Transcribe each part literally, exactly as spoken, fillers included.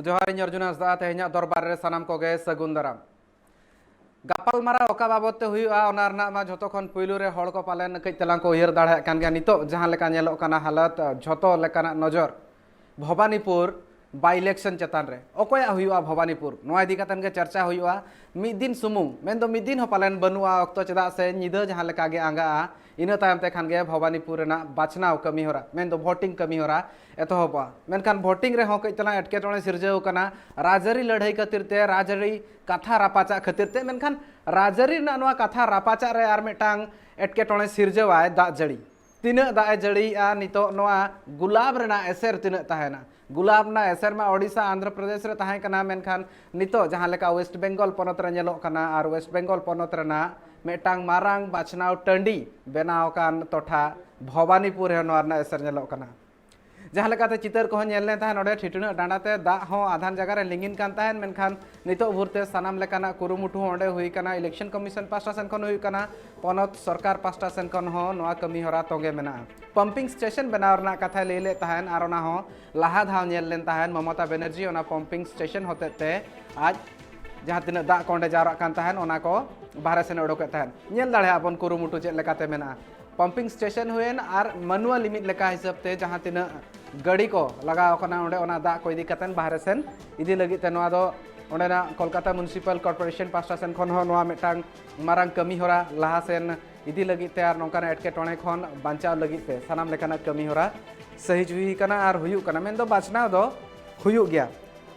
ᱡᱚᱦᱟᱨ, ᱤᱧ ᱚᱨᱡᱩᱱ ᱦᱟᱸᱥᱫᱟ, ᱛᱮᱦᱮᱧᱟᱜ ᱫᱚᱨᱵᱟᱨ ᱨᱮ ᱥᱟᱱᱟᱢ ᱠᱚᱜᱮ ᱥᱟᱹᱜᱩᱱ ᱫᱟᱨᱟᱢ᱾ ᱜᱟᱯᱟᱞᱢᱟᱨᱟᱣ ᱚᱠᱟ ᱵᱟᱵᱚᱛ ᱛᱮ ᱦᱩᱭᱩᱜᱼᱟ, ᱚᱱᱟ ᱨᱮᱱᱟᱜ ᱢᱟ ᱡᱷᱚᱛᱚ ᱠᱷᱚᱱ ᱯᱩᱭᱞᱩ ᱨᱮ ᱦᱚᱲ ᱠᱚ ᱯᱟᱞᱮᱱ ᱠᱟᱹᱡ ᱛᱮᱞᱟᱝ ᱠᱚ ᱩᱭᱦᱟᱹᱨ ᱫᱟᱲᱮᱭᱟᱜ ᱠᱟᱱ ᱜᱮᱭᱟ᱾ ᱱᱤᱛᱚᱜ ᱡᱟᱦᱟᱸ ᱞᱮᱠᱟ ᱧᱮᱞᱚᱜ ᱠᱟᱱᱟ ᱦᱟᱞᱚᱛ, ᱡᱷᱚᱛᱚ ᱞᱮᱠᱟᱱᱟᱜ ᱱᱚᱡᱚᱨ ᱵᱷᱚᱵᱟᱱᱤᱯᱩᱨ by election ᱪᱮᱛᱟᱱ ᱨᱮ᱾ ᱚᱠᱚᱭᱟᱜ ᱦᱩᱭᱩᱜᱼᱟ ᱵᱷᱚᱵᱟᱱᱤᱯᱩᱨ, ᱱᱚᱣᱟ ᱤᱫᱤ ᱠᱟᱛᱮᱱ ᱜᱮ ᱪᱟᱨᱪᱟ ᱦᱩᱭᱩᱜᱼᱟ᱾ ᱢᱤᱫ ᱫᱤᱱ ᱥᱩᱢᱩᱝ, ᱢᱮᱱᱫᱚ ᱢᱤᱫ ᱫᱤᱱ ᱦᱚᱸ ᱯᱟᱞᱮᱱ ᱵᱟᱹᱱᱩᱜᱼᱟ ᱚᱠᱛᱚ, ᱪᱮᱫᱟᱜ ᱥᱮ ᱧᱤᱫᱟᱹ ᱡᱟᱦᱟᱸ ᱞᱮᱠᱟ ᱜᱮ ᱟᱸᱜᱟᱜᱼᱟ, ᱤᱱᱟᱹ ᱛᱟᱭᱚᱢ ᱛᱮ ᱠᱷᱟᱱ ᱜᱮ ᱵᱷᱚᱵᱟᱱᱤᱯᱩᱨ ᱨᱮᱱᱟᱜ ᱵᱟᱪᱷᱱᱟᱣ ᱠᱟᱹᱢᱤ ᱦᱚᱨᱟ, ᱢᱮᱱᱫᱚ voting ᱠᱟᱹᱢᱤ ᱦᱚᱨᱟ ᱮᱛᱚᱦᱚᱵᱚᱜᱼᱟ᱾ ᱢᱮᱱᱠᱷᱟᱱ voting ᱨᱮᱦᱚᱸ ᱠᱟᱹᱡ ᱛᱟᱞᱟᱝ ᱮᱴᱠᱮᱴᱚᱬᱮ ᱥᱤᱨᱡᱟᱹᱣ ᱠᱟᱱᱟ ᱨᱟᱡᱽᱟᱹᱨᱤ ᱞᱟᱹᱲᱦᱟᱹᱭ ᱠᱷᱟᱹᱛᱤᱨ ᱛᱮ, ᱨᱟᱡᱽᱟᱹᱨᱤ ᱠᱟᱛᱷᱟ ᱨᱟᱯᱟᱪᱟᱜ ᱠᱷᱟᱹᱛᱤᱨ ᱛᱮ᱾ ᱢᱮᱱᱠᱷᱟᱱ ᱨᱟᱡᱽᱟᱹᱨᱤ ᱨᱮᱱᱟᱜ ᱱᱚᱣᱟ ᱠᱟᱛᱷᱟ ᱨᱟᱯᱟᱪᱟᱜ ᱨᱮ ᱟᱨ ᱢᱤᱫᱴᱟᱝ ᱮᱴᱠᱮᱴᱚᱬᱮ ᱥᱤᱨᱡᱟᱹᱣᱟᱭ ᱫᱟᱜ ᱡᱟᱹᱲᱤ᱾ ᱛᱤᱱᱟᱹᱜ ᱫᱟᱜ ᱮ ᱡᱟᱹᱲᱤᱭᱮᱜᱼᱟ, ᱱᱤᱛᱚᱜ ᱱᱚᱣᱟ ᱜᱩᱞᱟᱵ ᱨᱮᱱᱟᱜ ᱮᱥᱮᱨ ᱛᱤᱱᱟᱹᱜ ᱛᱟᱦᱮᱱᱟ? ᱜᱩᱞᱟᱵ ᱨᱮᱱᱟᱜ ᱮᱥᱮᱨ ᱢᱟ ᱳᱰᱤᱥᱟ, ᱟᱱᱫᱷᱨᱚ ᱯᱨᱚᱫᱮᱥ ᱨᱮ ᱛᱟᱦᱮᱸ ᱠᱟᱱᱟ, ᱢᱮᱱᱠᱷᱟᱱ ᱱᱤᱛᱚᱜ ᱡᱟᱦᱟᱸ ᱞᱮᱠᱟ ᱳᱭᱮᱥᱴ ᱵᱮᱝᱜᱚᱞ ᱯᱚᱱᱚᱛ ᱨᱮ ᱧᱮᱞᱚᱜ ᱠᱟᱱᱟ, ᱟᱨ ᱳᱭᱮᱥᱴ ᱵᱮᱝᱜᱚᱞ ᱯᱚᱱᱚᱛ ᱨᱮᱱᱟᱜ ᱢᱤᱫᱴᱟᱝ ᱢᱟᱨᱟᱝ ᱵᱟᱪᱷᱱᱟᱣ ᱴᱟᱺᱰᱤ ᱵᱮᱱᱟᱣ ᱟᱠᱟᱱ ᱴᱚᱴᱷᱟ ᱵᱷᱚᱵᱟᱱᱤᱯᱩᱨ ᱨᱮᱦᱚᱸ ᱱᱚᱣᱟ ᱨᱮᱱᱟᱜ ᱮᱥᱮᱨ ᱧᱮᱞᱚᱜ ᱠᱟᱱᱟ᱾ ᱡᱟᱦᱟᱸ ᱞᱮᱠᱟᱛᱮ ᱪᱤᱛᱟᱹᱨ ᱠᱚᱦᱚᱸ ᱧᱮᱞ ᱞᱮᱱ ᱛᱟᱦᱮᱸᱫ, ᱱᱚᱰᱮ ᱴᱷᱤᱴᱱᱟᱹᱜ ᱰᱟᱸᱰᱟ ᱛᱮ ᱫᱟᱜ ᱦᱚᱸ ᱟᱫᱷᱟᱱ ᱡᱟᱭᱜᱟ ᱨᱮ ᱞᱤᱸᱜᱤᱱ ᱠᱟᱱ ᱛᱟᱦᱮᱸᱫ, ᱢᱮᱱᱠᱷᱟᱱ ᱱᱤᱛᱚᱜ ᱵᱷᱳᱨ ᱛᱮ ᱥᱟᱱᱟᱢ ᱞᱮᱠᱟᱱᱟᱜ ᱠᱩᱨᱩᱢᱩᱴᱩ ᱦᱚᱸ ᱚᱸᱰᱮ ᱦᱩᱭ ᱠᱟᱱᱟ᱾ ᱤᱞᱮᱠᱥᱚᱱ ᱠᱚᱢᱤᱥᱚᱱ ᱯᱟᱦᱴᱟ ᱥᱮᱱ ᱠᱷᱚᱱ ᱦᱩᱭᱩᱜ ᱠᱟᱱᱟ, ᱯᱚᱱᱚᱛ ᱥᱚᱨᱠᱟᱨ ᱯᱟᱦᱴᱟ ᱥᱮᱱ ᱠᱷᱚᱱ ᱦᱚᱸ ᱱᱚᱣᱟ ᱠᱟᱹᱢᱤ ᱦᱚᱨᱟ ᱛᱚᱸᱜᱮ ᱢᱮᱱᱟᱜᱼᱟ᱾ ᱯᱟᱢᱯᱤᱝ ᱥᱴᱮᱥᱚᱱ ᱵᱮᱱᱟᱣ ᱨᱮᱱᱟᱜ ᱠᱟᱛᱷᱟᱭ ᱞᱟᱹᱭ ᱞᱮᱫ ᱛᱟᱦᱮᱸᱫ, ᱟᱨ ᱚᱱᱟ ᱦᱚᱸ ᱞᱟᱦᱟ ᱫᱷᱟᱣ ᱧᱮᱞ ᱞᱮᱱ ᱛᱟᱦᱮᱸᱫ ᱢᱚᱢᱚᱛᱟ ᱵᱮᱱᱟᱨᱡᱤ ᱚᱱᱟ ᱯᱟᱢᱯᱤᱝ ᱥᱴᱮᱥᱚᱱ ᱦᱚᱛᱮᱡ ᱛᱮ ᱟᱡ ᱡᱟᱦᱟᱸ ᱛᱤᱱᱟᱹᱜ ᱫᱟᱜ ᱠᱚ ᱚᱸᱰᱮ ᱡᱟᱣᱨᱟᱜ ᱠᱟᱱ ᱛᱟᱦᱮᱸᱫ, ᱚᱱᱟ ᱠᱚ ᱵᱟᱦᱨᱮ ᱥᱮᱱ ᱚᱰᱚᱠᱮᱫ ᱛᱟᱦᱮᱸᱫ᱾ ᱧᱮᱞ ᱫᱟᱲᱮᱭᱟᱜᱼᱟ ᱵᱚᱱ ᱠᱩᱨᱩᱢᱩᱴᱩ ᱪᱮᱫ ᱞᱮᱠᱟᱛᱮ ᱢᱮᱱᱟᱜᱼᱟ᱾ ᱯᱟᱢᱯᱤᱝ ᱥᱴᱮᱥᱚᱱ ᱦᱩᱭᱮᱱ ᱟᱨ ᱢᱟᱱᱩᱣᱟᱞ ᱞᱤᱢᱤᱴ ᱞᱮᱠᱟ ᱦᱤᱥᱟᱹᱵ ᱛᱮ ᱡᱟᱦᱟᱸ ᱛᱤᱱᱟᱹᱜ ᱜᱟᱹᱰᱤ ᱠᱚ ᱞᱟᱜᱟᱣ ᱠᱟᱱᱟ, ᱚᱸᱰᱮ ᱚᱱᱟ ᱫᱟᱜ ᱠᱚ ᱤᱫᱤ ᱠᱟᱛᱮᱱ ᱵᱟᱦᱨᱮ ᱥᱮᱱ ᱤᱫᱤ ᱞᱟᱹᱜᱤᱫ ᱛᱮ, ᱱᱚᱣᱟ ᱫᱚ ᱚᱸᱰᱮᱱᱟᱜ ᱠᱳᱞᱠᱟᱛᱟ ᱢᱩᱱᱥᱤᱯᱟᱞ ᱠᱚᱨᱯᱳᱨᱮᱥᱚᱱ ᱯᱟᱦᱴᱟ ᱥᱮᱱ ᱠᱷᱚᱱ ᱦᱚᱸ ᱱᱚᱣᱟ ᱢᱤᱫᱴᱟᱝ ᱢᱟᱨᱟᱝ ᱠᱟᱹᱢᱤ ᱦᱚᱨᱟ ᱞᱟᱦᱟ ᱥᱮᱱ ᱤᱫᱤ ᱞᱟᱹᱜᱤᱫ ᱛᱮ ᱟᱨ ᱱᱚᱝᱠᱟᱱᱟᱜ ᱮᱴᱠᱮᱴᱚᱬᱮ ᱠᱷᱚᱱ ᱵᱟᱧᱪᱟᱣ ᱞᱟᱹᱜᱤᱫ ᱛᱮ ᱥᱟᱱᱟᱢ ᱞᱮᱠᱟᱱᱟᱜ ᱠᱟᱹᱢᱤ ᱦᱚᱨᱟ ᱥᱟᱹᱦᱤ ᱡᱩᱦᱤ ᱠᱟᱱᱟ ᱟᱨ ᱦᱩᱭᱩᱜ ᱠᱟᱱᱟ, ᱢᱮᱱᱫᱚ ᱵᱟᱪᱷᱱᱟᱣ ᱫᱚ ᱦᱩᱭᱩᱜ ᱜᱮᱭᱟ᱾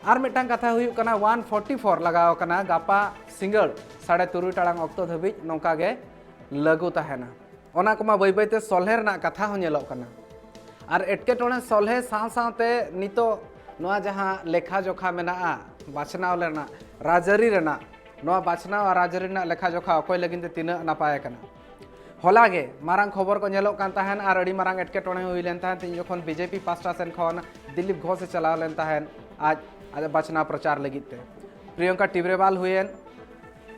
ᱟᱨ ᱢᱤᱫᱴᱟᱝ ᱠᱟᱛᱷᱟ ᱦᱩᱭᱩᱜ ᱠᱟᱱᱟ, ᱳᱣᱟᱱ ᱯᱷᱳᱨᱴᱤ ᱯᱷᱳᱨ ᱞᱟᱜᱟᱣ ᱠᱟᱱᱟ ᱜᱟᱯᱟ ᱥᱤᱸᱜᱟᱹᱲ ᱥᱟᱲᱮ ᱛᱩᱨᱩᱭ ᱴᱟᱲᱟᱝ ᱚᱠᱛᱚ ᱫᱷᱟᱹᱵᱤᱡ ᱱᱚᱝᱠᱟ ᱜᱮ ᱞᱟᱹᱜᱩ ᱛᱟᱦᱮᱱᱟ᱾ ᱚᱱᱟ ᱠᱚᱢᱟ ᱵᱟᱹᱭ ᱵᱟᱹᱭᱛᱮ ᱥᱚᱞᱦᱮ ᱨᱮᱱᱟᱜ ᱠᱟᱛᱷᱟ ᱦᱚᱸ ᱧᱮᱞᱚᱜ ᱠᱟᱱᱟ᱾ ᱟᱨ ᱮᱴᱠᱮᱴᱚᱬᱮ ᱥᱚᱞᱦᱮ ᱥᱟᱶ ᱥᱟᱶᱛᱮ ᱱᱤᱛᱚᱜ ᱱᱚᱣᱟ ᱡᱟᱦᱟᱸ ᱞᱮᱠᱷᱟ ᱡᱚᱠᱷᱟ ᱢᱮᱱᱟᱜᱼᱟ ᱵᱟᱪᱷᱱᱟᱣ ᱨᱮᱱᱟᱜ, ᱨᱟᱡᱽᱟᱹᱨᱤ ᱨᱮᱱᱟᱜ, ᱱᱚᱣᱟ ᱵᱟᱪᱷᱱᱟᱣ ᱟᱨ ᱨᱟᱡᱽᱟᱹᱨᱤ ᱨᱮᱱᱟᱜ ᱞᱮᱠᱷᱟ ᱡᱚᱠᱷᱟ ᱚᱠᱚᱭ ᱞᱟᱹᱜᱤᱫ ᱛᱮ ᱛᱤᱱᱟᱹᱜ ᱱᱟᱯᱟᱭ ᱠᱟᱱᱟ? ᱦᱚᱞᱟ ᱜᱮ ᱢᱟᱨᱟᱝ ᱠᱷᱚᱵᱚᱨ ᱠᱚ ᱧᱮᱞᱚᱜ ᱠᱟᱱ ᱛᱟᱦᱮᱱ ᱟᱨ ᱟᱹᱰᱤ ᱢᱟᱨᱟᱝ ᱮᱴᱠᱮᱴᱚᱬᱮ ᱦᱩᱭ ᱞᱮᱱ ᱛᱟᱦᱮᱸᱫ, ᱛᱤᱧ ᱡᱚᱠᱷᱚᱱ ᱵᱤᱡᱮᱯᱤ ᱯᱟᱥᱴᱟ ᱥᱮᱱ ᱠᱷᱚᱱ ᱫᱤᱞᱤᱯ ᱜᱷᱳᱥ ᱮ ᱪᱟᱞᱟᱣ ᱞᱮᱱ ᱛᱟᱦᱮᱸᱫ ᱟᱡ ᱟᱡᱟᱜ ᱵᱟᱪᱷᱱᱟᱣ ᱯᱨᱚᱪᱟᱨ ᱞᱟᱹᱜᱤᱫ ᱛᱮ᱾ ᱯᱨᱤᱭᱚᱝᱠᱟ ᱴᱤᱵᱨᱮᱣᱟᱞ ᱦᱩᱭᱮᱱ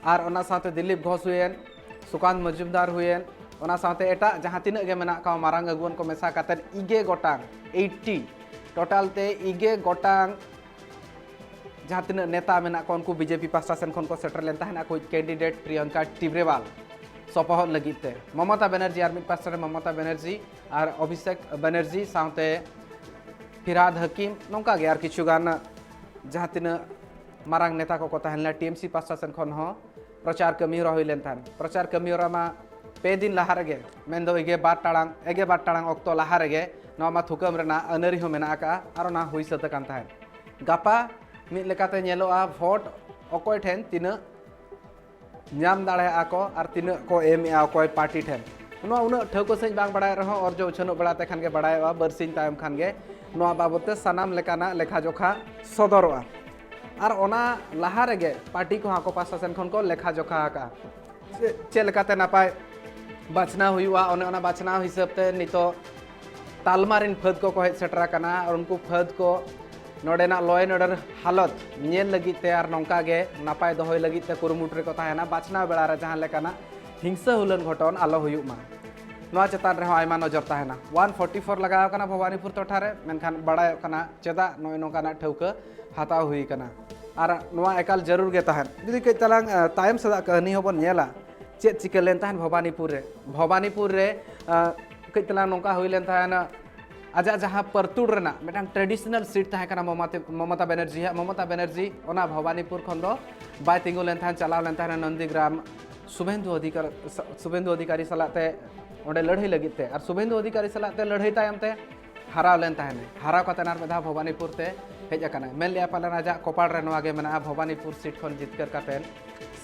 ᱟᱨ ᱚᱱᱟ ᱥᱟᱶᱛᱮ ᱫᱤᱞᱤᱯ ᱜᱷᱳᱥ ᱦᱩᱭᱮᱱ, ᱥᱩᱠᱟᱱᱛ ᱢᱚᱡᱩᱢᱫᱟᱨ ᱦᱩᱭᱮᱱ, ᱚᱱᱟ ᱥᱟᱶᱛᱮ ᱮᱴᱟᱜ ᱡᱟᱦᱟᱸ ᱛᱤᱱᱟᱹᱜ ᱜᱮ ᱢᱮᱱᱟᱜ ᱠᱚᱣᱟ ᱢᱟᱨᱟᱝ ᱟᱹᱜᱩᱣᱟᱹᱱ ᱠᱚ ᱢᱮᱥᱟ ᱠᱟᱛᱮᱫ ᱤᱜᱮ ᱜᱚᱴᱟᱝ, ᱮᱭᱤᱴᱴᱤ ᱴᱳᱴᱟᱞ ᱛᱮ ᱤᱜᱮ ᱜᱚᱴᱟᱝ ᱡᱟᱦᱟᱸ ᱛᱤᱱᱟᱹᱜ ᱱᱮᱛᱟ ᱢᱮᱱᱟᱜ ᱠᱚᱣᱟ, ᱩᱱᱠᱩ ᱵᱤᱡᱮᱯᱤ ᱯᱟᱥᱴᱟ ᱥᱮᱱ ᱠᱷᱚᱱ ᱠᱚ ᱥᱮᱴᱮᱨ ᱞᱮᱱ ᱛᱟᱦᱮᱸᱱ ᱟᱠᱚᱭᱤᱡ ᱠᱮᱱᱰᱤᱰᱮᱴ ᱯᱨᱤᱭᱟᱝᱠᱟ ᱴᱤᱵᱨᱮᱣᱟᱞ ᱥᱚᱯᱚᱦᱚᱫ ᱞᱟᱹᱜᱤᱫ ᱛᱮ᱾ ᱢᱚᱢᱚᱛᱟ ᱵᱮᱱᱟᱨᱡᱤ ᱟᱨ ᱢᱤᱫ ᱯᱟᱥᱴᱟ ᱨᱮ ᱢᱚᱢᱚᱛᱟ ᱵᱮᱱᱟᱨᱡᱤ ᱟᱨ ᱚᱵᱷᱤᱥᱮᱠ ᱵᱮᱱᱟᱨᱡᱤ ᱥᱟᱶᱛᱮ ᱯᱷᱤᱨᱦᱟᱫ ᱦᱟᱹᱠᱤᱢ, ᱱᱚᱝᱠᱟ ᱜᱮ ᱟᱨ ᱠᱤᱪᱷᱩ ᱜᱟᱱ ᱡᱟᱦᱟᱸ ᱛᱤᱱᱟᱹᱜ ᱢᱟᱨᱟᱝ ᱱᱮᱛᱟ ᱠᱚᱠᱚ ᱛᱟᱦᱮᱸ ᱞᱮᱱᱟ ᱴᱤᱮᱢᱥᱤ ᱯᱟᱥᱴᱟ ᱥᱮᱱ ᱠᱷᱚᱱ ᱦᱚᱸ ᱯᱨᱚᱪᱟᱨ ᱠᱟᱹᱢᱤ ᱦᱚᱨᱟ ᱦᱩᱭ ᱞᱮᱱ ᱛᱟᱦᱮᱸᱫ᱾ ᱯᱨᱚᱪᱟᱨ ᱠᱟᱹᱢᱤ ᱦᱚᱨᱟ ᱢᱟ ᱯᱮ ᱫᱤᱱ ᱞᱟᱦᱟ ᱨᱮᱜᱮ, ᱢᱮᱱᱫᱚ ᱮᱜᱮ ᱵᱟᱨ ᱴᱟᱲᱟᱝ, ᱮᱜᱮ ᱵᱟᱨ ᱴᱟᱲᱟᱝ ᱚᱠᱛᱚ ᱞᱟᱦᱟ ᱨᱮᱜᱮ ᱱᱚᱣᱟ ᱢᱟ ᱛᱷᱩᱠᱟᱹᱢ ᱨᱮᱱᱟᱜ ᱟᱹᱱᱟᱹᱨᱤ ᱦᱚᱸ ᱢᱮᱱᱟᱜ ᱟᱠᱟᱫᱼᱟ ᱟᱨ ᱚᱱᱟ ᱦᱩᱭ ᱥᱟᱹᱛ ᱟᱠᱟᱱ ᱛᱟᱦᱮᱸᱫ᱾ ᱜᱟᱯᱟ ᱢᱤᱫ ᱞᱮᱠᱟᱛᱮ ᱧᱮᱞᱚᱜᱼᱟ ᱵᱷᱳᱴ ᱚᱠᱚᱭ ᱴᱷᱮᱱ ᱛᱤᱱᱟᱹᱜ ᱧᱟᱢ ᱫᱟᱲᱮᱭᱟᱜᱼᱟ ᱠᱚ ᱟᱨ ᱛᱤᱱᱟᱹᱜ ᱠᱚ ᱮᱢᱮᱜᱼᱟ ᱚᱠᱚᱭ ᱯᱟᱨᱴᱤ ᱴᱷᱮᱱ᱾ ᱱᱚᱣᱟ ᱩᱱᱟᱹᱜ ᱴᱷᱟᱹᱣᱠᱟᱹ ᱥᱟᱺᱦᱤᱡ ᱵᱟᱝ ᱵᱟᱲᱟᱭ ᱨᱮᱦᱚᱸ ᱚᱨᱡᱚ ᱩᱪᱷᱟᱹᱱᱚᱜ ᱵᱟᱲᱟ ᱛᱮ ᱠᱷᱟᱱ ᱜᱮ ᱵᱟᱲᱟᱭᱚᱜᱼᱟ, ᱵᱟᱨᱥᱤᱧ ᱛᱟᱭᱚᱢ ᱠᱷᱟᱱ ᱜᱮ ᱱᱚᱣᱟ ᱵᱟᱵᱚᱫ ᱛᱮ ᱥᱟᱱᱟᱢ ᱞᱮᱠᱟᱱᱟᱜ ᱞᱮᱠᱷᱟ ᱡᱚᱠᱷᱟ ᱥᱚᱫᱚᱨᱚᱜᱼᱟ᱾ ᱟᱨ ᱚᱱᱟ ᱞᱟᱦᱟ ᱨᱮᱜᱮ ᱯᱟᱨᱴᱤ ᱠᱚᱦᱚᱸ ᱟᱠᱚ ᱯᱟᱥᱴᱟ ᱥᱮᱱ ᱠᱷᱚᱱ ᱠᱚ ᱞᱮᱠᱷᱟ ᱡᱚᱠᱷᱟ ᱟᱠᱟᱫᱼᱟ᱾ ᱪᱮᱫ, ᱪᱮᱫ ᱞᱮᱠᱟᱛᱮ ᱱᱟᱯᱟᱭ ᱵᱟᱪᱷᱱᱟᱣ ᱦᱩᱭᱩᱜᱼᱟ, ᱚᱱᱮ ᱚᱱᱟ ᱵᱟᱪᱷᱱᱟᱣ ᱦᱤᱥᱟᱹᱵ ᱛᱮ ᱱᱤᱛᱚᱜ ᱛᱟᱞᱢᱟ ᱨᱮᱱ ᱯᱷᱟᱹᱫ ᱠᱚᱠᱚ ᱦᱮᱡ ᱥᱮᱴᱮᱨ ᱟᱠᱟᱱᱟ ᱟᱨ ᱩᱱᱠᱩ ᱯᱷᱟᱹᱫ ᱠᱚ ᱱᱚᱰᱮᱱᱟᱜ law and order ᱦᱟᱞᱚᱛ ᱧᱮᱞ ᱞᱟᱹᱜᱤᱫ ᱛᱮ ᱟᱨ ᱱᱚᱝᱠᱟ ᱜᱮ ᱱᱟᱯᱟᱭ ᱫᱚᱦᱚᱭ ᱞᱟᱹᱜᱤᱫ ᱛᱮ ᱠᱩᱨᱩᱢᱩᱴᱩ ᱨᱮᱠᱚ ᱛᱟᱦᱮᱱᱟ᱾ ᱵᱟᱪᱷᱱᱟᱣ ᱵᱮᱲᱟ ᱨᱮ ᱡᱟᱦᱟᱸ ᱞᱮᱠᱟᱱᱟᱜ ᱦᱤᱝᱥᱟᱹ ᱦᱩᱞᱟᱹᱱ ᱜᱷᱚᱴᱚᱱ ᱟᱞᱚ ᱦᱩᱭᱩᱜ ᱢᱟ, ᱱᱚᱣᱟ ᱪᱮᱛᱟᱱ ᱨᱮᱦᱚᱸ ᱟᱭᱢᱟ ᱱᱚᱡᱚᱨ ᱛᱟᱦᱮᱱᱟ᱾ ᱚᱣᱟᱱ ᱯᱷᱳᱨᱴᱤ ᱯᱷᱳᱨ ᱞᱟᱜᱟᱣ ᱟᱠᱟᱱᱟ ᱵᱷᱚᱵᱟᱱᱤᱯᱩᱨ ᱴᱚᱴᱷᱟ ᱨᱮ, ᱢᱮᱱᱠᱷᱟᱱ ᱵᱟᱲᱟᱭᱚᱜ ᱠᱟᱱᱟ ᱪᱮᱫᱟᱜ ᱱᱚᱜᱼᱚᱭ ᱱᱚᱝᱠᱟᱱᱟᱜ ᱴᱷᱟᱹᱣᱠᱟᱹ ᱦᱟᱛᱟᱣ ᱦᱩᱭ ᱟᱠᱟᱱᱟ᱾ ᱟᱨ ᱱᱚᱣᱟ ᱮᱠᱟᱞ ᱡᱟᱹᱨᱩᱲ ᱜᱮ ᱛᱟᱦᱮᱸᱫ᱾ ᱡᱩᱫᱤ ᱠᱟᱹᱡ ᱛᱟᱞᱟᱝ, ᱟᱸ, ᱛᱟᱭᱚᱢ ᱥᱮᱫᱟᱜ ᱠᱟᱹᱦᱱᱤ ᱦᱚᱸᱵᱚᱱ ᱧᱮᱞᱟ, ᱪᱮᱫ ᱪᱤᱠᱟᱹ ᱞᱮᱱ ᱛᱟᱦᱮᱸᱫ ᱵᱷᱚᱵᱟᱱᱤᱯᱩᱨ ᱨᱮ᱾ ᱵᱷᱚᱵᱟᱱᱤᱯᱩᱨ ᱨᱮ, ᱟᱸ, ᱠᱟᱹᱡ ᱛᱟᱞᱟᱝ ᱱᱚᱝᱠᱟ ᱦᱩᱭ ᱞᱮᱱ ᱛᱟᱦᱮᱸᱫ, ᱟᱡᱟᱜ ᱡᱟᱦᱟᱸ ᱯᱟᱹᱨᱛᱩᱲ ᱨᱮᱱᱟᱜ ᱢᱤᱫᱴᱟᱝ traditional seat ᱛᱟᱦᱮᱸ ᱠᱟᱱᱟ ᱢᱚᱢᱟᱛᱮ-, ᱢᱚᱢᱚᱛᱟ ᱵᱮᱱᱟᱨᱡᱤᱭᱟᱜ, ᱢᱚᱢᱚᱛᱟ ᱵᱮᱱᱟᱨᱡᱤ ᱚᱱᱟ ᱵᱷᱚᱵᱟᱱᱤᱯᱩᱨ ᱠᱷᱚᱱ ᱫᱚ ᱵᱟᱭ ᱛᱤᱸᱜᱩ ᱞᱮᱱ ᱛᱟᱦᱮᱸᱫ, ᱪᱟᱞᱟᱣ ᱞᱮᱱ ᱛᱟᱦᱮᱸᱫ ᱱᱚᱱᱫᱤᱜᱨᱟᱢ ᱥᱩᱵᱷᱮᱱᱫᱩ ᱚᱫᱷᱤᱠᱟᱨ-, ᱥᱩᱵᱷᱮᱱᱫᱩ ᱚᱫᱷᱤᱠᱟᱨᱤ ᱥᱟᱞᱟᱜ ᱛᱮ ᱚᱸᱰᱮ ᱞᱟᱹᱲᱦᱟᱹᱭ ᱞᱟᱹᱜᱤᱫ ᱛᱮ᱾ ᱟᱨ ᱥᱩᱵᱷᱮᱱᱫᱩ ᱚᱫᱷᱤᱠᱟᱨᱤ ᱥᱟᱞᱟᱜ ᱛᱮ ᱞᱟᱹᱲᱦᱟᱹᱭ ᱛᱟᱭᱚᱢ ᱛᱮ ᱦᱟᱨᱟᱣ ᱞᱮᱱ ᱛᱟᱦᱮᱸᱱᱟᱭ᱾ ᱦᱟᱨᱟᱣ ᱠᱟᱛᱮ ᱟᱨ ᱢᱤᱫ ᱫᱷᱟᱣ ᱵᱷᱚᱵᱟᱱᱤᱯᱩᱨ ᱛᱮ ᱦᱮᱡ ᱟᱠᱟᱱᱟᱭ᱾ ᱢᱮᱱ ᱞᱮᱜᱼᱟ ᱯᱟᱞᱮᱱ ᱟᱡᱟᱜ ᱠᱚᱯᱟᱲ ᱨᱮ ᱱᱚᱣᱟ ᱜᱮ ᱢᱮᱱᱟᱜᱼᱟ, ᱵᱷᱚᱵᱟᱱᱤᱯᱩᱨ seat ᱠᱷᱚᱱ ᱡᱤᱛᱠᱟᱹᱨ ᱠᱟᱛᱮ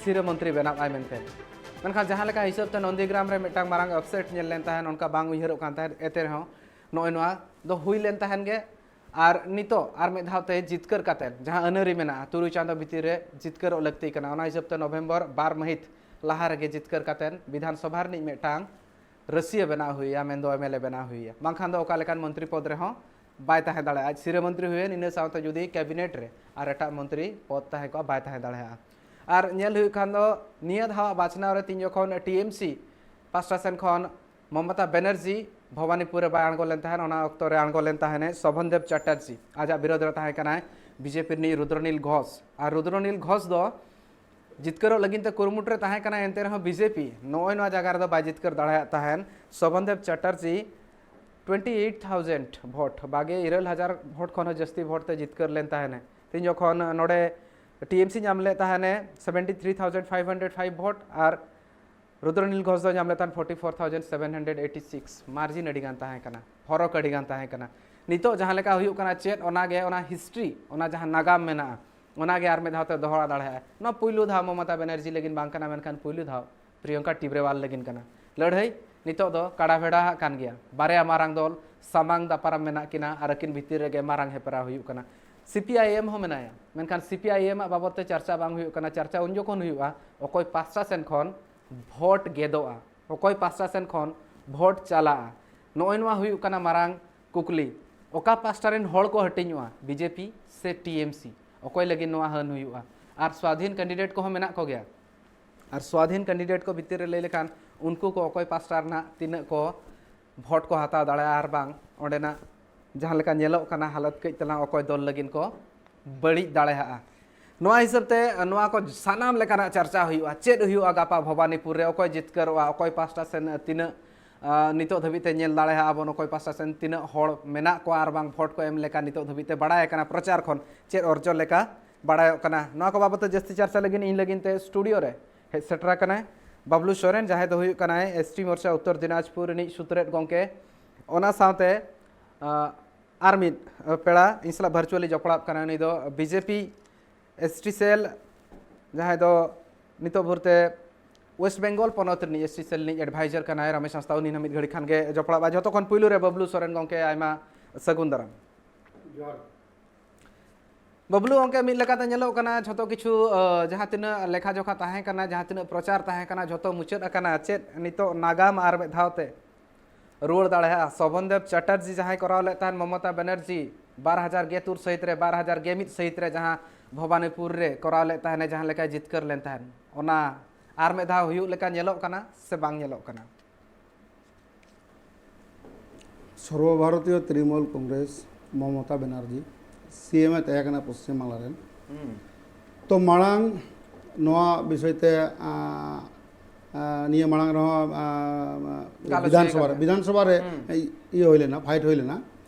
ᱥᱤᱨᱟᱹ ᱢᱚᱱᱛᱨᱤ ᱵᱮᱱᱟᱣ ᱟᱭ ᱢᱮᱱᱛᱮ᱾ ᱢᱮᱱᱠᱷᱟᱱ ᱡᱟᱦᱟᱸ ᱞᱮᱠᱟ ᱦᱤᱥᱟᱹᱵ ᱛᱮ ᱱᱚᱱᱫᱤᱜᱨᱟᱢ ᱨᱮ ᱢᱤᱫᱴᱟᱝ ᱢᱟᱨᱟᱝ upset ᱧᱮᱞ ᱞᱮᱱ ᱛᱟᱦᱮᱸᱱ, ᱚᱱᱠᱟ ᱵᱟᱝ ᱩᱭᱦᱟᱹᱨᱚᱜ ᱠᱟᱱ ᱛᱟᱦᱮᱸᱫ, ᱮᱱᱛᱮ ᱨᱮᱦᱚᱸ ᱱᱚᱜᱼᱚᱭ ᱱᱚᱣᱟ ᱫᱚ ᱦᱩᱭ ᱞᱮᱱ ᱛᱟᱦᱮᱸᱱ ᱜᱮ᱾ ᱟᱨ ᱱᱤᱛᱚᱜ ᱟᱨ ᱢᱤᱫ ᱫᱷᱟᱣ ᱛᱮ ᱡᱤᱛᱠᱟᱹᱨ ᱠᱟᱛᱮ ᱡᱟᱦᱟᱸ ᱟᱹᱱᱟᱹᱨᱤ ᱢᱮᱱᱟᱜᱼᱟ, ᱛᱩᱨᱩᱭ ᱪᱟᱸᱫᱚ ᱵᱷᱤᱛᱤᱨ ᱨᱮ ᱡᱤᱛᱠᱟᱹᱨᱚᱜ ᱞᱟᱹᱠᱛᱤ ᱠᱟᱱᱟ᱾ ᱚᱱᱟ ᱦᱤᱥᱟᱹᱵ ᱛᱮ ᱱᱚᱵᱷᱮᱢᱵᱚᱨ ᱵᱟᱨ ᱢᱟᱹᱦᱤᱛ ᱞᱟᱦᱟ ᱨᱮᱜᱮ ᱡᱤᱛᱠᱟᱹᱨ ᱠᱟᱛᱮ ᱵᱤᱫᱷᱟᱱ ᱥᱚᱵᱷᱟ ᱨᱤᱱᱤᱡ ᱢᱤᱫᱴᱟᱝ ᱨᱟᱹᱥᱤᱭᱟᱹ ᱵᱮᱱᱟᱣ ᱦᱩᱭᱩᱜᱼᱟ, ᱢᱮᱱᱫᱚ ᱮᱢ ᱮᱞ ᱮ ᱵᱮᱱᱟᱣ ᱦᱩᱭᱩᱜᱼᱟ᱾ ᱵᱟᱝᱠᱷᱟᱱ ᱫᱚ ᱚᱠᱟ ᱞᱮᱠᱟᱱ ᱢᱚᱱᱛᱨᱤ ᱯᱚᱫᱽ ᱨᱮᱦᱚᱸ ᱵᱟᱭ ᱛᱟᱦᱮᱸ ᱫᱟᱲᱮᱭᱟᱜᱼᱟ᱾ ᱟᱡ ᱥᱤᱨᱟᱹ ᱢᱚᱱᱛᱨᱤ ᱦᱩᱭᱮᱱ, ᱤᱱᱟᱹ ᱥᱟᱶᱛᱮ ᱡᱩᱫᱤ cabinet ᱨᱮ ᱟᱨ ᱮᱴᱟᱜ ᱢᱚᱱᱛᱨᱤ ᱯᱚᱫᱽ ᱛᱟᱦᱮᱸ ᱠᱚᱜᱼᱟ, ᱵᱟᱭ ᱛᱟᱦᱮᱸ ᱫᱟᱲᱮᱭᱟᱜᱼᱟ᱾ ᱟᱨ ᱧᱮᱞ ᱦᱩᱭᱩᱜ ᱠᱷᱟᱱ ᱫᱚ ᱱᱤᱭᱟᱹ ᱫᱷᱟᱣᱟᱜ ᱵᱟᱪᱷᱱᱟᱣ ᱨᱮ ᱛᱤᱱ ᱡᱚᱠᱷᱚᱱ ᱴᱤ ᱮᱢ ᱥᱤ ᱯᱟᱥᱴᱟ ᱥᱮᱱ ᱠᱷᱚᱱ ᱢᱚᱢᱚᱛᱟ ᱵᱮᱱᱟᱨᱡᱤ ᱵᱷᱚᱵᱟᱱᱤᱯᱩᱨ ᱨᱮ ᱵᱟᱭ ᱟᱬᱜᱚ ᱞᱮᱱ ᱛᱟᱦᱮᱸᱱ, ᱚᱱᱟ ᱚᱠᱛᱚ ᱨᱮ ᱟᱬᱜᱚ ᱞᱮᱱ ᱛᱟᱦᱮᱸᱱᱮ ᱥᱳᱵᱷᱚᱱ ᱫᱮᱵᱽ ᱪᱟᱴᱟᱨᱡᱤ, ᱟᱡᱟᱜ ᱵᱤᱨᱳᱫᱷ ᱨᱮ ᱛᱟᱦᱮᱸ ᱠᱟᱱᱟᱭ ᱵᱤᱡᱮᱯᱤ ᱨᱤᱱᱤᱡ ᱨᱩᱫᱨᱚᱱᱤᱞ ᱜᱷᱳᱥ᱾ ᱟᱨ ᱨᱩᱫᱨᱚᱱᱤᱞ ᱜᱷᱳᱥ ᱫᱚ ᱡᱤᱛᱠᱟᱹᱨᱚᱜ ᱞᱟᱹᱜᱤᱫ ᱛᱮ ᱠᱩᱨᱩᱢᱩᱴᱩ ᱨᱮ ᱛᱟᱦᱮᱸ ᱠᱟᱱᱟ, ᱮᱱᱛᱮ ᱨᱮᱦᱚᱸ ᱵᱤᱡᱮᱯᱤ ᱱᱚᱜᱼᱚᱭ ᱱᱚᱣᱟ ᱡᱟᱭᱜᱟ ᱨᱮᱫᱚ ᱵᱟᱭ ᱡᱤᱛᱠᱟᱹᱨ ᱫᱟᱲᱮᱭᱟᱜ ᱛᱟᱦᱮᱱ᱾ ᱥᱚᱵᱚᱱᱫᱮᱵ ᱪᱟᱴᱟᱨᱡᱤ ᱴᱩᱭᱮᱱᱴᱤ ᱮᱭᱤᱴ ᱛᱷᱟᱣᱡᱮᱱᱰ ᱵᱷᱳᱴ, ᱵᱟᱜᱮ ᱤᱨᱟᱹᱞ ᱦᱟᱡᱟᱨ ᱵᱷᱳᱴ ᱠᱷᱚᱱ ᱦᱚᱸ ᱡᱟᱹᱥᱛᱤ ᱵᱷᱳᱴ ᱛᱮ ᱡᱤᱛᱠᱟᱹᱨ ᱞᱮᱱ ᱛᱟᱦᱮᱱᱮ᱾ ᱛᱤᱦᱤᱧ ᱡᱚᱠᱷᱚᱱ ᱱᱚᱰᱮ ᱴᱤ ᱮᱢ ᱥᱤ ᱧᱟᱢ ᱞᱮᱫ ᱛᱟᱦᱮᱱᱮ seventy three thousand five hundred five vote ᱟᱨ ᱨᱩᱫᱨᱚᱱᱤᱞ ᱜᱷᱳᱥ ᱫᱚ ᱧᱟᱢ ᱞᱮᱫ ᱛᱟᱦᱮᱱ forty four thousand seven hundred eighty six. Margin ᱟᱹᱰᱤ ᱜᱟᱱ ᱛᱟᱦᱮᱸ ᱠᱟᱱᱟ, ᱯᱷᱚᱨᱚᱠ ᱟᱹᱰᱤ ᱜᱟᱱ ᱛᱟᱦᱮᱸ ᱠᱟᱱᱟ᱾ ᱱᱤᱛᱚᱜ ᱡᱟᱦᱟᱸ ᱞᱮᱠᱟ ᱦᱩᱭᱩᱜ ᱠᱟᱱᱟ, ᱪᱮᱫ ᱚᱱᱟᱜᱮ, ᱚᱱᱟ ᱦᱤᱥᱴᱨᱤ, ᱚᱱᱟ ᱡᱟᱦᱟᱸ ᱱᱟᱜᱟᱢ ᱢᱮᱱᱟᱜᱼᱟ, ᱚᱱᱟᱜᱮ ᱟᱨ ᱢᱤᱫ ᱫᱷᱟᱣ ᱛᱮ ᱫᱚᱦᱲᱟ ᱫᱟᱲᱮᱭᱟᱜᱼᱟ᱾ ᱱᱚᱣᱟ ᱯᱩᱭᱞᱩ ᱫᱷᱟᱣ ᱢᱚᱢᱚᱛᱟ ᱵᱮᱱᱟᱨᱡᱤ ᱞᱟᱹᱜᱤᱫ ᱵᱟᱝ ᱠᱟᱱᱟ, ᱢᱮᱱᱠᱷᱟᱱ ᱯᱩᱭᱞᱩ ᱫᱷᱟᱣ ᱯᱨᱤᱭᱚᱝᱠᱟ ᱴᱤᱵᱨᱮᱣᱟᱞ ᱞᱟᱹᱜᱤᱫ ᱠᱟᱱᱟ᱾ ᱞᱟᱹᱲᱦᱟᱹᱭ ᱱᱤᱛᱚᱜ ᱫᱚ ᱠᱟᱲᱟ ᱵᱷᱮᱲᱟ ᱦᱟᱜ ᱠᱟᱱ ᱜᱮᱭᱟ᱾ ᱵᱟᱨᱭᱟ ᱢᱟᱨᱟᱝ ᱫᱚᱞ ᱥᱟᱢᱟᱝ ᱫᱟᱯᱟᱨᱟᱢ ᱢᱮᱱᱟᱜ ᱠᱤᱱᱟ ᱟᱨ ᱟᱹᱠᱤᱱ ᱵᱷᱤᱛᱤᱨ ᱨᱮᱜᱮ ᱢᱟᱨᱟᱝ ᱦᱮᱯᱨᱟᱣ ᱦᱩᱭᱩᱜ ᱠᱟᱱᱟ᱾ ᱥᱤ ᱯᱤ ᱟᱭ ᱮᱢ ᱦᱚᱸ ᱢᱮᱱᱟᱭᱟ, ᱢᱮᱱᱠᱷᱟᱱ ᱥᱤ ᱯᱤ ᱟᱭ ᱮᱢ ᱟᱜ ᱵᱟᱵᱚᱫ ᱛᱮ ᱪᱟᱨᱪᱟ ᱵᱟᱝ ᱦᱩᱭᱩᱜ ᱠᱟᱱᱟ᱾ ᱪᱟᱨᱪᱟ ᱩᱱ ᱡᱚᱠᱷᱚᱱ ᱦᱩᱭᱩᱜᱼᱟ, ᱚᱠᱚᱭ ᱯᱟᱥᱴᱟ ᱥᱮᱱ ᱠᱷᱚᱱ ᱵᱷᱳᱴ ᱜᱮᱫᱚᱜᱼᱟ, ᱚᱠᱚᱭ ᱯᱟᱥᱴᱟ ᱥᱮᱱ ᱠᱷᱚᱱ ᱵᱷᱳᱴ ᱪᱟᱞᱟᱜᱼᱟ᱾ ᱱᱚᱜᱼᱚᱭ ᱱᱚᱣᱟ ᱦᱩᱭᱩᱜ ᱠᱟᱱᱟ ᱢᱟᱨᱟᱝ ᱠᱩᱠᱞᱤ᱾ ᱚᱠᱟ ᱯᱟᱥᱴᱟ ᱨᱮᱱ ᱦᱚᱲ ᱠᱚ ᱦᱟᱹᱴᱤᱧᱚᱜᱼᱟ, ᱵᱤ ᱡᱮ ᱯᱤ ᱥᱮ ᱴᱤ ᱮᱢ ᱥᱤ? ᱚᱠᱚᱭ ᱞᱟᱹᱜᱤᱫ ᱱᱚᱣᱟ ᱦᱟᱹᱱ ᱦᱩᱭᱩᱜᱼᱟ? ᱟᱨ ᱥᱣᱟᱫᱷᱤᱱ ᱠᱮᱱᱰᱤᱰᱮᱴ ᱠᱚᱦᱚᱸ ᱢᱮᱱᱟᱜ ᱠᱚᱜᱮᱭᱟ᱾ ᱟᱨ ᱥᱣᱟᱫᱷᱤᱱ ᱠᱮᱱᱰᱤᱰᱮᱴ ᱠᱚ ᱵᱷᱤᱛᱤᱨ ᱨᱮ ᱞᱟᱹᱭ ᱞᱮᱠᱷᱟᱱ, ᱩᱱᱠᱩ ᱠᱚ ᱚᱠᱚᱭ ᱯᱟᱥᱴᱟ ᱨᱮᱱᱟᱜ ᱛᱤᱱᱟᱹᱜ ᱠᱚ ᱵᱷᱳᱴ ᱠᱚ ᱦᱟᱛᱟᱣ ᱫᱟᱲᱮᱭᱟᱜᱼᱟ, ᱟᱨ ᱵᱟᱝ ᱚᱸᱰᱮᱱᱟᱜ ᱡᱟᱦᱟᱸ ᱞᱮᱠᱟ ᱧᱮᱞᱚᱜ ᱠᱟᱱᱟ ᱦᱟᱞᱚᱛ, ᱠᱟᱹᱡ ᱛᱟᱞᱟᱝ ᱚᱠᱚᱭ ᱫᱚᱞ ᱞᱟᱹᱜᱤᱫ ᱠᱚ ᱵᱟᱹᱲᱤᱡ ᱫᱟᱲᱮᱭᱟᱜᱼᱟ᱾ ᱱᱚᱣᱟ ᱦᱤᱥᱟᱹᱵ ᱛᱮ ᱱᱚᱣᱟ ᱠᱚ ᱥᱟᱱᱟᱢ ᱞᱮᱠᱟᱱᱟᱜ ᱪᱟᱨᱪᱟ ᱦᱩᱭᱩᱜᱼᱟ᱾ ᱪᱮᱫ ᱦᱩᱭᱩᱜᱼᱟ ᱜᱟᱯᱟ ᱵᱷᱚᱵᱟᱱᱤᱯᱩᱨ ᱨᱮ, ᱚᱠᱚᱭ ᱡᱤᱛᱠᱟᱹᱨᱚᱜᱼᱟ, ᱚᱠᱚᱭ ᱯᱟᱥᱴᱟ ᱥᱮᱱ ᱛᱤᱱᱟᱹᱜ, ᱟᱸ, ᱱᱤᱛᱚᱜ ᱫᱷᱟᱹᱵᱤᱡ ᱛᱮ ᱧᱮᱞ ᱫᱟᱲᱮᱭᱟᱜᱼᱟ ᱵᱚᱱ, ᱚᱠᱚᱭ ᱯᱟᱥᱴᱟ ᱥᱮᱱ ᱛᱤᱱᱟᱹᱜ ᱦᱚᱲ ᱢᱮᱱᱟᱜ ᱠᱚᱣᱟ ᱟᱨ ᱵᱟᱝ ᱵᱷᱳᱴ ᱠᱚ ᱮᱢ ᱞᱮᱠᱟ ᱱᱤᱛᱚᱜ ᱫᱷᱟᱹᱵᱤᱡ ᱛᱮ ᱵᱟᱲᱟᱭ ᱟᱠᱟᱱᱟ ᱯᱨᱚᱪᱟᱨ ᱠᱷᱚᱱ, ᱪᱮᱫ ᱚᱨᱡᱚ ᱞᱮᱠᱟ ᱵᱟᱲᱟᱭᱚᱜ ᱠᱟᱱᱟ᱾ ᱱᱚᱣᱟ ᱠᱚ ᱵᱟᱵᱚᱫ ᱛᱮ ᱡᱟᱹᱥᱛᱤ ᱪᱟᱨᱪᱟ ᱞᱟᱹᱜᱤᱫ ᱤᱧ ᱞᱟᱹᱜᱤᱫ ᱛᱮ ᱥᱴᱩᱰᱤᱭᱳ ᱨᱮ ᱦᱮᱡ ᱥᱮᱴᱮᱨ ᱟᱠᱟᱱᱟᱭ ᱵᱟᱵᱞᱩ ᱥᱚᱨᱮᱱ, ᱡᱟᱦᱟᱸᱭ ᱫᱚ ᱦᱩᱭᱩᱜ ᱠᱟᱱᱟᱭ ᱮᱥ ᱴᱤ ᱢᱳᱨᱪᱟ ᱩᱛᱛᱚᱨ ᱫᱤᱱᱟᱡᱽᱯᱩᱨ ᱨᱤᱱᱤᱡ ᱥᱩᱛᱨᱮᱫ ᱜᱚᱢᱠᱮ᱾ ᱚᱱᱟ ᱥᱟᱶᱛᱮ, ᱟᱸ, ᱟᱨ ᱢᱤᱫ, ᱟᱸ, ᱯᱮᱲᱟ ᱤᱧ ᱥᱟᱞᱟᱜ ᱵᱷᱟᱨᱪᱩᱣᱟᱞᱤ ᱡᱚᱯᱲᱟᱣ ᱠᱟᱱᱟᱭ, ᱩᱱᱤ ᱫᱚ B J P S T ᱥᱮᱞ, ᱡᱟᱦᱟᱸᱭ ᱫᱚ ᱱᱤᱛᱚᱜ ᱵᱷᱳᱨ ᱛᱮ ᱳᱭᱮᱥᱴ ᱵᱮᱝᱜᱚᱞ ᱯᱚᱱᱚᱛ ᱨᱤᱱᱤᱡ ᱮᱥ ᱴᱤ ᱥᱮᱞ ᱨᱤᱱᱤᱡ ᱮᱰᱵᱷᱟᱭᱡᱟᱨ ᱠᱟᱱᱟᱭ, ᱨᱟᱢᱮᱥ ᱦᱟᱸᱥᱫᱟ᱾ ᱩᱱᱤ ᱦᱚᱸ ᱢᱤᱫ ᱜᱷᱟᱹᱲᱤ ᱠᱷᱟᱱ ᱜᱮ ᱡᱚᱯᱲᱟᱜᱼᱟ᱾ ᱡᱷᱚᱛᱚ ᱠᱷᱚᱱ ᱯᱩᱭᱞᱩ ᱨᱮ ᱵᱟᱵᱞᱩ ᱥᱚᱨᱮᱱ ᱜᱚᱢᱠᱮ, ᱟᱭᱢᱟ ᱥᱟᱹᱜᱩᱱ ᱫᱟᱨᱟᱢ᱾ ᱡᱚᱦᱟᱨ᱾ ᱵᱟᱵᱞᱩ ᱜᱚᱢᱠᱮ, ᱢᱤᱫ ᱞᱮᱠᱟᱛᱮ ᱧᱮᱞᱚᱜ ᱠᱟᱱᱟ, ᱡᱷᱚᱛᱚ ᱠᱤᱪᱷᱩ, ᱟᱸ, ᱡᱟᱦᱟᱸ ᱛᱤᱱᱟᱹᱜ ᱞᱮᱠᱷᱟ ᱡᱚᱠᱷᱟ ᱛᱟᱦᱮᱸ ᱠᱟᱱᱟ, ᱡᱟᱦᱟᱸ ᱛᱤᱱᱟᱹᱜ ᱯᱨᱚᱪᱟᱨ ᱛᱟᱦᱮᱸ ᱠᱟᱱᱟ, ᱡᱷᱚᱛᱚ ᱢᱩᱪᱟᱹᱫ ᱟᱠᱟᱱᱟ᱾ ᱪᱮᱫ ᱱᱤᱛᱚᱜ ᱱᱟᱜᱟᱢ ᱟᱨ ᱢᱤᱫ ᱫᱷᱟᱣ ᱛᱮ ᱨᱩᱣᱟᱹᱲ ᱫᱟᱲᱮᱭᱟᱜᱼᱟ? ᱥᱚᱵᱚᱱᱫᱮᱵ ᱪᱟᱴᱟᱨᱡᱤ ᱡᱟᱦᱟᱸᱭ ᱠᱚᱨᱟᱣ ᱞᱮᱫ ᱛᱟᱦᱮᱸᱫ ᱢᱚᱢᱚᱛᱟ ᱵᱮᱱᱟᱨᱡᱤ ᱵᱟᱨ ᱦᱟᱡᱟᱨ ᱜᱮ ᱛᱩᱨ ᱥᱟᱹᱦᱤᱛ ᱨᱮ, ᱵᱟᱨ ᱦᱟᱡᱟᱨ ᱜᱮ ᱢᱤᱫ ᱥᱟᱹᱦᱤᱛ ᱨᱮ ᱡᱟᱦᱟᱸ ᱵᱷᱚᱵᱟᱱᱤᱯᱩᱨ ᱨᱮ ᱠᱚᱨᱟᱣ ᱞᱮᱫ ᱛᱟᱦᱮᱸᱫ, ᱡᱟᱦᱟᱸ ᱞᱮᱠᱟᱭ ᱡᱤᱛᱠᱟᱹᱨ ᱞᱮᱱ ᱛᱟᱦᱮᱸᱫ, ᱚᱱᱟ ᱟᱨ ᱢᱤᱫ ᱫᱷᱟᱣ ᱦᱩᱭᱩᱜ ᱞᱮᱠᱟ ᱧᱮᱞᱚᱜ ᱠᱟᱱᱟ ᱥᱮ ᱵᱟᱝ ᱧᱮᱞᱚᱜ ᱠᱟᱱᱟ? ᱥᱚᱨᱵᱚ ᱵᱷᱟᱨᱚᱛᱤᱭᱚ ᱛᱨᱤᱱᱢᱩᱞ ᱠᱚᱝᱜᱨᱮᱥ ᱢᱚᱢᱚᱛᱟ ᱵᱮᱱᱟᱨᱡᱤ ᱥᱤ ᱮᱢ ᱮ ᱛᱟᱦᱮᱸ ᱠᱟᱱᱟ ᱯᱚᱥᱪᱤᱢ ᱵᱟᱝᱞᱟ ᱨᱮᱱ᱾ ᱛᱚ ᱢᱟᱲᱟᱝ ᱱᱚᱣᱟ ᱵᱤᱥᱚᱭ ᱛᱮ, ᱟᱸ, ᱟᱸ, ᱱᱤᱭᱟᱹ ᱢᱟᱲᱟᱝ ᱨᱮᱦᱚᱸ, ᱟᱸ, ᱜᱟᱞᱚᱪ ᱵᱤᱫᱷᱟᱱ ᱦᱩᱭ ᱥᱚᱵᱷᱟ ᱨᱮ, ᱟᱠᱟᱱᱟ᱾ ᱵᱤᱫᱷᱟᱱ ᱥᱚᱵᱷᱟ ᱨᱮ ᱦᱩᱸ᱾ ᱤ-, ᱤᱭᱟᱹ ᱦᱩᱭ ᱞᱮᱱᱟ, ᱯᱷᱟᱭᱤᱴ ᱦᱩᱭ ᱞᱮᱱᱟ᱾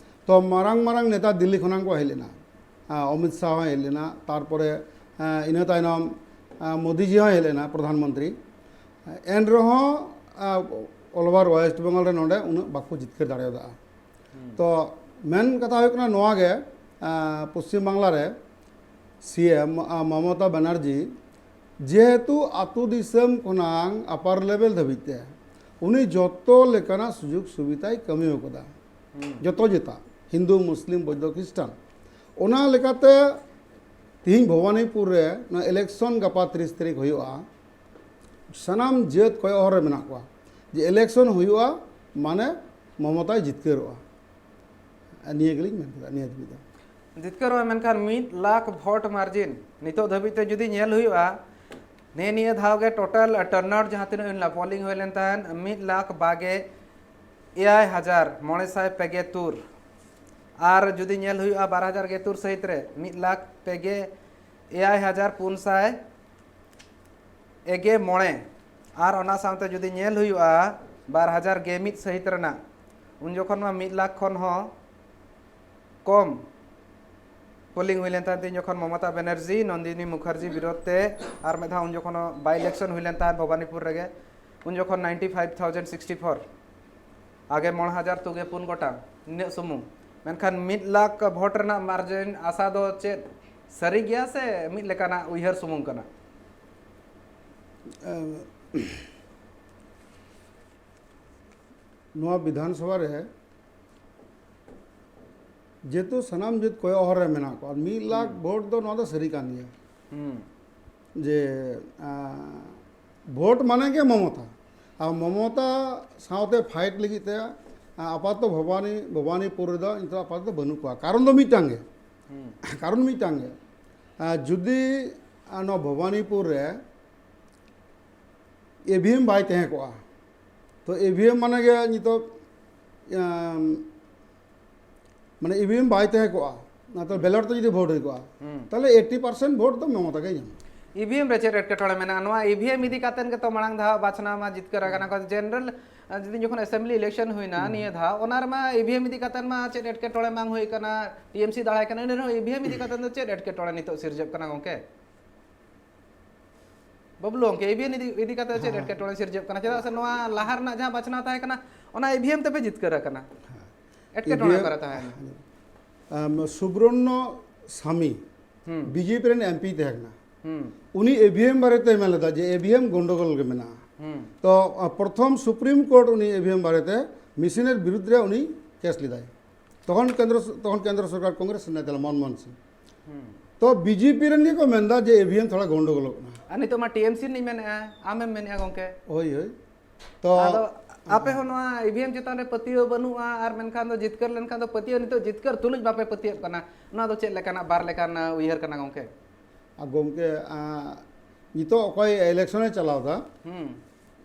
ᱛᱚ ᱢᱟᱨᱟᱝ ᱢᱟᱨᱟᱝ ᱱᱮᱛᱟ ᱫᱤᱞᱞᱤ ᱠᱷᱚᱱᱟᱜ ᱠᱚ ᱦᱮᱡ ᱞᱮᱱᱟ᱾ ᱟᱸ, ᱚᱢᱤᱛ ᱥᱟᱦ ᱦᱚᱸᱭ ᱦᱮᱡ ᱞᱮᱱᱟ, ᱛᱟᱨᱯᱚᱨᱮ, ᱟᱸ, ᱤᱱᱟᱹ ᱛᱟᱭᱱᱚᱢ, ᱟᱸ, ᱢᱳᱫᱤ ᱡᱤ ᱦᱚᱸᱭ ᱦᱮᱡ ᱞᱮᱱᱟ, ᱯᱨᱚᱫᱷᱟᱱ ᱢᱚᱱᱛᱨᱤ᱾ ᱮᱱ ᱨᱮᱦᱚᱸ, ᱟᱸ, all over West Bengal ᱨᱮ ᱱᱚᱰᱮ ᱩᱱᱟᱹᱜ ᱵᱟᱠᱚ ᱡᱤᱛᱠᱟᱹᱨ ᱫᱟᱲᱮᱭᱟᱫᱟ᱾ ᱛᱚ ᱢᱮᱱ ᱠᱟᱛᱷᱟ ᱦᱩᱭᱩᱜ ᱠᱟᱱᱟ ᱱᱚᱣᱟ ᱜᱮ, ᱟᱸ, ᱯᱚᱥᱪᱤᱢ ᱵᱟᱝᱞᱟ ᱨᱮ ᱥᱤ ᱮᱢ, ᱟᱸ, ᱢᱚᱢᱚᱛᱟ ᱵᱟᱱᱟᱨᱡᱤ ᱡᱮᱦᱮᱛᱩ ᱟᱹᱛᱩ ᱫᱤᱥᱚᱢ ᱠᱷᱚᱱᱟᱝ ᱟᱯᱟᱨ ᱞᱮᱵᱮᱞ ᱫᱷᱟᱹᱵᱤᱡ ᱛᱮ ᱩᱱᱤ ᱡᱚᱛᱚ ᱞᱮᱠᱟᱱᱟᱜ ᱥᱩᱡᱳᱜᱽ ᱥᱩᱵᱤᱫᱷᱟᱭ ᱠᱟᱹᱢᱤ ᱟᱠᱟᱫᱟ᱾ ᱡᱚᱛᱚ ᱡᱟᱹᱛᱟᱜ, ᱦᱤᱱᱫᱩ, ᱢᱩᱥᱞᱤᱢ, ᱵᱳᱫᱽᱫᱷᱚ, ᱠᱷᱨᱤᱥᱴᱟᱱ᱾ ᱚᱱᱟ ᱞᱮᱠᱟᱛᱮ ᱛᱤᱦᱤᱧ ᱵᱷᱚᱵᱟᱱᱤᱯᱩᱨ ᱨᱮ ᱱᱚᱣᱟ ᱤᱞᱮᱠᱥᱚᱱ ᱜᱟᱯᱟ ᱛᱤᱨᱤᱥ ᱛᱟᱹᱨᱤᱠᱷ ᱦᱩᱭᱩᱜᱼᱟ, ᱥᱟᱱᱟᱢ ᱡᱟᱹᱛ ᱠᱚᱭᱚᱜ ᱦᱚᱨ ᱨᱮ ᱢᱮᱱᱟᱜ ᱠᱚᱣᱟ ᱡᱮ ᱤᱞᱮᱠᱥᱚᱱ ᱦᱩᱭᱩᱜᱼᱟ, ᱢᱟᱱᱮ ᱢᱚᱢᱚᱛᱟᱭ ᱡᱤᱛᱠᱟᱹᱨᱚᱜᱼᱟ᱾ ᱟᱨ ᱱᱤᱭᱟᱹ ᱜᱮᱞᱤᱧ ᱢᱮᱱ ᱠᱮᱫᱟ ᱱᱤᱭᱟᱹ ᱫᱷᱟᱹᱵᱤᱡ ᱫᱚ᱾ ᱡᱤᱛᱠᱟᱹᱨᱚᱜᱼᱟ, ᱢᱮᱱᱠᱷᱟᱱ ᱢᱤᱫ ᱞᱟᱠᱷ ᱵᱷᱳᱴ ᱢᱟᱨᱡᱤᱱ ᱱᱤᱛᱚᱜ ᱫᱷᱟᱹᱵᱤᱡ ᱛᱮ ᱡᱩᱫᱤ ᱧᱮᱞ ᱦᱩᱭᱩᱜᱼᱟ, ᱱᱤᱭᱟᱹ, ᱱᱤᱭᱟᱹ ᱫᱷᱟᱣ ᱜᱮ ᱴᱳᱴᱟᱞ ᱴᱟᱨᱱᱟᱣᱩᱴ ᱡᱟᱦᱟᱸ ᱛᱤᱱᱟᱹᱜ ᱦᱩᱭ ᱞᱮᱱᱟ, ᱯᱳᱞᱤᱝ ᱦᱩᱭ ᱞᱮᱱ ᱛᱟᱦᱮᱸᱫ ᱢᱤᱫ ᱞᱟᱠᱷ ᱵᱟᱜᱮ ᱮᱭᱟᱭ ᱦᱟᱡᱟᱨ ᱢᱚᱬᱮ ᱥᱟᱭ ᱯᱮᱜᱮ ᱛᱩᱨ᱾ ᱟᱨ ᱡᱩᱫᱤ ᱧᱮᱞ ᱦᱩᱭᱩᱜᱼᱟ, ᱵᱟᱨ ᱦᱟᱡᱟᱨ ᱜᱮ ᱛᱩᱨ ᱥᱟᱹᱦᱤᱛ ᱨᱮ ᱢᱤᱫ ᱞᱟᱠᱷ ᱯᱮᱜᱮ ᱮᱭᱟᱭ ᱦᱟᱡᱟᱨ ᱯᱩᱱ ᱥᱟᱭ ᱮᱜᱮ ᱢᱚᱬᱮ᱾ ᱟᱨ ᱚᱱᱟ ᱥᱟᱶᱛᱮ ᱡᱩᱫᱤ ᱧᱮᱞ ᱦᱩᱭᱩᱜᱼᱟ, ᱵᱟᱨ ᱦᱟᱡᱟᱨ ᱜᱮ ᱢᱤᱫ ᱥᱟᱹᱦᱤᱛ ᱨᱮᱱᱟᱜ, ᱩᱱ ᱡᱚᱠᱷᱚᱱ ᱢᱟ ᱢᱤᱫ ᱞᱟᱠᱷ ᱠᱷᱚᱱ ᱦᱚᱸ ᱠᱚᱢ ᱯᱳᱞᱤᱝ ᱦᱩᱭ ᱞᱮᱱ ᱛᱟᱦᱮᱸᱫ, ᱛᱤᱧ ᱡᱚᱠᱷᱚᱱ ᱢᱚᱢᱚᱛᱟ ᱵᱮᱱᱟᱨᱡᱤ, ᱱᱚᱱᱫᱤᱱᱤ ᱢᱩᱠᱷᱟᱨᱡᱤ ᱵᱤᱨᱳᱫᱷ ᱛᱮ ᱟᱨ ᱢᱤᱫ ᱫᱷᱟᱣ ᱩᱱ ᱡᱚᱠᱷᱚᱱ ᱵᱟᱭ ᱤᱞᱮᱠᱥᱚᱱ ᱦᱩᱭ ᱞᱮᱱ ᱛᱟᱦᱮᱸᱫ ᱵᱷᱚᱵᱟᱱᱤᱯᱩᱨ ᱨᱮᱜᱮ, ᱩᱱ ᱡᱚᱠᱷᱚᱱ ninety five thousand sixty four, ᱟᱜᱮ ᱢᱚᱬᱮ ᱦᱟᱡᱟᱨ ᱛᱩᱜᱮ ᱯᱩᱱ ᱜᱚᱴᱟᱝ, ᱱᱤᱱᱟᱹᱜ ᱥᱩᱢᱩᱝ᱾ ᱢᱮᱱᱠᱷᱟᱱ ᱢᱤᱫ ᱞᱟᱠᱷ ᱵᱷᱳᱴ ᱨᱮᱱᱟᱜ ᱢᱟᱨᱡᱤᱱ ᱟᱥᱟ ᱫᱚ ᱪᱮᱫ ᱥᱟᱹᱨᱤ ᱜᱮᱭᱟ ᱥᱮ ᱢᱤᱫ ᱞᱮᱠᱟᱱᱟᱜ ᱩᱭᱦᱟᱹᱨ ᱥᱩᱢᱩᱝ ᱠᱟᱱᱟ? ᱮᱢ, ᱱᱚᱣᱟ ᱵᱤᱫᱷᱟᱱ ᱥᱚᱵᱷᱟ ᱨᱮ ᱡᱮᱦᱮᱛᱩ ᱥᱟᱱᱟᱢ ᱡᱟᱹᱛ ᱠᱚᱭᱚᱜ ᱦᱚᱨ ᱨᱮ ᱢᱮᱱᱟᱜ ᱠᱚᱣᱟ, ᱢᱤᱫ ᱞᱟᱠᱷ ᱦᱩᱸ᱾ ᱵᱷᱳᱴ ᱫᱚ ᱱᱚᱣᱟ ᱫᱚ ᱥᱟᱹᱨᱤ ᱠᱟᱱ ᱜᱮᱭᱟ᱾ ᱦᱩᱸ᱾ ᱡᱮ, ᱟᱸ, ᱵᱷᱳᱴ ᱢᱟᱱᱮ ᱜᱮ ᱢᱚᱢᱚᱛᱟ᱾ ᱟᱨ ᱢᱚᱢᱚᱛᱟ ᱥᱟᱶᱛᱮ ᱯᱷᱟᱭᱤᱴ ᱞᱟᱹᱜᱤᱫ ᱛᱮ, ᱟᱸ, ᱟᱯᱟᱛᱚᱛᱚ ᱵᱷᱚᱵᱟᱱᱤ, ᱵᱷᱚᱵᱟᱱᱤᱯᱩᱨ ᱨᱮᱫᱚ ᱱᱤᱛᱚᱜ ᱟᱯᱟᱛᱚᱛᱚ ᱵᱟᱹᱱᱩᱜ ᱠᱚᱣᱟ᱾ ᱠᱟᱨᱚᱱ ᱫᱚ ᱢᱤᱫᱴᱟᱝ ᱜᱮ᱾ ᱦᱩᱸ᱾ ᱠᱟᱨᱚᱱ ᱢᱤᱫᱴᱟᱝ ᱜᱮ᱾ ᱟᱸ, ᱡᱩᱫᱤ, ᱟᱸ, ᱱᱚᱣᱟ ᱵᱷᱚᱵᱟᱱᱤᱯᱩᱨ ᱨᱮ ᱤ ᱵᱷᱤ ᱮᱢ ᱵᱟᱭ ᱛᱟᱦᱮᱸ ᱠᱚᱜᱼᱟ, ᱛᱚ ᱤ ᱵᱷᱤ ᱮᱢ ᱢᱟᱱᱮ ᱜᱮ ᱱᱤᱛᱚᱜ, ᱟᱸ, ᱢᱟᱱᱮ ᱤ ᱵᱷᱤ ᱮᱢ ᱵᱟᱭ ᱛᱟᱦᱮᱸ ᱠᱚᱜᱼᱟ, ᱛᱚ ᱵᱮᱞᱚᱴ ᱛᱮ ᱡᱩᱫᱤ ᱵᱷᱳᱴ ᱦᱩᱭ ᱠᱚᱜᱼᱟ, ᱛᱟᱦᱚᱞᱮ ᱮᱭᱤᱴᱤ ᱯᱟᱨᱥᱮᱱᱴ ᱵᱷᱳᱴ ᱫᱚ ᱢᱚᱢᱚᱛᱟ ᱜᱮᱭ ᱧᱟᱢᱟ᱾ ᱤᱵᱷᱤᱮᱢ ᱨᱮ ᱪᱮᱫ ᱮᱴᱠᱮᱴᱚᱬᱮ ᱢᱮᱱᱟᱜᱼᱟ? ᱱᱚᱣᱟ ᱤᱵᱷᱤᱮᱢ ᱤᱫᱤ ᱠᱟᱛᱮ ᱜᱮᱛᱚ ᱢᱟᱲᱟᱝ ᱫᱷᱟᱣ ᱵᱟᱪᱷᱱᱟᱣ ᱢᱟ ᱡᱤᱛᱠᱟᱹᱨ ᱟᱠᱟᱱᱟ ᱠᱚ᱾ ᱡᱮᱱᱟᱨᱮᱞ, ᱟᱸ, ᱡᱩᱫᱤ ᱡᱚᱠᱷᱚᱱ ᱮᱥᱮᱢᱵᱞᱤ ᱤᱞᱮᱠᱥᱚᱱ ᱦᱩᱭᱱᱟ ᱱᱤᱭᱟᱹ ᱫᱷᱟᱣ, ᱚᱱᱟ ᱨᱮᱢᱟ ᱤᱵᱷᱤᱮᱢ ᱤᱫᱤ ᱠᱟᱛᱮ ᱢᱟ ᱪᱮᱫ ᱮᱴᱠᱮᱴᱚᱬᱮ ᱵᱟᱝ ᱦᱩᱭ ᱠᱟᱱᱟ, ᱴᱤᱮᱢᱥᱤ ᱫᱟᱲᱟᱭ ᱠᱟᱱᱟ, ᱮᱱ ᱨᱮᱦᱚᱸ ᱤᱵᱷᱤᱮᱢ ᱤᱫᱤ ᱠᱟᱛᱮ ᱫᱚ ᱪᱮᱫ ᱮᱴᱠᱮᱴᱚᱬᱮ ᱱᱤᱛᱚᱜ ᱥᱤᱨᱡᱟᱹᱜ ᱠᱟᱱᱟ ᱜᱚᱝᱠᱮ? ᱵᱟᱵᱞᱩ ᱜᱚᱝᱠᱮ, ᱤᱵᱷᱤᱮᱢ ᱤᱫᱤ, ᱤᱫᱤ ᱠᱟᱛᱮ ᱪᱮᱫ ᱮᱴᱠᱮᱴᱚᱬᱮ ᱥᱤᱨᱡᱟᱹᱜ ᱠᱟᱱᱟ? ᱪᱮᱫᱟᱜ ᱥᱮ ᱱᱚᱣᱟ ᱞᱟᱦᱟ ᱨᱮᱱᱟᱜ ᱡᱟᱦᱟᱸ ᱵᱟᱪᱷᱱᱟᱣ ᱛᱟᱦᱮᱸ ᱠᱟᱱᱟ, ᱚᱱᱟ ᱤᱵᱷᱤᱮᱢ ᱛᱮᱯᱮ ᱡᱤᱛᱠᱟᱹᱨ ᱟᱠᱟᱱᱟ᱾ ᱮᱴᱠᱮᱴᱚᱬᱮ ᱤᱵᱷᱤᱮᱢ ᱚᱠᱟᱨᱮ ᱛᱟᱦᱮᱸ ᱠᱟᱱᱟ? ᱟᱢ, ᱥᱩᱵᱨᱚᱱᱱᱚ ᱥᱟᱢᱤ, ᱦᱩᱸ᱾ ᱵᱤᱡᱮᱯᱤ ᱨᱮᱱ ᱮᱢᱯᱤ ᱛᱟᱦᱮᱸ ᱠᱟᱱᱟ᱾ ᱦᱩᱸ᱾ ᱩᱱᱤ ᱤᱵᱷᱤᱮᱢ ᱵᱟᱨᱮᱛᱮ ᱢᱮᱱ ᱞᱮᱫᱟ ᱡᱮ ᱤᱵᱷᱤᱮᱢ ᱜᱚᱱᱰᱚᱜᱳᱞ ᱜᱮ ᱢᱮᱱᱟᱜᱼᱟ᱾ ᱦᱩᱸ᱾ ᱛᱚ, ᱟ, ᱯᱨᱚᱛᱷᱚᱢ ᱥᱩᱯᱨᱤᱢ ᱠᱳᱨᱴ ᱩᱱᱤ ᱤᱵᱷᱤᱮᱢ ᱵᱟᱨᱮᱛᱮ ᱢᱮᱥᱤᱱ ᱮᱨ ᱵᱤᱨᱩᱫᱽ ᱨᱮ ᱩᱱᱤ ᱠᱮᱥ ᱞᱮᱫᱟᱭ᱾ ᱛᱚᱠᱷᱚᱱ ᱠᱮᱱᱫᱨᱚ, ᱛᱚᱠᱷᱚᱱ ᱠᱮᱱᱫᱨᱚ ᱥᱚᱨᱠᱟᱨ ᱠᱚᱝᱜᱨᱮᱥ ᱨᱮᱱᱟᱜ ᱛᱟᱦᱮᱸ ᱞᱮᱱᱟ, ᱢᱚᱱᱢᱳᱦᱚᱱ ᱥᱤᱝ᱾ ᱦᱩᱸ᱾ ᱛᱚ, ᱵᱤᱡᱮᱯᱤ ᱨᱮᱱ ᱜᱮᱠᱚ ᱢᱮᱱᱫᱟ ᱡᱮ ᱤᱵᱷᱤᱮᱢ ᱛᱷᱚᱲᱟ ᱜᱚᱱᱰᱚᱜᱳᱞᱚᱜ ᱠᱟᱱᱟ᱾ ᱟᱨ ᱱᱤᱛᱚᱜ ᱢᱟ ᱴᱤᱮᱢᱥᱤ ᱨᱤᱱᱤᱡ ᱢᱮᱱᱮᱫᱼᱟ, ᱟᱢᱮᱢ ᱢᱮᱱᱮᱫᱼᱟ ᱜᱚᱝᱠᱮ᱾ ᱦᱳᱭ, ᱦᱳᱭ᱾ ᱛᱚ, ᱟᱫᱚ ᱟᱯᱮ ᱦᱚᱸ ᱱᱚᱣᱟ ᱤᱵᱷᱤᱮᱢ ᱪᱮᱛᱟᱱ ᱨᱮ ᱯᱟᱹᱛᱭᱟᱹᱣ ᱵᱟᱹᱱᱩᱜᱼᱟ, ᱟᱨ ᱢᱮᱱᱠᱷᱟᱱ ᱫᱚ ᱡᱤᱛᱠᱟᱹᱨ ᱞᱮᱱᱠᱷᱟᱱ ᱫᱚ ᱯᱟᱹᱛᱭᱟᱹᱣ, ᱱᱤᱛᱚᱜ ᱡᱤᱛᱠᱟᱹᱨ ᱛᱩᱞᱩᱡ ᱵᱟᱯᱮ ᱯᱟᱹᱛᱭᱟᱹᱜ ᱠᱟᱱᱟ, ᱱᱚᱣᱟ ᱫᱚ ᱪᱮᱫ ᱞᱮᱠᱟᱱᱟᱜ ᱵᱟᱨ ᱞᱮᱠᱟᱱ, ᱟ, ᱩᱭᱦᱟᱹᱨ ᱠᱟᱱᱟ ᱜᱚᱝᱠᱮ? ᱟᱨ ᱜᱚᱝᱠᱮ, ᱟ, ᱱᱤᱛᱚᱜ ᱚᱠᱚᱭ ᱤᱞᱮᱠᱥᱚᱱᱮ ᱪᱟᱞᱟᱣ ᱮᱫᱟ, ᱦᱩᱸ᱾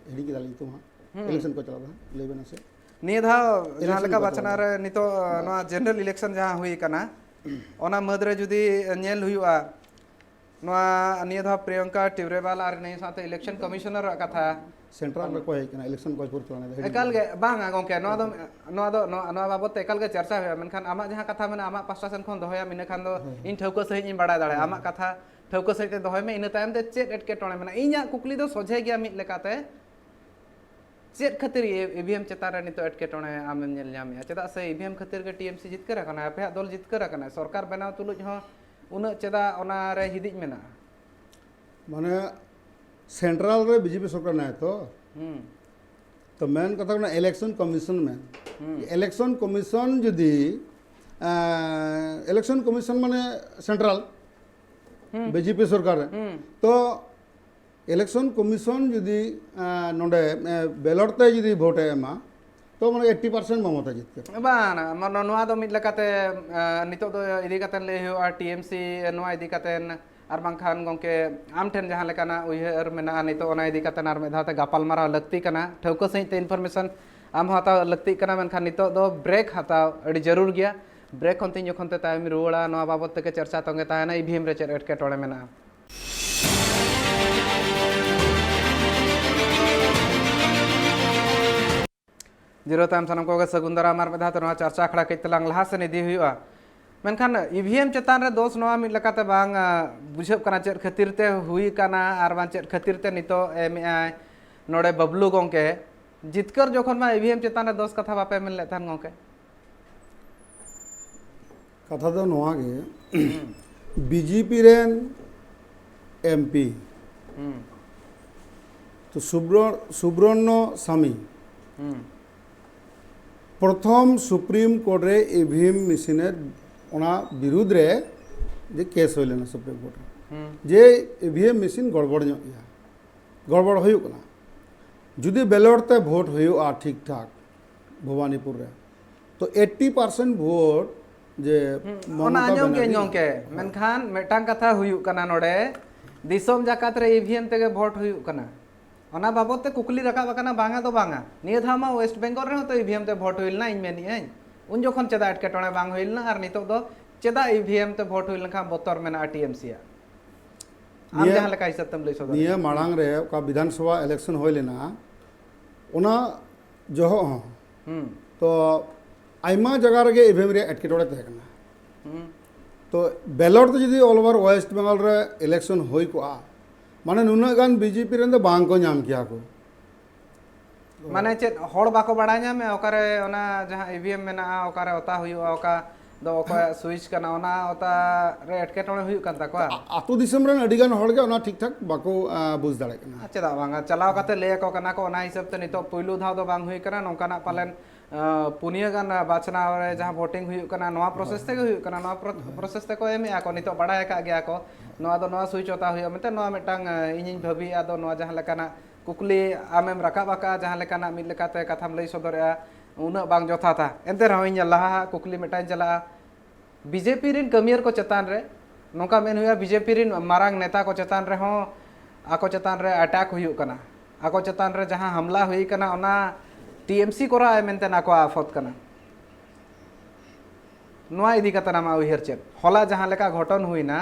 ᱦᱤᱲᱤᱧ ᱠᱮᱫᱟᱞᱤᱧ ᱧᱩᱛᱩᱢ ᱦᱟᱸᱜ᱾ ᱦᱩᱸ᱾ ᱤᱞᱮᱠᱥᱚᱱ ᱠᱚ ᱪᱟᱞᱟᱣ ᱮᱫᱟ, ᱞᱟᱹᱭ ᱵᱮᱱ ᱥᱮ᱾ ᱱᱤᱭᱟᱹ ᱫᱷᱟᱣ ᱡᱟᱦᱟᱸ ᱤᱞᱮᱠᱥᱚᱱ ᱞᱮᱠᱟ ᱠᱚ ᱵᱟᱪᱷᱱᱟᱣ ᱪᱟᱞᱟᱣ ᱨᱮ ᱮᱫᱟ᱾ ᱱᱤᱛᱚᱜ, ᱟ, ᱱᱚᱣᱟ ᱡᱮᱱᱟᱨᱮᱞ ᱤᱞᱮᱠᱥᱚᱱ ᱡᱟᱦᱟᱸ ᱦᱩᱭ ᱟᱠᱟᱱᱟ, ᱚᱱᱟ ᱢᱟᱹᱫᱽ ᱨᱮ ᱡᱩᱫᱤ ᱧᱮᱞ ᱦᱩᱭᱩᱜᱼᱟ, ᱱᱚᱣᱟ ᱱᱤᱭᱟᱹ ᱫᱷᱟᱣ ᱯᱨᱤᱭᱚᱝᱠᱟ ᱴᱤᱣᱨᱮᱵᱟᱞ ᱟᱨ ᱱᱤᱭᱟᱹ ᱥᱟᱶᱛᱮ ᱤᱞᱮᱠᱥᱚᱱ ᱠᱚᱢᱤᱥᱚᱱᱟᱨᱟᱜ ᱠᱟᱛᱷᱟ᱾ ᱥᱮᱱᱴᱨᱟᱞ ᱨᱮ ᱚᱠᱚᱭ ᱦᱮᱡ ᱠᱟᱱᱟ ᱤᱞᱮᱠᱥᱚᱱ ᱠᱚ ᱯᱚᱨᱤᱪᱟᱞᱚᱱᱟ ᱫᱚ? ᱦᱤᱲᱤᱧ ᱮᱠᱟᱞ ᱜᱮ ᱠᱮᱫᱟ᱾ ᱵᱟᱝᱟ ᱜᱚᱝᱠᱮ, ᱱᱚᱣᱟ ᱫᱚ, ᱱᱚᱣᱟ ᱫᱚ, ᱱᱚᱣᱟ, ᱱᱚᱣᱟ ᱵᱟᱵᱚᱛ ᱛᱮ ᱮᱠᱟᱞ ᱜᱮ ᱪᱟᱨᱪᱟ ᱦᱩᱭᱩᱜᱼᱟ, ᱢᱮᱱᱠᱷᱟᱱ ᱟᱢᱟᱜ ᱡᱟᱦᱟᱸ ᱠᱟᱛᱷᱟ ᱢᱮᱱᱟᱜᱼᱟ, ᱟᱢᱟᱜ ᱯᱟᱥᱴᱟ ᱥᱮᱱ ᱠᱷᱚᱱ ᱫᱚᱦᱚᱭᱟᱢ, ᱤᱱᱟᱹ ᱠᱷᱟᱱ ᱫᱚ ᱦᱳᱭ, ᱦᱳᱭ᱾ ᱤᱧ ᱴᱷᱟᱹᱣᱠᱟᱹ ᱥᱟᱺᱦᱤᱡ ᱤᱧ ᱵᱟᱲᱟᱭ ᱫᱟᱲᱮᱭᱟᱜᱼᱟ᱾ ᱦᱳᱭ᱾ ᱟᱢᱟᱜ ᱠᱟᱛᱷᱟ ᱴᱷᱟᱹᱣᱠᱟᱹ ᱥᱟᱺᱦᱤᱡ ᱛᱮ ᱫᱚᱦᱚᱭ ᱢᱮ, ᱤᱱᱟᱹ ᱛᱟᱭᱚᱢ ᱛᱮ ᱪᱮᱫ ᱮᱴᱠᱮᱴᱚᱬᱮ ᱢᱮᱱᱟᱜᱼᱟ? ᱤᱧᱟᱹᱜ ᱠᱩᱠᱞᱤ ᱫᱚ ᱥᱚᱡᱷᱮ ᱜᱮᱭᱟ ᱢᱤᱫ ᱞᱮᱠᱟᱛᱮ, ᱪᱮᱫ ᱠᱷᱟᱹᱛᱤᱨ ᱤᱵᱷᱤᱮᱢ ᱪᱮᱛᱟᱱ ᱨᱮ ᱱᱤᱛᱚᱜ ᱮᱴᱠᱮᱴᱚᱬᱮ ᱟᱢᱮᱢ ᱧᱮᱞ ᱧᱟᱢᱮᱜᱼᱟ? ᱪᱮᱫᱟᱜ ᱥᱮ ᱤᱵᱷᱤᱮᱢ ᱠᱷᱟᱹᱛᱤᱨ ᱜᱮ ᱴᱤᱮᱢᱥᱤ ᱡᱤᱛᱠᱟᱹᱨ ᱟᱠᱟᱱᱟ, ᱟᱯᱮᱭᱟᱜ ᱫᱚᱞ ᱡᱤᱛᱠᱟᱹᱨ ᱟᱠᱟᱱᱟ, ᱥᱚᱨᱠᱟᱨ ᱵᱮᱱᱟᱣ ᱛᱩᱞᱩᱡ ᱦᱚᱸ ᱩᱱᱟᱹᱜ ᱪᱮᱫᱟᱜ ᱚᱱᱟ ᱨᱮ ᱦᱤᱫᱤᱡ ᱢᱮᱱᱟᱜᱼᱟ? ᱢᱟᱱᱮ ᱥᱮᱱᱴᱨᱟᱞ ᱨᱮ ᱵᱤᱡᱮᱯᱤ ᱥᱚᱨᱠᱟᱨ ᱢᱮᱱᱟᱭᱟ ᱛᱚ᱾ ᱦᱩᱸ᱾ ᱛᱚ ᱢᱮᱱ ᱠᱟᱛᱷᱟ ᱠᱟᱱᱟ ᱤᱞᱮᱠᱥᱚᱱ ᱠᱚᱢᱤᱥᱚᱱ ᱢᱮᱱ᱾ ᱦᱩᱸ᱾ ᱤᱞᱮᱠᱥᱚᱱ ᱠᱚᱢᱤᱥᱚᱱ ᱡᱩᱫᱤ, ᱟᱸ, ᱤᱞᱮᱠᱥᱚᱱ ᱠᱚᱢᱤᱥᱚᱱ ᱢᱟᱱᱮ ᱥᱮᱱᱴᱨᱟᱞ, ᱦᱩᱸ᱾ ᱵᱤᱡᱮᱯᱤ ᱥᱚᱨᱠᱟᱨ ᱨᱮ᱾ ᱦᱩᱸ᱾ ᱛᱚ ᱤᱞᱮᱠᱥᱚᱱ ᱠᱚᱢᱤᱥᱚᱱ ᱡᱩᱫᱤ, ᱟᱸ, ᱱᱚᱰᱮ, ᱮ, ᱵᱮᱞᱚᱴ ᱛᱮ ᱡᱩᱫᱤ ᱵᱷᱳᱴ ᱮ ᱮᱢᱟ, ᱛᱚ ᱢᱟᱱᱮ ᱮᱭᱤᱴᱤ ᱯᱟᱨᱥᱮᱱᱴ ᱢᱚᱢᱚᱛᱟ ᱡᱤᱛᱠᱟᱹᱨ᱾ ᱵᱟᱝ, ᱢᱟᱱᱮ ᱱᱚᱣᱟ ᱫᱚ ᱢᱤᱫ ᱞᱮᱠᱟᱛᱮ, ᱟᱸ, ᱱᱤᱛᱚᱜ ᱫᱚ ᱤᱫᱤ ᱠᱟᱛᱮ ᱞᱟᱹᱭ ᱦᱩᱭᱩᱜᱼᱟ, ᱴᱤᱮᱢᱥᱤ ᱱᱚᱣᱟ ᱤᱫᱤ ᱠᱟᱛᱮ, ᱟᱨ ᱵᱟᱝᱠᱷᱟᱱ ᱜᱚᱝᱠᱮ ᱟᱢ ᱴᱷᱮᱱ ᱡᱟᱦᱟᱸ ᱞᱮᱠᱟᱱᱟᱜ ᱩᱭᱦᱟᱹᱨ ᱢᱮᱱᱟᱜᱼᱟ ᱱᱤᱛᱚᱜ, ᱚᱱᱟ ᱤᱫᱤ ᱠᱟᱛᱮ ᱟᱨ ᱢᱤᱫ ᱫᱷᱟᱣ ᱛᱮ ᱜᱟᱯᱟᱞᱢᱟᱨᱟᱣ ᱞᱟᱹᱠᱛᱤ ᱠᱟᱱᱟ, ᱴᱷᱟᱹᱣᱠᱟᱹ ᱥᱟᱺᱦᱤᱡ ᱛᱮ ᱤᱱᱯᱷᱚᱨᱢᱮᱥᱚᱱ ᱟᱢ ᱦᱚᱸ ᱦᱟᱛᱟᱣ ᱞᱟᱹᱠᱛᱤᱜ ᱠᱟᱱᱟ, ᱢᱮᱱᱠᱷᱟᱱ ᱱᱤᱛᱚᱜ ᱫᱚ ᱵᱨᱮᱠ ᱦᱟᱛᱟᱣ ᱟᱹᱰᱤ ᱡᱟᱹᱨᱩᱲ ᱜᱮᱭᱟ᱾ ᱵᱨᱮᱠ ᱠᱷᱚᱱ ᱛᱤᱧ ᱡᱚᱠᱷᱚᱱ ᱛᱮ ᱛᱟᱭᱚᱢᱤᱧ ᱨᱩᱣᱟᱹᱲᱟ, ᱱᱚᱣᱟ ᱵᱟᱵᱚᱫ ᱛᱮᱜᱮ ᱪᱟᱨᱪᱟ ᱛᱚᱸᱜᱮ ᱛᱟᱦᱮᱱᱟ, ᱤᱵᱷᱤᱮᱢ ᱨᱮ ᱪᱮᱫ ᱮᱴᱠᱮᱴᱚᱬᱮ ᱢᱮᱱᱟᱜᱼᱟ᱾ ᱡᱤᱨᱟᱹᱣ ᱛᱟᱭᱚᱢ ᱥᱟᱱᱟᱢ ᱠᱚᱜᱮ ᱥᱟᱹᱜᱩᱱ ᱫᱟᱨᱟᱢ᱾ ᱟᱨ ᱢᱤᱫ ᱫᱷᱟᱣ ᱛᱮ ᱱᱚᱣᱟ ᱪᱟᱨᱪᱟ ᱟᱠᱷᱲᱟ ᱠᱟᱹᱡ ᱛᱮᱞᱟᱝ ᱞᱟᱦᱟ ᱥᱮᱱ ᱤᱫᱤ ᱦᱩᱭᱩᱜᱼᱟ᱾ ᱢᱮᱱᱠᱷᱟᱱ ᱤᱵᱷᱤᱮᱢ ᱪᱮᱛᱟᱱ ᱨᱮ ᱫᱳᱥ ᱱᱚᱣᱟ ᱢᱤᱫ ᱞᱮᱠᱟᱛᱮ ᱵᱟᱝ, ᱟ, ᱵᱩᱡᱷᱟᱹᱜ ᱠᱟᱱᱟ, ᱪᱮᱫ ᱠᱷᱟᱹᱛᱤᱨ ᱛᱮ ᱦᱩᱭ ᱠᱟᱱᱟ ᱟᱨ ᱵᱟᱝ ᱪᱮᱫ ᱠᱷᱟᱹᱛᱤᱨ ᱛᱮ ᱱᱤᱛᱚᱜ ᱮᱢᱮᱜᱼᱟᱭ ᱱᱚᱰᱮ ᱵᱟᱹᱵᱞᱩ ᱜᱚᱢᱠᱮ᱾ ᱡᱤᱛᱠᱟᱹᱨ ᱡᱚᱠᱷᱚᱱ ᱢᱟ ᱤᱵᱷᱤᱮᱢ ᱪᱮᱛᱟᱱ ᱨᱮ ᱫᱳᱥ ᱠᱟᱛᱷᱟ ᱵᱟᱯᱮ ᱢᱮᱱ ᱞᱮᱫ ᱛᱟᱦᱮᱱ ᱜᱚᱢᱠᱮ? ᱠᱟᱛᱷᱟ ᱫᱚ ᱱᱚᱣᱟ ᱜᱮ, ᱵᱤᱡᱮᱯᱤ ᱨᱮᱱ ᱮᱢᱯᱤ ᱛᱚ ᱥᱩᱵᱨᱚ- ᱥᱩᱵᱨᱚᱱᱱᱚ ᱥᱟᱢᱤ ᱯᱨᱚᱛᱷᱚᱢ ᱥᱩᱯᱨᱤᱢ ᱠᱳᱨᱴ ᱨᱮ ᱤᱵᱷᱤᱮᱢ ᱢᱮᱥᱤᱱ ᱮ, ᱚᱱᱟ ᱵᱤᱨᱩᱫᱽ ᱨᱮ ᱡᱮ ᱠᱮᱥ ᱦᱩᱭ ᱞᱮᱱᱟ ᱥᱩᱯᱨᱤᱢ ᱠᱳᱨᱴ ᱨᱮ, ᱡᱮ ᱤᱵᱷᱤᱮᱢ ᱢᱮᱥᱤᱱ ᱜᱚᱲᱵᱚᱲ ᱧᱚᱜ ᱜᱮᱭᱟ, ᱜᱚᱲᱵᱚᱲ ᱦᱩᱭᱩᱜ ᱠᱟᱱᱟ᱾ ᱡᱩᱫᱤ ᱵᱮᱞᱚᱴ ᱛᱮ ᱵᱷᱳᱴ ᱦᱩᱭᱩᱜᱼᱟ ᱴᱷᱤᱠ ᱴᱷᱟᱠ ᱵᱷᱚᱵᱟᱱᱤᱯᱩᱨ ᱨᱮ, ᱛᱚ ᱮᱭᱤᱴᱴᱤ ᱯᱟᱨᱥᱮᱱᱴ ᱵᱷᱳᱴ ᱡᱮ ᱦᱩᱸ, ᱚᱱᱟ ᱢᱚᱢᱚᱛᱟ ᱟᱸᱡᱚᱢ ᱠᱮᱜᱼᱟᱹᱧ ᱵᱮᱱᱟᱨᱡᱤ ᱜᱚᱝᱠᱮ, ᱢᱮᱱᱠᱷᱟᱱ ᱢᱤᱫᱴᱟᱝ ᱠᱟᱛᱷᱟ ᱦᱩᱭᱩᱜ ᱠᱟᱱᱟ ᱱᱚᱰᱮ, ᱫᱤᱥᱚᱢ ᱡᱟᱠᱟᱛ ᱨᱮ ᱤᱵᱷᱤᱮᱢ ᱛᱮᱜᱮ ᱵᱷᱳᱴ ᱦᱩᱭᱩᱜ ᱠᱟᱱᱟ᱾ ᱚᱱᱟ ᱵᱟᱵᱚᱫ ᱛᱮ ᱠᱩᱠᱞᱤ ᱨᱟᱠᱟᱵ ᱟᱠᱟᱱᱟ, ᱵᱟᱝᱟ ᱫᱚ ᱵᱟᱝᱟ᱾ ᱱᱤᱭᱟᱹ ᱫᱷᱟᱣ ᱢᱟ ᱣᱮᱥᱴ ᱵᱮᱝᱜᱚᱞ ᱨᱮᱦᱚᱸ ᱛᱚ ᱤᱵᱷᱤᱮᱢ ᱛᱮ ᱵᱷᱳᱴ ᱦᱩᱭ ᱞᱮᱱᱟ, ᱤᱧ ᱢᱮᱱᱮᱜᱼᱟᱹᱧ᱾ ᱩᱱ ᱡᱚᱠᱷᱚᱱ ᱪᱮᱫᱟᱜ ᱮᱴᱠᱮᱴᱚᱬᱮ ᱵᱟᱝ ᱦᱩᱭ ᱞᱮᱱᱟ ᱟᱨ ᱱᱤᱛᱚᱜ ᱫᱚ ᱪᱮᱫᱟᱜ ᱤᱵᱷᱤᱮᱢ ᱛᱮ ᱵᱷᱳᱴ ᱦᱩᱭ ᱞᱮᱱᱠᱷᱟᱱ ᱵᱚᱛᱚᱨ ᱢᱮᱱᱟᱜᱼᱟ ᱴᱤᱮᱢᱥᱤ ᱟᱜ? ᱟᱢ ᱱᱤᱭᱟᱹ- ᱡᱟᱦᱟᱸ ᱞᱮᱠᱟ ᱦᱤᱥᱟᱹᱵ ᱛᱮᱢ ᱞᱟᱹᱭ ᱥᱚᱫᱚᱨ ᱱᱤᱭᱟᱹ ᱮᱫᱟ᱾ ᱢᱟᱲᱟᱝ ᱨᱮ ᱚᱠᱟ ᱵᱤᱫᱷᱟᱱ ᱥᱚᱵᱷᱟ ᱤᱞᱮᱠᱥᱚᱱ ᱦᱩᱭ ᱞᱮᱱᱟ, ᱚᱱᱟ ᱡᱚᱦᱚᱜ ᱦᱚᱸ ᱦᱩᱸ᱾ ᱛᱚ ᱟᱭᱢᱟ ᱡᱟᱭᱜᱟ ᱨᱮᱜᱮ ᱤᱵᱷᱤᱮᱢ ᱨᱮᱭᱟᱜ ᱮᱴᱠᱮᱴᱚᱬᱮ ᱛᱟᱦᱮᱸ ᱠᱟᱱᱟ᱾ ᱦᱩᱸ᱾ ᱛᱚ ᱵᱮᱞᱚᱴ ᱛᱮ ᱡᱩᱫᱤ all over West Bengal ᱨᱮ ᱤᱞᱮᱠᱥᱚᱱ ᱦᱩᱭ ᱠᱚᱜᱼᱟ, ᱢᱟᱱᱮ ᱱᱩᱱᱟᱹᱜ ᱜᱟᱱ ᱵᱤᱡᱮᱯᱤ ᱨᱮᱱ ᱫᱚ ᱵᱟᱝ ᱠᱚ ᱧᱟᱢ ᱠᱮᱭᱟ ᱠᱚ᱾ ᱢᱟᱱᱮ ᱪᱮᱫ ᱦᱚᱲ ᱵᱟᱠᱚ ᱵᱟᱲᱟᱭ ᱧᱟᱢᱮᱫᱼᱟ ᱚᱠᱟᱨᱮ ᱚᱱᱟ ᱡᱟᱦᱟᱸ ᱤᱵᱷᱤᱮᱢ ᱢᱮᱱᱟᱜᱼᱟ, ᱚᱠᱟᱨᱮ ᱚᱛᱟ ᱦᱩᱭᱩᱜᱼᱟ, ᱚᱠᱟ ᱫᱚ ᱚᱠᱚᱭᱟᱜ ᱥᱩᱭᱤᱪ ᱠᱟᱱᱟ, ᱚᱱᱟ ᱚᱛᱟ ᱨᱮ ᱮᱴᱠᱮᱴᱚᱬᱮ ᱦᱩᱭᱩᱜ ᱠᱟᱱ ᱛᱟᱠᱚᱣᱟ? ᱟ- ᱟᱛᱳ ᱫᱤᱥᱚᱢ ᱨᱮᱱ ᱟᱹᱰᱤ ᱜᱟᱱ ᱦᱚᱲ ᱜᱮ ᱚᱱᱟ ᱴᱷᱤᱠ ᱴᱷᱟᱠ ᱵᱟᱠᱚ, ᱟ, ᱵᱩᱡᱽ ᱫᱟᱲᱮᱭᱟᱜ ᱠᱟᱱᱟ᱾ ᱟᱨ ᱪᱮᱫᱟᱜ ᱵᱟᱝᱟ, ᱪᱟᱞᱟᱣ ᱠᱟᱛᱮ ᱞᱟᱹᱭ ᱟᱠᱚ ᱠᱟᱱᱟ ᱠᱚ, ᱚᱱᱟ ᱦᱤᱥᱟᱹᱵ ᱛᱮ ᱱᱤᱛᱚᱜ ᱯᱩᱭᱞᱩ ᱫᱷᱟᱣ ᱫᱚ ᱵᱟᱝ ᱦᱩᱭ ᱠᱟᱱᱟ, ᱱᱚᱝᱠᱟᱱᱟᱜ ᱯᱟᱞᱮᱱ, ᱟ, ᱯᱩᱱᱭᱟᱹ ᱜᱟᱱ, ᱟ, ᱵᱟᱪᱷᱱᱟᱣ ᱨᱮ ᱡᱟᱦᱟᱸ ᱵᱷᱳᱴᱤᱝ ᱦᱩᱭᱩᱜ ᱠᱟᱱᱟ, ᱱᱚᱣᱟ ᱯᱨᱚᱥᱮᱥ ᱛᱮᱜᱮ ᱦᱩᱭᱩᱜ ᱠᱟᱱᱟ, ᱱᱚᱣᱟ ᱯᱨᱚ-, ᱯᱨᱚᱥᱮᱥ ᱛᱮᱠᱚ ᱮᱢᱮᱜᱼᱟ ᱠᱚ, ᱱᱤᱛᱚᱜ ᱵᱟᱲᱟᱭ ᱟᱠᱟᱫ ᱜᱮᱭᱟ ᱠᱚ, ᱱᱚᱣᱟ ᱫᱚ ᱱᱚᱣᱟ ᱥᱩᱭᱤᱪ ᱚᱛᱟ ᱦᱩᱭᱩᱜᱼᱟ ᱢᱮᱱᱛᱮ, ᱱᱚᱣᱟ ᱢᱤᱫᱴᱟᱝ, ᱟ, ᱤᱧᱤᱧ ᱵᱷᱟᱹᱵᱤᱭᱮᱫᱼᱟ, ᱟᱫᱚ ᱱᱚᱣᱟ ᱡᱟᱦᱟᱸ ᱞᱮᱠᱟᱱᱟᱜ ᱠᱩᱠᱞᱤ ᱟᱢᱮᱢ ᱨᱟᱠᱟᱵ ᱟᱠᱟᱫᱼᱟ, ᱡᱟᱦᱟᱸ ᱞᱮᱠᱟᱱᱟᱜ ᱢᱤᱫ ᱞᱮᱠᱟᱛᱮ ᱠᱟᱛᱷᱟᱢ ᱞᱟᱹᱭ ᱥᱚᱫᱚᱨᱮᱜᱼᱟ, ᱩᱱᱟᱹᱜ ᱵᱟᱝ ᱡᱚᱛᱷᱟᱛᱟ᱾ ᱮᱱᱛᱮ ᱨᱮᱦᱚᱸ ᱤᱧ ᱞᱟᱦᱟ ᱦᱟᱸᱜ ᱠᱩᱠᱞᱤ ᱢᱤᱫᱴᱟᱝ ᱪᱟᱞᱟᱜᱼᱟ, ᱵᱤᱡᱮᱯᱤ ᱨᱮᱱ ᱠᱟᱹᱢᱤᱭᱟᱹᱨ ᱠᱚ ᱪᱮᱛᱟᱱ ᱨᱮ, ᱱᱚᱝᱠᱟ ᱢᱮᱱ ᱦᱩᱭᱩᱜᱼᱟ, ᱵᱤᱡᱮᱯᱤ ᱨᱮᱱ ᱢᱟᱨᱟᱝ ᱱᱮᱛᱟ ᱠᱚ ᱪᱮᱛᱟᱱ ᱨᱮᱦᱚᱸ ᱟᱠᱚ ᱪᱮᱛᱟᱱ ᱨᱮ ᱟᱴᱟᱠ ᱦᱩᱭᱩᱜ ᱠᱟᱱᱟ, ᱟᱠᱚ ᱪᱮᱛᱟᱱ ᱨᱮ ᱡᱟᱦᱟᱸ ᱦᱟᱢᱞᱟ ᱦᱩᱭ ᱠᱟᱱᱟ, ᱚᱱᱟ ᱴᱤᱮᱢᱥᱤ ᱠᱚᱨᱟᱣ ᱮ ᱢᱮᱱᱛᱮ ᱟᱠᱚᱣᱟᱜ ᱟᱯᱷᱚᱛ ᱠᱟᱱᱟ᱾ ᱱᱚᱣᱟ ᱤᱫᱤ ᱠᱟᱛᱮ ᱟᱢᱟᱜ ᱩᱭᱦᱟᱹᱨ ᱪᱮᱫ? ᱦᱚᱞᱟ ᱡᱟᱦᱟᱸ ᱞᱮᱠᱟ ᱜᱷᱚᱴᱚᱱ ᱦᱩᱭᱱᱟ,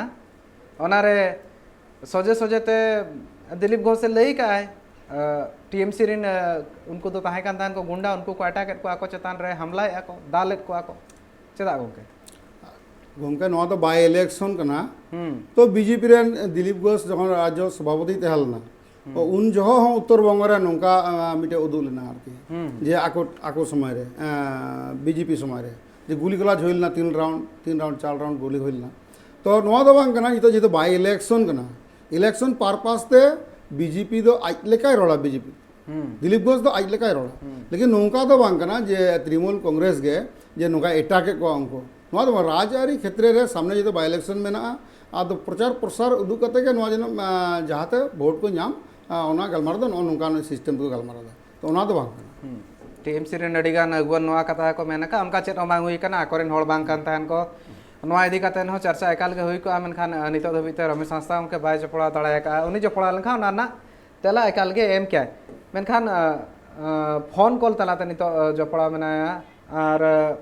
ᱚᱱᱟᱨᱮ ᱥᱚᱡᱷᱮ ᱥᱚᱡᱷᱮ ᱛᱮ ᱫᱤᱞᱤᱯ ᱜᱷᱳᱥ ᱮ ᱞᱟᱹᱭ ᱠᱟᱜᱼᱟᱭ, ᱴᱤ ᱮᱢ ᱥᱤ ᱨᱮᱱ, ᱟᱸ, ᱩᱱᱠᱩ ᱫᱚ ᱛᱟᱦᱮᱸ ᱠᱟᱱ ᱛᱟᱦᱮᱸᱱ ᱠᱚ ᱜᱩᱱᱰᱟ, ᱩᱱᱠᱩ ᱠᱚ ᱟᱴᱟᱠ ᱮᱫ ᱠᱚᱣᱟ, ᱟᱠᱚ ᱪᱮᱛᱟᱱ ᱨᱮ ᱦᱟᱢᱞᱟᱭᱮᱫᱼᱟ ᱠᱚ, ᱫᱟᱞᱮᱫ ᱠᱚᱣᱟ ᱠᱚ᱾ ᱪᱮᱫᱟᱜ ᱜᱚᱢᱠᱮ? ᱜᱚᱢᱠᱮ, ᱱᱚᱣᱟ ᱫᱚ ᱵᱟᱭ ᱤᱞᱮᱠᱥᱚᱱ ᱠᱟᱱᱟ᱾ ᱦᱩᱸ᱾ ᱛᱚ ᱵᱤ ᱡᱮ ᱯᱤ ᱨᱮᱱ ᱫᱤᱞᱤᱯ ᱜᱷᱳᱥ ᱡᱚᱠᱷᱚᱱ ᱨᱟᱡᱽᱡᱚ ᱥᱚᱵᱷᱟᱯᱚᱛᱤ ᱛᱟᱦᱮᱸ ᱞᱮᱱᱟ, ᱦᱩᱸ᱾ ᱛᱚ ᱩᱱ ᱡᱚᱦᱚᱜ ᱦᱚᱸ ᱩᱛᱛᱚᱨ ᱵᱚᱝᱜᱚ ᱨᱮ ᱱᱚᱝᱠᱟ, ᱟᱸ, ᱢᱤᱫᱴᱮᱡ ᱩᱫᱩᱜ ᱞᱮᱱᱟ ᱟᱨᱠᱤ, ᱦᱩᱸ᱾ ᱡᱮ ᱟᱠᱚ, ᱟᱠᱚ ᱥᱚᱢᱚᱭ ᱨᱮ, ᱟᱸ, ᱵᱤ ᱡᱮ ᱯᱤ ᱥᱚᱢᱚᱭ ᱨᱮ, ᱡᱮ ᱜᱩᱞᱤ ᱜᱚᱞᱟᱡᱽ ᱦᱩᱭ ᱞᱮᱱᱟ, ᱛᱤᱱ ᱨᱟᱣᱩᱱᱰ, ᱛᱤᱱ ᱨᱟᱣᱩᱱᱰ, ᱪᱟᱨ ᱨᱟᱣᱩᱱᱰ ᱜᱩᱞᱤ ᱦᱩᱭ ᱞᱮᱱᱟ᱾ ᱛᱚ ᱱᱚᱣᱟ ᱫᱚ ᱵᱟᱝ ᱠᱟᱱᱟ, ᱱᱤᱛᱚᱜ ᱡᱮᱦᱮᱛᱩ ᱵᱟᱭ ᱤᱞᱮᱠᱥᱚᱱ ᱠᱟᱱᱟ, ᱤᱞᱮᱠᱥᱚᱱ ᱯᱟᱨᱯᱟᱥ ᱛᱮ ᱵᱤ ᱡᱮ ᱯᱤ ᱫᱚ ᱟᱡ ᱞᱮᱠᱟᱭ ᱨᱚᱲᱟ, ᱵᱤ ᱡᱮ ᱯᱤ᱾ ᱦᱩᱸ᱾ ᱫᱤᱞᱤᱯ ᱜᱷᱳᱥ ᱫᱚ ᱟᱡ ᱞᱮᱠᱟᱭ ᱨᱚᱲᱟ᱾ ᱦᱩᱸ᱾ ᱞᱮᱠᱤᱱ ᱱᱚᱝᱠᱟ ᱫᱚ ᱵᱟᱝ ᱠᱟᱱᱟ ᱡᱮ ᱛᱨᱤᱱᱢᱩᱞ ᱠᱚᱝᱜᱨᱮᱥ ᱜᱮ ᱡᱮ ᱱᱚᱝᱠᱟ ᱮᱴᱟᱠ ᱮᱫ ᱠᱚᱣᱟ ᱩᱱᱠᱩ᱾ ᱱᱚᱣᱟ ᱫᱚ ᱵᱟᱝ, ᱨᱟᱡᱽᱟᱹᱨᱤ ᱠᱷᱮᱛᱨᱮ ᱨᱮ ᱥᱟᱢᱱᱮ ᱡᱮᱦᱮᱛᱩ ᱵᱟᱭ ᱤᱞᱮᱠᱥᱚᱱ ᱢᱮᱱᱟᱜᱼᱟ, ᱟᱫᱚ ᱯᱨᱚᱪᱟᱨ ᱯᱨᱚᱥᱟᱨ ᱩᱫᱩᱜ ᱠᱟᱛᱮ ᱜᱮ ᱱᱚᱣᱟ ᱡᱮᱱᱚ, ᱟᱸ, ᱡᱟᱦᱟᱸᱛᱮ ᱵᱷᱳᱴ ᱠᱚ ᱧᱟᱢ, ᱟᱸ, ᱚᱱᱟ ᱜᱟᱞᱢᱟᱨᱟᱣ ᱫᱚ ᱱᱚᱜᱼᱚ ᱱᱚᱝᱠᱟᱱ ᱥᱤᱥᱴᱮᱢ ᱛᱮᱠᱚ ᱜᱟᱞᱢᱟᱨᱟᱣ ᱮᱫᱟ᱾ ᱛᱚ ᱚᱱᱟ ᱫᱚ ᱵᱟᱝ ᱠᱟᱱᱟ᱾ ᱦᱩᱸ᱾ ᱴᱤ ᱮᱢ ᱥᱤ ᱨᱮᱱ ᱟᱹᱰᱤ ᱜᱟᱱ ᱟᱹᱜᱩᱣᱟᱹᱱ ᱱᱚᱣᱟ ᱠᱟᱛᱷᱟ ᱠᱚ ᱢᱮᱱ ᱟᱠᱟᱫ, ᱚᱱᱠᱟ ᱪᱮᱫ ᱦᱚᱸ ᱵᱟᱝ ᱦᱩᱭ ᱠᱟᱱᱟ, ᱟᱠᱚᱨᱮᱱ ᱦᱚᱲ ᱵᱟᱝ ᱠᱟᱱ ᱛᱟᱦᱮᱸᱱ ᱠᱚ᱾ ᱱᱚᱣᱟ ᱤᱫᱤ ᱠᱟᱛᱮ ᱦᱚᱸ ᱪᱟᱨᱪᱟ ᱮᱠᱟᱞ ᱜᱮ ᱦᱩᱭ ᱠᱚᱜᱼᱟ, ᱢᱮᱱᱠᱷᱟᱱ, ᱟᱸ, ᱱᱤᱛᱚᱜ ᱫᱷᱟᱹᱵᱤᱡ ᱛᱮ ᱨᱚᱢᱮᱥ ᱦᱟᱸᱥᱫᱟ ᱜᱚᱢᱠᱮ ᱵᱟᱭ ᱡᱚᱯᱲᱟᱣ ᱫᱟᱲᱮ ᱟᱠᱟᱫᱼᱟ᱾ ᱩᱱᱤ ᱡᱚᱯᱲᱟᱣ ᱞᱮᱱᱠᱷᱟᱱ ᱚᱱᱟ ᱨᱮᱱᱟᱜ ᱛᱮᱞᱟ ᱮᱠᱟᱞ ᱜᱮ ᱮᱢ ᱠᱮᱭᱟᱭ᱾ ᱢᱮᱱᱠᱷᱟᱱ, ᱟᱸ, ᱟᱸ, ᱯᱷᱳᱱ ᱠᱚᱞ ᱛᱟᱞᱟᱛᱮ ᱱᱤᱛᱚᱜ, ᱟᱸ, ᱡᱚᱯᱲᱟᱣ ᱢᱮᱱᱟᱭᱟ᱾ ᱟᱨ, ᱟᱸ,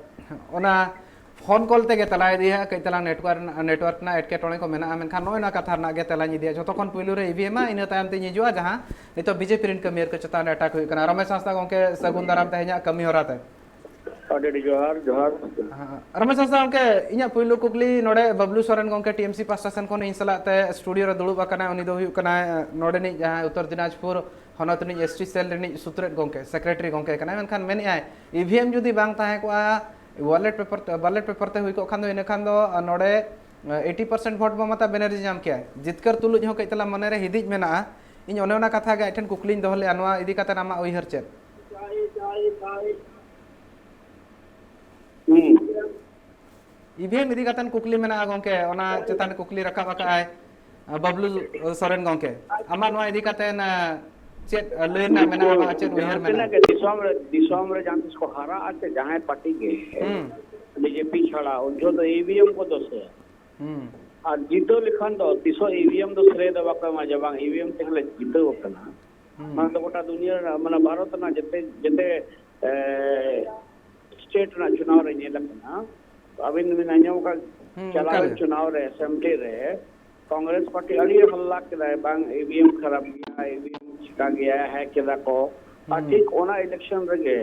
ᱚᱱᱟ ᱯᱷᱳᱱ ᱠᱚᱞ ᱛᱮᱜᱮ ᱛᱮᱞᱟᱭ ᱤᱫᱤᱭᱟ, ᱠᱟᱹᱡ ᱛᱟᱞᱟᱝ ᱱᱮᱴᱣᱟᱨᱠ ᱨᱮᱱᱟᱜ, ᱱᱮᱴᱣᱟᱨᱠ ᱨᱮᱱᱟᱜ ᱮᱴᱠᱮᱴᱚᱬᱮ ᱠᱚ ᱢᱮᱱᱟᱜᱼᱟ, ᱢᱮᱱᱠᱷᱟᱱ ᱱᱚᱜᱼᱚᱭ ᱱᱚᱣᱟ ᱠᱟᱛᱷᱟ ᱨᱮᱱᱟᱜ ᱜᱮ ᱛᱮᱞᱟᱧ ᱤᱫᱤᱭᱟ᱾ ᱡᱷᱚᱛᱚ ᱠᱷᱚᱱ ᱯᱩᱭᱞᱩ ᱨᱮ ᱤ ᱵᱷᱤ ᱮᱢ ᱟ, ᱤᱱᱟᱹ ᱛᱟᱭᱚᱢ ᱛᱤᱧ ᱦᱤᱡᱩᱜᱼᱟ ᱡᱟᱦᱟᱸ ᱱᱤᱛᱚᱜ ᱵᱤ ᱡᱮ ᱯᱤ ᱨᱮᱱ ᱠᱟᱹᱢᱤᱭᱟᱹ ᱠᱚ ᱪᱮᱛᱟᱱ ᱨᱮ ᱮᱴᱟᱠ ᱦᱩᱭᱩᱜ ᱠᱟᱱᱟ᱾ ᱨᱚᱢᱮᱥ ᱦᱟᱸᱥᱫᱟ ᱜᱚᱢᱠᱮ, ᱥᱟᱹᱜᱩᱱ ᱫᱟᱨᱟᱢ ᱛᱮᱦᱮᱧᱟᱜ ᱠᱟᱹᱢᱤ ᱦᱚᱨᱟ ᱛᱮ᱾ ᱟᱹᱰᱤ ᱟᱹᱰᱤ ᱡᱚᱦᱟᱨ, ᱡᱚᱦᱟᱨ᱾ ᱦᱮᱸ, ᱨᱚᱢᱮᱥ ᱦᱟᱸᱥᱫᱟ ᱜᱚᱢᱠᱮ, ᱤᱧᱟᱹᱜ ᱯᱩᱭᱞᱩ ᱠᱩᱠᱞᱤ ᱱᱚᱰᱮ ᱵᱟᱵᱞᱩ ᱥᱚᱨᱮᱱ ᱜᱚᱢᱠᱮ ᱴᱤ ᱮᱢ ᱥᱤ ᱯᱟᱦᱴᱟ ᱥᱮᱱ ᱠᱷᱚᱱ ᱤᱧ ᱥᱟᱞᱟᱜ ᱛᱮ ᱥᱴᱩᱰᱤᱭᱳ ᱨᱮ ᱫᱩᱲᱩᱵ ᱟᱠᱟᱱᱟᱭ, ᱩᱱᱤ ᱫᱚ ᱦᱩᱭᱩᱜ ᱠᱟᱱᱟᱭ, ᱮ, ᱱᱚᱰᱮᱱᱤᱡ ᱡᱟᱦᱟᱸ ᱩᱛᱛᱚᱨ ᱫᱤᱱᱟᱡᱽᱯᱩᱨ ᱦᱚᱱᱚᱛ ᱨᱤᱱᱤᱡ ᱮᱥ ᱴᱤ ᱥᱮᱞ ᱨᱤᱱᱤᱡ ᱥᱩᱛᱨᱮᱫ ᱜᱚᱢᱠᱮ, ᱥᱮᱠᱨᱮᱴᱟᱨᱤ ᱜᱚᱢᱠᱮ ᱠᱟᱱᱟᱭ, ᱢᱮᱱᱠᱷᱟᱱ ᱢᱮᱱᱮᱫᱼᱟᱭ ᱤ ᱵᱷᱤ ᱮᱢ ᱡᱩᱫᱤ ᱵᱟᱝ ᱛᱟᱦᱮᱸ ᱠᱚᱜᱼᱟ, ᱵᱮᱞᱚᱴ ᱯᱮᱯᱟᱨ ᱛᱮ, ᱵᱮᱞᱚᱴ ᱯᱮᱯᱟᱨ ᱛᱮ ᱦᱩᱭ ᱠᱚᱜ ᱠᱷᱟᱱ ᱫᱚ ᱤᱱᱟᱹ ᱠᱷᱟᱱ ᱫᱚ, ᱮ, ᱱᱚᱰᱮ, ᱮ, ᱮᱭᱤᱴᱤ ᱯᱟᱨᱥᱮᱱᱴ ᱵᱷᱳᱴ ᱢᱚᱢᱚᱛᱟ ᱵᱮᱱᱟᱨᱡᱤ ᱧᱟᱢ ᱠᱮᱭᱟ, ᱡᱤᱛᱠᱟᱹᱨ ᱛᱩᱞᱩᱡ ᱦᱚᱸ ᱠᱟᱹᱡ ᱛᱟᱞᱟᱝ ᱢᱚᱱᱮ ᱨᱮ ᱦᱤᱫᱤᱡ ᱢᱮᱱᱟᱜᱼᱟ᱾ ᱤᱧ ᱚᱱᱮ ᱚᱱᱟ ᱠᱟᱛᱷᱟ ᱜᱮ ᱟᱡ ᱴᱷᱮᱱ ᱠᱩᱠᱞᱤᱧ ᱫᱚᱦᱚ ᱞᱮᱫᱼᱟ, ᱱᱚᱣᱟ ᱤᱫᱤ ᱠᱟᱛᱮ ᱟᱢᱟᱜ ᱩᱭᱦᱟᱹᱨ ᱪᱮᱫ? ᱦᱩᱸ᱾ ᱤ ᱵᱷᱤ ᱮᱢ ᱤᱫᱤ ᱠᱟᱛᱮ ᱠᱩᱠᱞᱤ ᱢᱮᱱᱟᱜᱼᱟ ᱜᱚᱢᱠᱮ, ᱚᱱᱟ ᱪᱮᱛᱟᱱ ᱨᱮ ᱠᱩᱠᱞᱤ ᱨᱟᱠᱟᱵ ᱟᱠᱟᱫ ᱟᱭ, ᱟ, ᱵᱟᱵᱞᱩ ᱥᱚᱨᱮᱱ ᱜᱚᱢᱠᱮ᱾ ᱟᱢᱟᱜ ᱱᱚᱣᱟ ᱤᱫᱤ ᱠᱟᱛᱮ, ᱟ, ᱪᱮᱫ ᱞᱟᱹᱭ ᱨᱮᱱᱟᱜ ᱢᱮᱱᱟᱜᱼᱟ, ᱟᱢᱟᱜ ᱪᱮᱫ ᱩᱭᱦᱟᱹᱨ ᱡᱟᱦᱟᱸ ᱢᱮᱱᱟᱜᱼᱟ? ᱛᱤᱱᱟᱹᱜ ᱜᱮ ᱫᱤᱥᱚᱢ ᱨᱮ, ᱫᱤᱥᱚᱢ ᱨᱮ ᱡᱟᱦᱟᱸ ᱛᱤᱥ ᱠᱚ ᱦᱟᱨᱟᱜᱼᱟ ᱥᱮ ᱡᱟᱦᱟᱸᱭ ᱯᱟᱨᱴᱤ ᱜᱮ, ᱦᱩᱸ᱾ ᱵᱤ ᱡᱮ ᱯᱤ ᱪᱷᱟᱲᱟ, ᱩᱱ ᱡᱚᱦᱚᱜ ᱫᱚ ᱤ ᱵᱷᱤ ᱮᱢ ᱠᱚ ᱫᱳᱥᱮᱭᱟ᱾ ᱦᱩᱸ᱾ ᱟᱨ ᱡᱤᱛᱟᱹᱣ ᱞᱮᱠᱷᱟᱱ ᱫᱚ ᱛᱤᱥ ᱦᱚᱸ ᱤ ᱵᱷᱤ ᱮᱢ ᱫᱚ ᱥᱨᱮᱭ ᱫᱚ ᱵᱟᱠᱚ ᱮᱢᱟ ᱡᱮ ᱵᱟᱝ ᱤ ᱵᱷᱤ ᱮᱢ ᱛᱮᱜᱮ ᱞᱮ ᱡᱤᱛᱟᱹᱣ ᱟᱠᱟᱱᱟ᱾ ᱦᱩᱸ᱾ ᱚᱱᱟ ᱫᱚ ᱜᱚᱴᱟ ᱫᱩᱱᱤᱭᱟᱹ ᱨᱮᱱᱟᱜ, ᱢᱟᱱᱮ ᱵᱷᱟᱨᱚᱛ ᱨᱮᱱᱟᱜ ᱡᱮᱛᱮ, ᱡᱮᱛᱮ, ᱮ, ᱥᱴᱮᱴ ᱨᱮᱱᱟᱜ ᱪᱩᱱᱟᱣ ᱨᱮ ᱧᱮᱞ ᱟᱠᱟᱱᱟ᱾ ᱟᱹᱵᱤᱱ ᱵᱤᱱ ᱟᱸᱡᱚᱢ ᱟᱠᱟᱫ, ᱦᱩᱸ, ᱪᱟᱞᱟᱣᱮᱱ ᱚᱱᱠᱟᱜᱮ᱾ ᱪᱩᱱᱟᱣ ᱨᱮ ᱮᱥᱮᱢᱵᱞᱤ ᱨᱮ ᱠᱚᱝᱜᱨᱮᱥ ᱯᱟᱨᱴᱤ ᱟᱹᱰᱤ ᱦᱚᱞᱞᱟ ᱠᱮᱫᱟᱭ, ᱵᱟᱝ ᱤᱵᱷᱤᱮᱢ ᱠᱷᱟᱨᱟᱯ ᱜᱮᱭᱟ, ᱤᱵᱷᱤᱮᱢ ᱪᱤᱠᱟ ᱜᱮᱭᱟ, ᱦᱮᱸ ᱠᱮᱫᱟ ᱠᱚ᱾ ᱟᱨ ᱦᱩᱸ᱾ ᱴᱷᱤᱠ ᱚᱱᱟ ᱤᱞᱮᱠᱥᱚᱱ ᱨᱮᱜᱮ,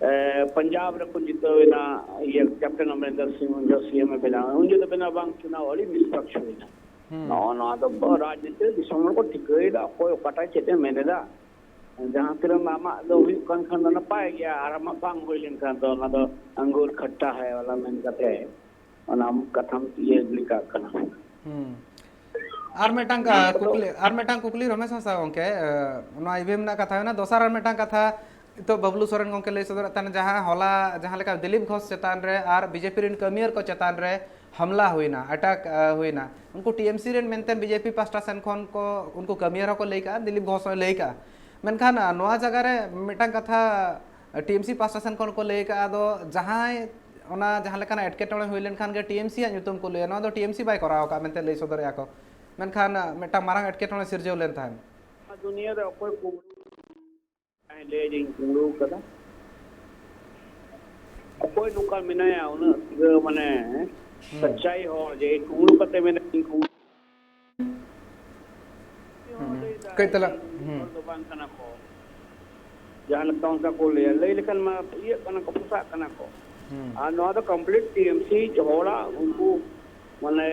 ᱮ, ᱯᱟᱧᱡᱟᱵ ᱨᱮᱠᱚ ᱡᱤᱛᱟᱹᱣ ᱮᱱᱟ, ᱤᱭᱟᱹ, ᱠᱮᱯᱴᱮᱱ ᱚᱢᱨᱤᱱᱫᱚᱨ ᱥᱤᱝ ᱩᱱ ᱡᱚᱦᱚᱜ ᱥᱤ ᱮᱢ ᱮ ᱵᱮᱱᱟᱣ, ᱩᱱ ᱡᱚᱦᱚᱜ ᱫᱚ ᱵᱮᱱᱟᱣ ᱵᱟᱝ ᱪᱩᱱᱟᱣ ᱟᱹᱰᱤ ᱱᱤᱥᱯᱟᱠᱥ ᱦᱩᱭᱱᱟ᱾ ᱦᱩᱸ᱾ ᱱᱚᱜᱼᱚ ᱱᱚᱣᱟ ᱫᱚ ᱨᱟᱡᱽᱱᱤᱛᱤ ᱫᱤᱥᱚᱢ ᱦᱚᱲ ᱠᱚ ᱴᱷᱤᱠᱟᱹᱭᱮᱫᱟ, ᱚᱠᱚᱭ ᱚᱠᱟᱴᱟᱜ ᱪᱮᱫ ᱮ ᱢᱮᱱ ᱮᱫᱟ᱾ ᱡᱟᱦᱟᱸ ᱛᱤᱱᱟᱹᱜ ᱟᱢᱟᱜ ᱫᱚ ᱦᱩᱭᱩᱜ ᱠᱟᱱ ᱠᱷᱟᱱ ᱫᱚ ᱱᱟᱯᱟᱭ ᱜᱮᱭᱟ, ᱟᱨ ᱟᱢᱟᱜ ᱵᱟᱝ ᱦᱩᱭ ᱞᱮᱱᱠᱷᱟᱱ ᱫᱚ ᱚᱱᱟ ᱫᱚ ᱟᱝᱜᱩᱨ ᱠᱷᱟᱴᱴᱟ ᱦᱟᱭ ᱣᱟᱞᱟ ᱢᱮᱱ ᱠᱟᱛᱮ ᱚᱱᱟ ᱠᱟᱛᱷᱟᱢ ᱤᱭᱟᱹ ᱜᱤᱰᱤ ᱠᱟᱜ ᱠᱟᱱᱟ᱾ ᱦᱩᱸ᱾ ᱟᱨ ᱢᱤᱫᱴᱟᱝ ᱠᱟ-, ᱱᱚᱣᱟ ᱠᱚᱫᱚ ᱠᱩᱠᱞᱤ, ᱟᱨ ᱢᱤᱫᱴᱟᱝ ᱠᱩᱠᱞᱤ ᱨᱚᱢᱮᱥ ᱦᱟᱸᱥᱫᱟ ᱜᱚᱝᱠᱮ, ᱮ, ᱱᱚᱣᱟ ᱤᱵᱷᱤᱮᱢ ᱨᱮᱱᱟᱜ ᱠᱟᱛᱷᱟ ᱦᱩᱭᱱᱟ, ᱫᱚᱥᱟᱨ ᱟᱨ ᱢᱤᱫᱴᱟᱝ ᱠᱟᱛᱷᱟ, ᱱᱤᱛᱚᱜ ᱵᱟᱵᱞᱩ ᱥᱚᱨᱮᱱ ᱜᱚᱝᱠᱮ ᱞᱟᱹᱭ ᱥᱚᱫᱚᱨᱮᱫ ᱛᱟᱦᱮᱱ, ᱡᱟᱦᱟᱸ ᱦᱚᱞᱟ ᱡᱟᱦᱟᱸ ᱞᱮᱠᱟ ᱫᱤᱞᱤᱯ ᱜᱷᱳᱥ ᱪᱮᱛᱟᱱ ᱨᱮ ᱟᱨ ᱵᱤᱡᱮᱯᱤ ᱨᱮᱱ ᱠᱟᱹᱢᱤᱭᱟᱹ ᱠᱚ ᱪᱮᱛᱟᱱ ᱨᱮ ᱦᱟᱢᱞᱟ ᱦᱩᱭᱱᱟ, ᱟᱴᱟᱠ, ᱮ, ᱦᱩᱭᱱᱟ, ᱩᱱᱠᱩ ᱴᱤᱮᱢᱥᱤ ᱨᱮᱱ ᱢᱮᱱᱛᱮ ᱵᱤᱡᱮᱯᱤ ᱯᱟᱥᱴᱟ ᱥᱮᱱ ᱠᱷᱚᱱ ᱠᱚ, ᱩᱱᱠᱩ ᱠᱟᱹᱢᱤᱭᱟᱹ ᱦᱚᱸᱠᱚ ᱞᱟᱹᱭ ᱠᱟᱜᱼᱟ, ᱫᱤᱞᱤᱯ ᱜᱷᱳᱥ ᱦᱚᱸᱭ ᱞᱟᱹᱭ ᱠᱟᱜᱼᱟ᱾ ᱢᱮᱱᱠᱷᱟᱱ, ᱟ, ᱱᱚᱣᱟ ᱡᱟᱭᱜᱟ ᱨᱮ ᱢᱤᱫᱴᱟᱝ ᱠᱟᱛᱷᱟ ᱴᱤᱮᱢᱥᱤ ᱯᱟᱥᱴᱟ ᱥᱮᱱ ᱠᱷᱚᱱ ᱠᱚ ᱞᱟᱹᱭ ᱠᱟᱜᱼᱟ, ᱟᱫᱚ ᱡᱟᱦᱟᱸᱭ ᱚᱱᱟ ᱡᱟᱦᱟᱸ ᱞᱮᱠᱟᱱᱟᱜ ᱮᱴᱠᱮᱴᱚᱬᱮ ᱦᱩᱭ ᱞᱮᱱᱠᱷᱟᱱ ᱜᱮ ᱴᱤᱮᱢᱥᱤ ᱟᱜ ᱧᱩᱛᱩᱢ ᱠᱚ ᱞᱟᱹᱭᱟ, ᱱᱚᱣᱟ ᱫᱚ ᱴᱤᱮᱢᱥᱤ ᱵᱟᱭ ᱠᱚᱨᱟᱣ ᱟᱠᱟᱫ ᱢᱮᱱᱛᱮ ᱞᱟᱹᱭ ᱥᱚᱫᱚᱨᱮᱫᱼᱟ ᱠᱚ᱾ ᱢᱮᱱᱠᱷᱟᱱ, ᱟ, ᱢᱤᱫᱴᱟᱝ ᱢᱟᱨᱟᱝ ᱮᱴᱠᱮᱴᱚᱬᱮ ᱥᱤᱨᱡᱟᱹᱣ ᱞᱮᱱ ᱛᱟᱦᱮᱸᱫ᱾ ᱱᱚᱣᱟ ᱫᱩᱱᱤᱭᱟᱹ ᱨᱮ ᱚᱠᱚᱭ ᱠᱩᱢᱵᱽᱲᱩ ᱞᱟᱹᱭ ᱡᱮᱧ ᱠᱩᱢᱵᱽᱲᱩ ᱠᱟᱫᱟ? ᱚᱠᱚᱭ ᱱᱚᱝᱠᱟ ᱢᱮᱱᱟᱭᱟ ᱩᱱᱟᱹᱜ ᱯᱩᱨᱟᱹ ᱢᱟᱱᱮ ᱦᱩᱸ᱾ ᱥᱟᱪᱟᱭ ᱦᱚᱲ ᱡᱮ ᱠᱩᱢᱵᱽᱲᱩ ᱠᱟᱛᱮ ᱢᱮᱱᱟ ᱤᱧ ᱠᱩᱢᱵᱽᱲᱩ? ᱦᱩᱸ᱾ ᱞᱟᱹᱭ ᱫᱟᱭ ᱠᱟᱹᱡ ᱛᱟᱞᱟᱝ, ᱦᱩᱸ᱾ ᱦᱚᱲ ᱫᱚ ᱵᱟᱝ ᱠᱟᱱᱟ ᱠᱚ᱾ ᱡᱟᱦᱟᱸ ᱞᱮᱠᱟ ᱚᱱᱠᱟ ᱠᱚ ᱞᱟᱹᱭᱟ, ᱞᱟᱹᱭ ᱞᱮᱠᱷᱟᱱ ᱢᱟ ᱤᱭᱟᱹᱜ ᱠᱟᱱᱟ ᱠᱚ, ᱯᱚᱥᱟᱜ ᱠᱟᱱᱟ ᱠᱚ᱾ ᱦᱩᱸ᱾ ᱟᱨ ᱱᱚᱣᱟ ᱫᱚ complete ᱴᱤᱮᱢᱥᱤ ᱦᱚᱲᱟᱜ, ᱩᱱᱠᱩ ᱢᱟᱱᱮ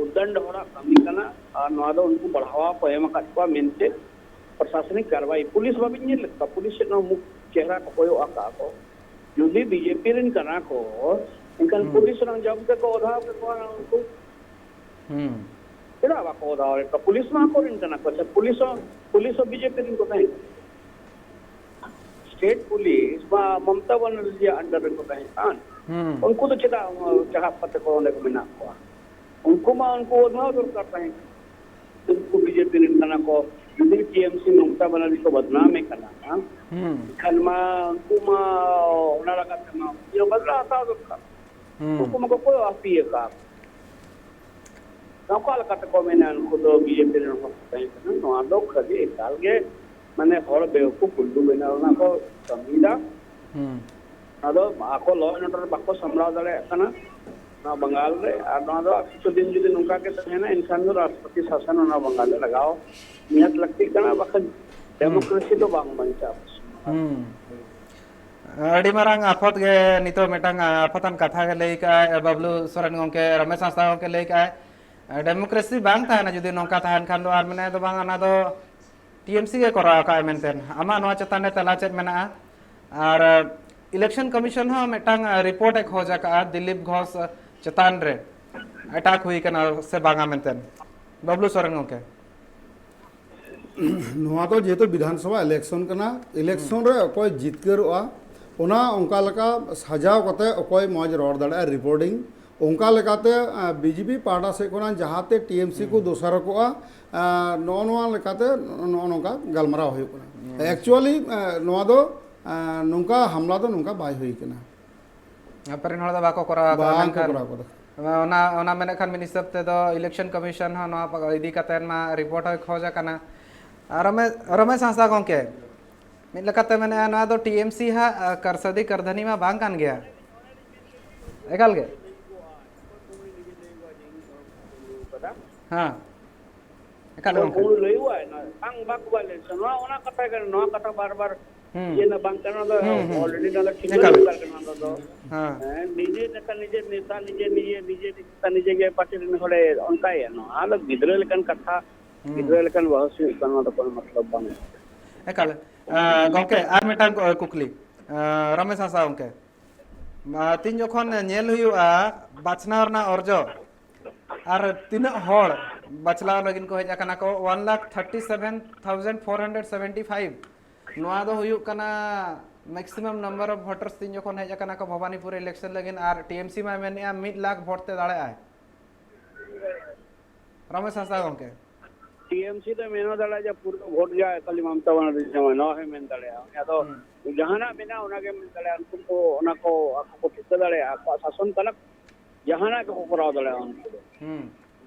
ᱩᱫᱽᱫᱟᱱᱰ ᱦᱚᱲᱟᱜ ᱠᱟᱹᱢᱤ ᱠᱟᱱᱟ᱾ ᱟᱨ ᱱᱚᱣᱟ ᱫᱚ ᱩᱱᱠᱩ ᱵᱟᱲᱦᱟᱣᱟ ᱠᱚ ᱮᱢ ᱟᱠᱟᱫ ᱠᱚᱣᱟ ᱢᱮᱱᱛᱮ ᱯᱨᱚᱥᱟᱥᱚᱱᱤᱠ ᱠᱟᱨᱣᱟᱭ, ᱯᱩᱞᱤᱥ ᱵᱟᱵᱤᱱ ᱧᱮᱞ ᱞᱮᱫ ᱠᱚᱣᱟ? ᱯᱩᱞᱤᱥ ᱥᱮᱫ ᱦᱚᱸ ᱢᱩᱠ ᱪᱮᱦᱨᱟ ᱠᱚ ᱠᱚᱭᱚᱜ ᱟᱠᱟᱫ ᱠᱚ᱾ ᱡᱩᱫᱤ ᱵᱤᱡᱮᱯᱤ ᱨᱮᱱ ᱠᱟᱱᱟ ᱠᱚ, ᱮᱱᱠᱷᱟᱱ ᱦᱩᱸ᱾ ᱯᱩᱞᱤᱥ ᱨᱮᱱᱟᱜ ᱡᱚᱵ ᱛᱮᱠᱚ ᱚᱫᱷᱟᱣ ᱠᱮᱠᱚᱣᱟ ᱩᱱᱠᱩ᱾ ᱦᱩᱸ᱾ ᱪᱮᱫᱟᱜ ᱵᱟᱠᱚ ᱚᱫᱷᱟᱣ ᱞᱮᱫ ᱠᱚᱣᱟ? ᱯᱩᱞᱤᱥ ᱢᱟ ᱟᱠᱚᱨᱮᱱ ᱠᱟᱱᱟ ᱠᱚ᱾ ᱟᱪᱪᱷᱟ, ᱯᱩᱞᱤᱥ ᱦᱚᱸ, ᱯᱩᱞᱤᱥ ᱦᱚᱸ ᱵᱤᱡᱮᱯᱤ ᱨᱮᱱ ᱠᱚ ᱛᱟᱦᱮᱸ ᱠᱟᱱᱟ᱾ ᱥᱴᱮᱴ ᱯᱩᱞᱤᱥ ᱢᱟ ᱢᱚᱢᱚᱛᱟ ᱵᱟᱱᱟᱨᱡᱤᱭᱟᱜ under ᱨᱮᱠᱚ ᱛᱟᱦᱮᱸ ᱠᱟᱱ᱾ ᱦᱩᱸ᱾ ᱩᱱᱠᱩ ᱫᱚ ᱪᱮᱫᱟᱜ ᱪᱟᱦᱟᱵ ᱠᱟᱛᱮ ᱠᱚ ᱚᱸᱰᱮ ᱠᱚ ᱢᱮᱱᱟᱜ ᱠᱚᱣᱟ? ᱩᱱᱠᱩ ᱢᱟ ᱩᱱᱠᱩ ᱚᱫᱷᱟᱣ ᱫᱚᱨᱠᱟᱨ ᱛᱟᱦᱮᱸ ᱠᱟᱱᱟ᱾ ᱩᱱᱠᱩ ᱵᱤᱡᱮᱯᱤ ᱨᱮᱱ ᱠᱟᱱᱟ ᱠᱚ᱾ ᱡᱩᱫᱤ ᱴᱤᱮᱢᱥᱤ ᱢᱚᱢᱚᱛᱟ ᱵᱟᱱᱟᱨᱡᱤ ᱠᱚ ᱵᱚᱫᱱᱟᱢᱮ ᱠᱟᱱᱟ, ᱦᱩᱸ᱾ ᱮᱱᱠᱷᱟᱱ ᱢᱟ ᱩᱱᱠᱩ ᱢᱟ ᱚᱱᱟ ᱞᱟᱜᱟᱛ ᱛᱮᱢᱟ ᱵᱚᱫᱞᱟ ᱦᱟᱛᱟᱣ ᱫᱚᱨᱠᱟᱨ᱾ ᱦᱩᱸ᱾ ᱩᱱᱠᱩ ᱢᱟ ᱠᱚ ᱠᱚᱭᱚᱜ ᱦᱟᱹᱯᱤ ᱟᱠᱟᱫ᱾ ᱚᱠᱟ ᱞᱮᱠᱟ ᱛᱮᱠᱚ ᱢᱮᱱᱟ ᱩᱱᱠᱩ ᱫᱚ ᱵᱤᱡᱮᱯᱤ ᱨᱮᱱ ᱦᱚᱲ ᱠᱚ ᱛᱟᱦᱮᱸ ᱠᱟᱱᱟ? ᱱᱚᱣᱟ ᱫᱚ ᱠᱷᱟᱹᱞᱤ ᱮᱠᱟᱞ ᱜᱮ ᱢᱟᱱᱮ ᱦᱚᱲ ᱵᱮᱣᱠᱩᱯ ᱩᱞᱴᱩ ᱵᱮᱱᱟᱣ ᱨᱮᱱᱟᱜ ᱠᱚ ᱠᱟᱹᱢᱤᱭᱮᱫᱟ᱾ ᱦᱩᱸ᱾ ᱟᱫᱚ ᱟᱠᱚ law and order ᱵᱟᱠᱚ ᱥᱟᱢᱵᱲᱟᱣ ᱫᱟᱲᱮᱭᱟᱜ ᱠᱟᱱᱟ ᱱᱚᱣᱟ ᱵᱟᱝᱜᱟᱞ ᱨᱮ᱾ ᱟᱨ ᱱᱚᱣᱟ ᱫᱚ ᱟᱨ ᱠᱤᱪᱷᱩ ᱫᱤᱱ ᱡᱩᱫᱤ ᱱᱚᱝᱠᱟ ᱜᱮ ᱛᱟᱦᱮᱱᱟ, ᱮᱱᱠᱷᱟᱱ ᱫᱚ ᱨᱟᱥᱴᱨᱚᱯᱚᱛᱤ ᱥᱟᱥᱚᱱ ᱚᱱᱟ ᱵᱟᱝᱜᱟᱞ ᱨᱮ ᱞᱟᱜᱟᱣ ᱱᱤᱦᱟᱹᱛ ᱞᱟᱹᱠᱛᱤᱜ ᱠᱟᱱᱟ, ᱵᱟᱠᱷᱟᱱ democracy ᱫᱚ ᱵᱟᱝ ᱵᱟᱧᱪᱟᱜᱼᱟ᱾ ᱦᱩᱸ᱾ ᱟᱹᱰᱤ ᱢᱟᱨᱟᱝ ᱟᱯᱷᱚᱛ ᱜᱮ ᱱᱤᱛᱚᱜ ᱢᱤᱫᱴᱟᱝ ᱟᱯᱷᱚᱛᱟᱱ ᱠᱟᱛᱷᱟ ᱜᱮ ᱞᱟᱹᱭ ᱠᱟᱜᱼᱟᱭ ᱵᱟᱵᱞᱩ ᱥᱚᱨᱮᱱ ᱜᱚᱢᱠᱮ, ᱨᱚᱢᱮᱥ ᱦᱟᱸᱥᱫᱟ ᱜᱚᱢᱠᱮ ᱞᱟᱹᱭ ᱠᱟᱜᱼᱟᱭ, democracy ᱵᱟᱝ ᱛᱟᱦᱮᱱᱟ ᱡᱩᱫᱤ ᱱᱚᱝᱠᱟ ᱛᱟᱦᱮᱱ ᱠᱷᱟᱱ ᱫᱚ᱾ ᱟᱨ ᱢᱮᱱᱟᱭ ᱫᱚ ᱵᱟᱝ, ᱚᱱᱟ ᱫᱚ ᱴᱤ ᱮᱢ ᱥᱤ ᱜᱮ ᱠᱚᱨᱟᱣ ᱠᱟᱜᱼᱟᱭ ᱢᱮᱱᱛᱮ᱾ ᱟᱢᱟᱜ ᱱᱚᱣᱟ ᱪᱮᱛᱟᱱ ᱨᱮ ᱛᱮᱞᱟ ᱪᱮᱫ ᱢᱮᱱᱟᱜᱼᱟ? ᱟᱨ election commission ᱦᱚᱸ ᱢᱤᱫᱴᱟᱝ report ᱮ ᱠᱷᱚᱡᱽ ᱟᱠᱟᱫᱼᱟ ᱫᱤᱞᱤᱯ ᱜᱷᱳᱥ ᱪᱮᱛᱟᱱ ᱨᱮ, attack ᱦᱩᱭ ᱠᱟᱱᱟ ᱥᱮ ᱵᱟᱝᱟ ᱢᱮᱱᱛᱮ᱾ ᱵᱟᱵᱞᱩ ᱥᱚᱨᱮᱱ ᱜᱚᱢᱠᱮ᱾ ᱱᱚᱣᱟ ᱫᱚ ᱡᱮᱦᱮᱛᱩ ᱵᱤᱫᱷᱟᱱ ᱥᱚᱵᱷᱟ election ᱠᱟᱱᱟ, election ᱨᱮ ᱚᱠᱚᱭ ᱡᱤᱛᱠᱟᱹᱨᱚᱜᱼᱟ, ᱚᱱᱟ ᱚᱱᱠᱟ ᱞᱮᱠᱟ ᱥᱟᱡᱟᱣ ᱠᱟᱛᱮ ᱚᱠᱚᱭ ᱢᱚᱡᱽ ᱨᱚᱲ ᱫᱟᱲᱮᱭᱟᱜᱼᱟ, reporting ᱚᱱᱠᱟ ᱞᱮᱠᱟᱛᱮ ᱵᱤ ᱡᱮ ᱯᱤ ᱯᱟᱦᱴᱟ ᱥᱮᱫ ᱠᱷᱚᱱᱟᱜ ᱡᱟᱦᱟᱸᱛᱮ ᱴᱤ ᱮᱢ ᱥᱤ ᱠᱚ ᱫᱳᱥᱟᱨᱚᱜᱼᱟ, ᱱᱚᱜᱼᱚ ᱱᱚᱣᱟ ᱞᱮᱠᱟᱛᱮ ᱱᱚᱜᱼᱚ ᱱᱚᱝᱠᱟ ᱜᱟᱞᱢᱟᱨᱟᱣ ᱦᱩᱭᱩᱜ ᱠᱟᱱᱟ᱾ Actually ᱱᱚᱣᱟ ᱫᱚ ᱱᱚᱝᱠᱟ ᱦᱟᱢᱞᱟ ᱫᱚ ᱱᱚᱝᱠᱟ ᱵᱟᱭ ᱦᱩᱭ ᱠᱟᱱᱟ᱾ ᱟᱯᱮ ᱨᱮᱱ ᱦᱚᱲ ᱫᱚ ᱵᱟᱠᱚ ᱠᱚᱨᱟᱣ ᱟᱠᱟᱫᱟ᱾ ᱵᱟᱝ ᱠᱚ ᱢᱮᱱᱠᱷᱟᱱ ᱠᱚᱨᱟᱣ ᱠᱟᱫᱟ᱾ ᱚᱱᱟ ᱚᱱᱟ ᱢᱮᱱᱮᱫ ᱠᱷᱟᱱ ᱢᱤᱫ ᱦᱤᱥᱟᱹᱵ ᱛᱮᱫᱚ election commission ᱦᱚᱸ ᱱᱚᱣᱟ ᱤᱫᱤ ᱠᱟᱛᱮ ᱢᱟ report ᱦᱚᱸᱭ ᱠᱷᱚᱡᱽ ᱟᱠᱟᱱᱟ᱾ ᱟᱨ ᱨᱚᱢᱮ- ᱨᱚᱢᱮᱥ ᱦᱟᱸᱥᱫᱟ ᱜᱚᱢᱠᱮ, ᱢᱤᱫ ᱞᱮᱠᱟᱛᱮ ᱢᱮᱱᱮᱫᱼᱟ ᱱᱚᱣᱟ ᱫᱚ ᱴᱤ ᱮᱢ ᱥᱤ ᱦᱟᱸᱜ ᱠᱟᱨᱥᱟᱫᱤ ᱠᱟᱨᱫᱷᱟᱹᱱᱤ ᱢᱟ ᱵᱟᱝ ᱠᱟᱱ ᱜᱮᱭᱟ᱾ ᱮᱠᱟᱞ ᱜᱮ᱾ ᱦᱮᱸ᱾ ᱮᱠᱟᱞ ᱜᱮ ᱜᱚᱢᱠᱮ᱾ ᱩᱱᱤ ᱞᱟᱹᱭᱩᱜᱼᱟᱭ ᱱᱚᱣᱟ ᱵᱟᱝ ᱵᱟᱠᱚ ᱵᱟᱭ ᱞᱟᱹᱭ ᱱᱚᱣᱟ ᱚᱱᱟ ᱠᱟᱛᱷᱟ ᱠᱟᱱᱟ, ᱱᱚᱣᱟ ᱠᱟᱛᱷᱟ ᱵᱟᱨ ᱵᱟᱨ ᱦᱩᱸ᱾ ᱤᱭᱟᱹ ᱨᱮᱱᱟᱜ ᱵᱟᱝ ᱠᱟᱱᱟ, ᱚᱱᱟ ᱫᱚ ᱦᱩᱸ, ᱦᱩᱸ᱾ already ᱚᱱᱟ ᱫᱚ ᱴᱷᱤᱠᱟᱹ ᱮᱠᱟᱞ᱾ ᱫᱚᱨᱠᱟᱨ ᱠᱟᱱᱟ, ᱚᱱᱟ ᱫᱚ ᱦᱮᱸ᱾ ᱦᱮᱸ, ᱱᱤᱡᱮ ᱱᱮᱛᱟ ᱱᱤᱡᱮ ᱱᱮᱛᱟ ᱱᱤᱡᱮ ᱱᱤᱡᱮ ᱱᱮᱛᱟ ᱱᱤᱡᱮ ᱜᱮ ᱯᱟᱨᱴᱤ ᱨᱮᱱ ᱦᱚᱲᱮ ᱚᱱᱠᱟᱭᱟ᱾ ᱱᱚᱣᱟ ᱫᱚ ᱜᱤᱫᱽᱨᱟᱹ ᱞᱮᱠᱟᱱ ᱠᱟᱛᱷᱟ, ᱦᱩᱸ᱾ ᱜᱤᱫᱽᱨᱟᱹ ᱞᱮᱠᱟᱱ ᱵᱟᱹᱦᱩ ᱥᱤ ᱦᱩᱭᱩᱜ ᱠᱟᱱᱟ, ᱱᱚᱣᱟ ᱫᱚ ᱠᱳᱱᱳ ᱢᱚᱛᱞᱚᱵ ᱵᱟᱝ᱾ ᱮᱠᱟᱞ᱾ ᱟᱸ, ᱜᱚᱢᱠᱮ, ᱟᱨ ᱢᱤᱫᱴᱟᱝ ᱠᱩ- ᱠᱩᱠᱞᱤ᱾ ᱟᱸ, ᱨᱚᱢᱮᱥ ᱦᱟᱸᱥᱫᱟ ᱜᱚᱢᱠᱮ, ᱢᱟ, ᱛᱤᱦᱤᱧ ᱡᱚᱠᱷᱚᱱ ᱧᱮᱞ ᱦᱩᱭᱩᱜᱼᱟ ᱵᱟᱪᱷᱱᱟᱣ ᱨᱮᱱᱟᱜ ᱚᱨᱡᱚ, ᱟᱨ ᱛᱤᱱᱟᱹᱜ ᱦᱚᱲ ᱵᱟᱪᱷᱱᱟᱣ ᱞᱟᱹᱜᱤᱫ ᱠᱚ ᱦᱮᱡ ᱟᱠᱟᱱᱟ ᱠᱚ, one lakh thirty seven thousand four hundred seventy five᱾ ᱱᱚᱣᱟ ᱫᱚ ᱦᱩᱭᱩᱜ ᱠᱟᱱᱟ maximum number of voters ᱛᱤᱦᱤᱧ ᱡᱚᱠᱷᱚᱱ ᱦᱮᱡ ᱟᱠᱟᱱᱟ ᱠᱚ ᱵᱷᱚᱵᱟᱱᱤᱯᱩᱨ election ᱞᱟᱹᱜᱤᱫ, ᱟᱨ ᱴᱤ ᱮᱢ ᱥᱤ ᱢᱟᱭ ᱢᱮᱱᱮᱫᱼᱟ ᱢᱤᱫ ᱞᱟᱠᱷ ᱵᱷᱳᱴ ᱛᱮ ᱫᱟᱲᱮᱭᱟᱜᱼᱟᱭ᱾ ᱨᱚᱢᱮᱥ ᱦᱟᱸᱥᱫᱟ ᱜᱚᱢᱠᱮ᱾ ᱴᱤ ᱮᱢ ᱥᱤ ᱫᱚ ᱢᱮᱱ ᱫᱟᱲᱮᱭᱟᱜᱼᱟ ᱡᱮ ᱯᱩᱨᱟᱹ ᱵᱷᱳᱴ ᱡᱟ ᱠᱷᱟᱹᱞᱤ ᱢᱚᱢᱚᱛᱟ ᱵᱟᱱᱟᱨᱡᱤ ᱡᱟᱢᱟᱭ, ᱱᱚᱣᱟ ᱦᱚᱸᱭ ᱢᱮᱱ ᱫᱟᱲᱮᱭᱟᱜᱼᱟ᱾ ᱟᱫᱚ ᱦᱩᱸ᱾ ᱡᱟᱦᱟᱱᱟᱜ ᱢᱮᱱᱟᱜᱼᱟ ᱚᱱᱟᱜᱮ ᱢᱮᱱ ᱫᱟᱲᱮᱭᱟᱜᱼᱟ᱾ ᱩᱱᱠᱩ ᱠᱚ ᱚᱱᱟ ᱠᱚ ᱟᱠᱚ ᱠᱚ ᱴᱷᱤᱠᱟᱹ ᱫᱟᱲᱮᱭᱟᱜᱼᱟ, ᱟᱠᱚᱣᱟᱜ ᱥᱟᱥᱚᱱ ᱠᱟᱱᱟ, ᱡᱟᱦᱟᱱᱟᱜ ᱜᱮᱠᱚ ᱠᱚᱨᱟᱣ ᱫᱟᱲᱮᱭᱟᱜᱼᱟ ᱩᱱᱠᱩ ᱫᱚ᱾ ᱦᱩᱸ᱾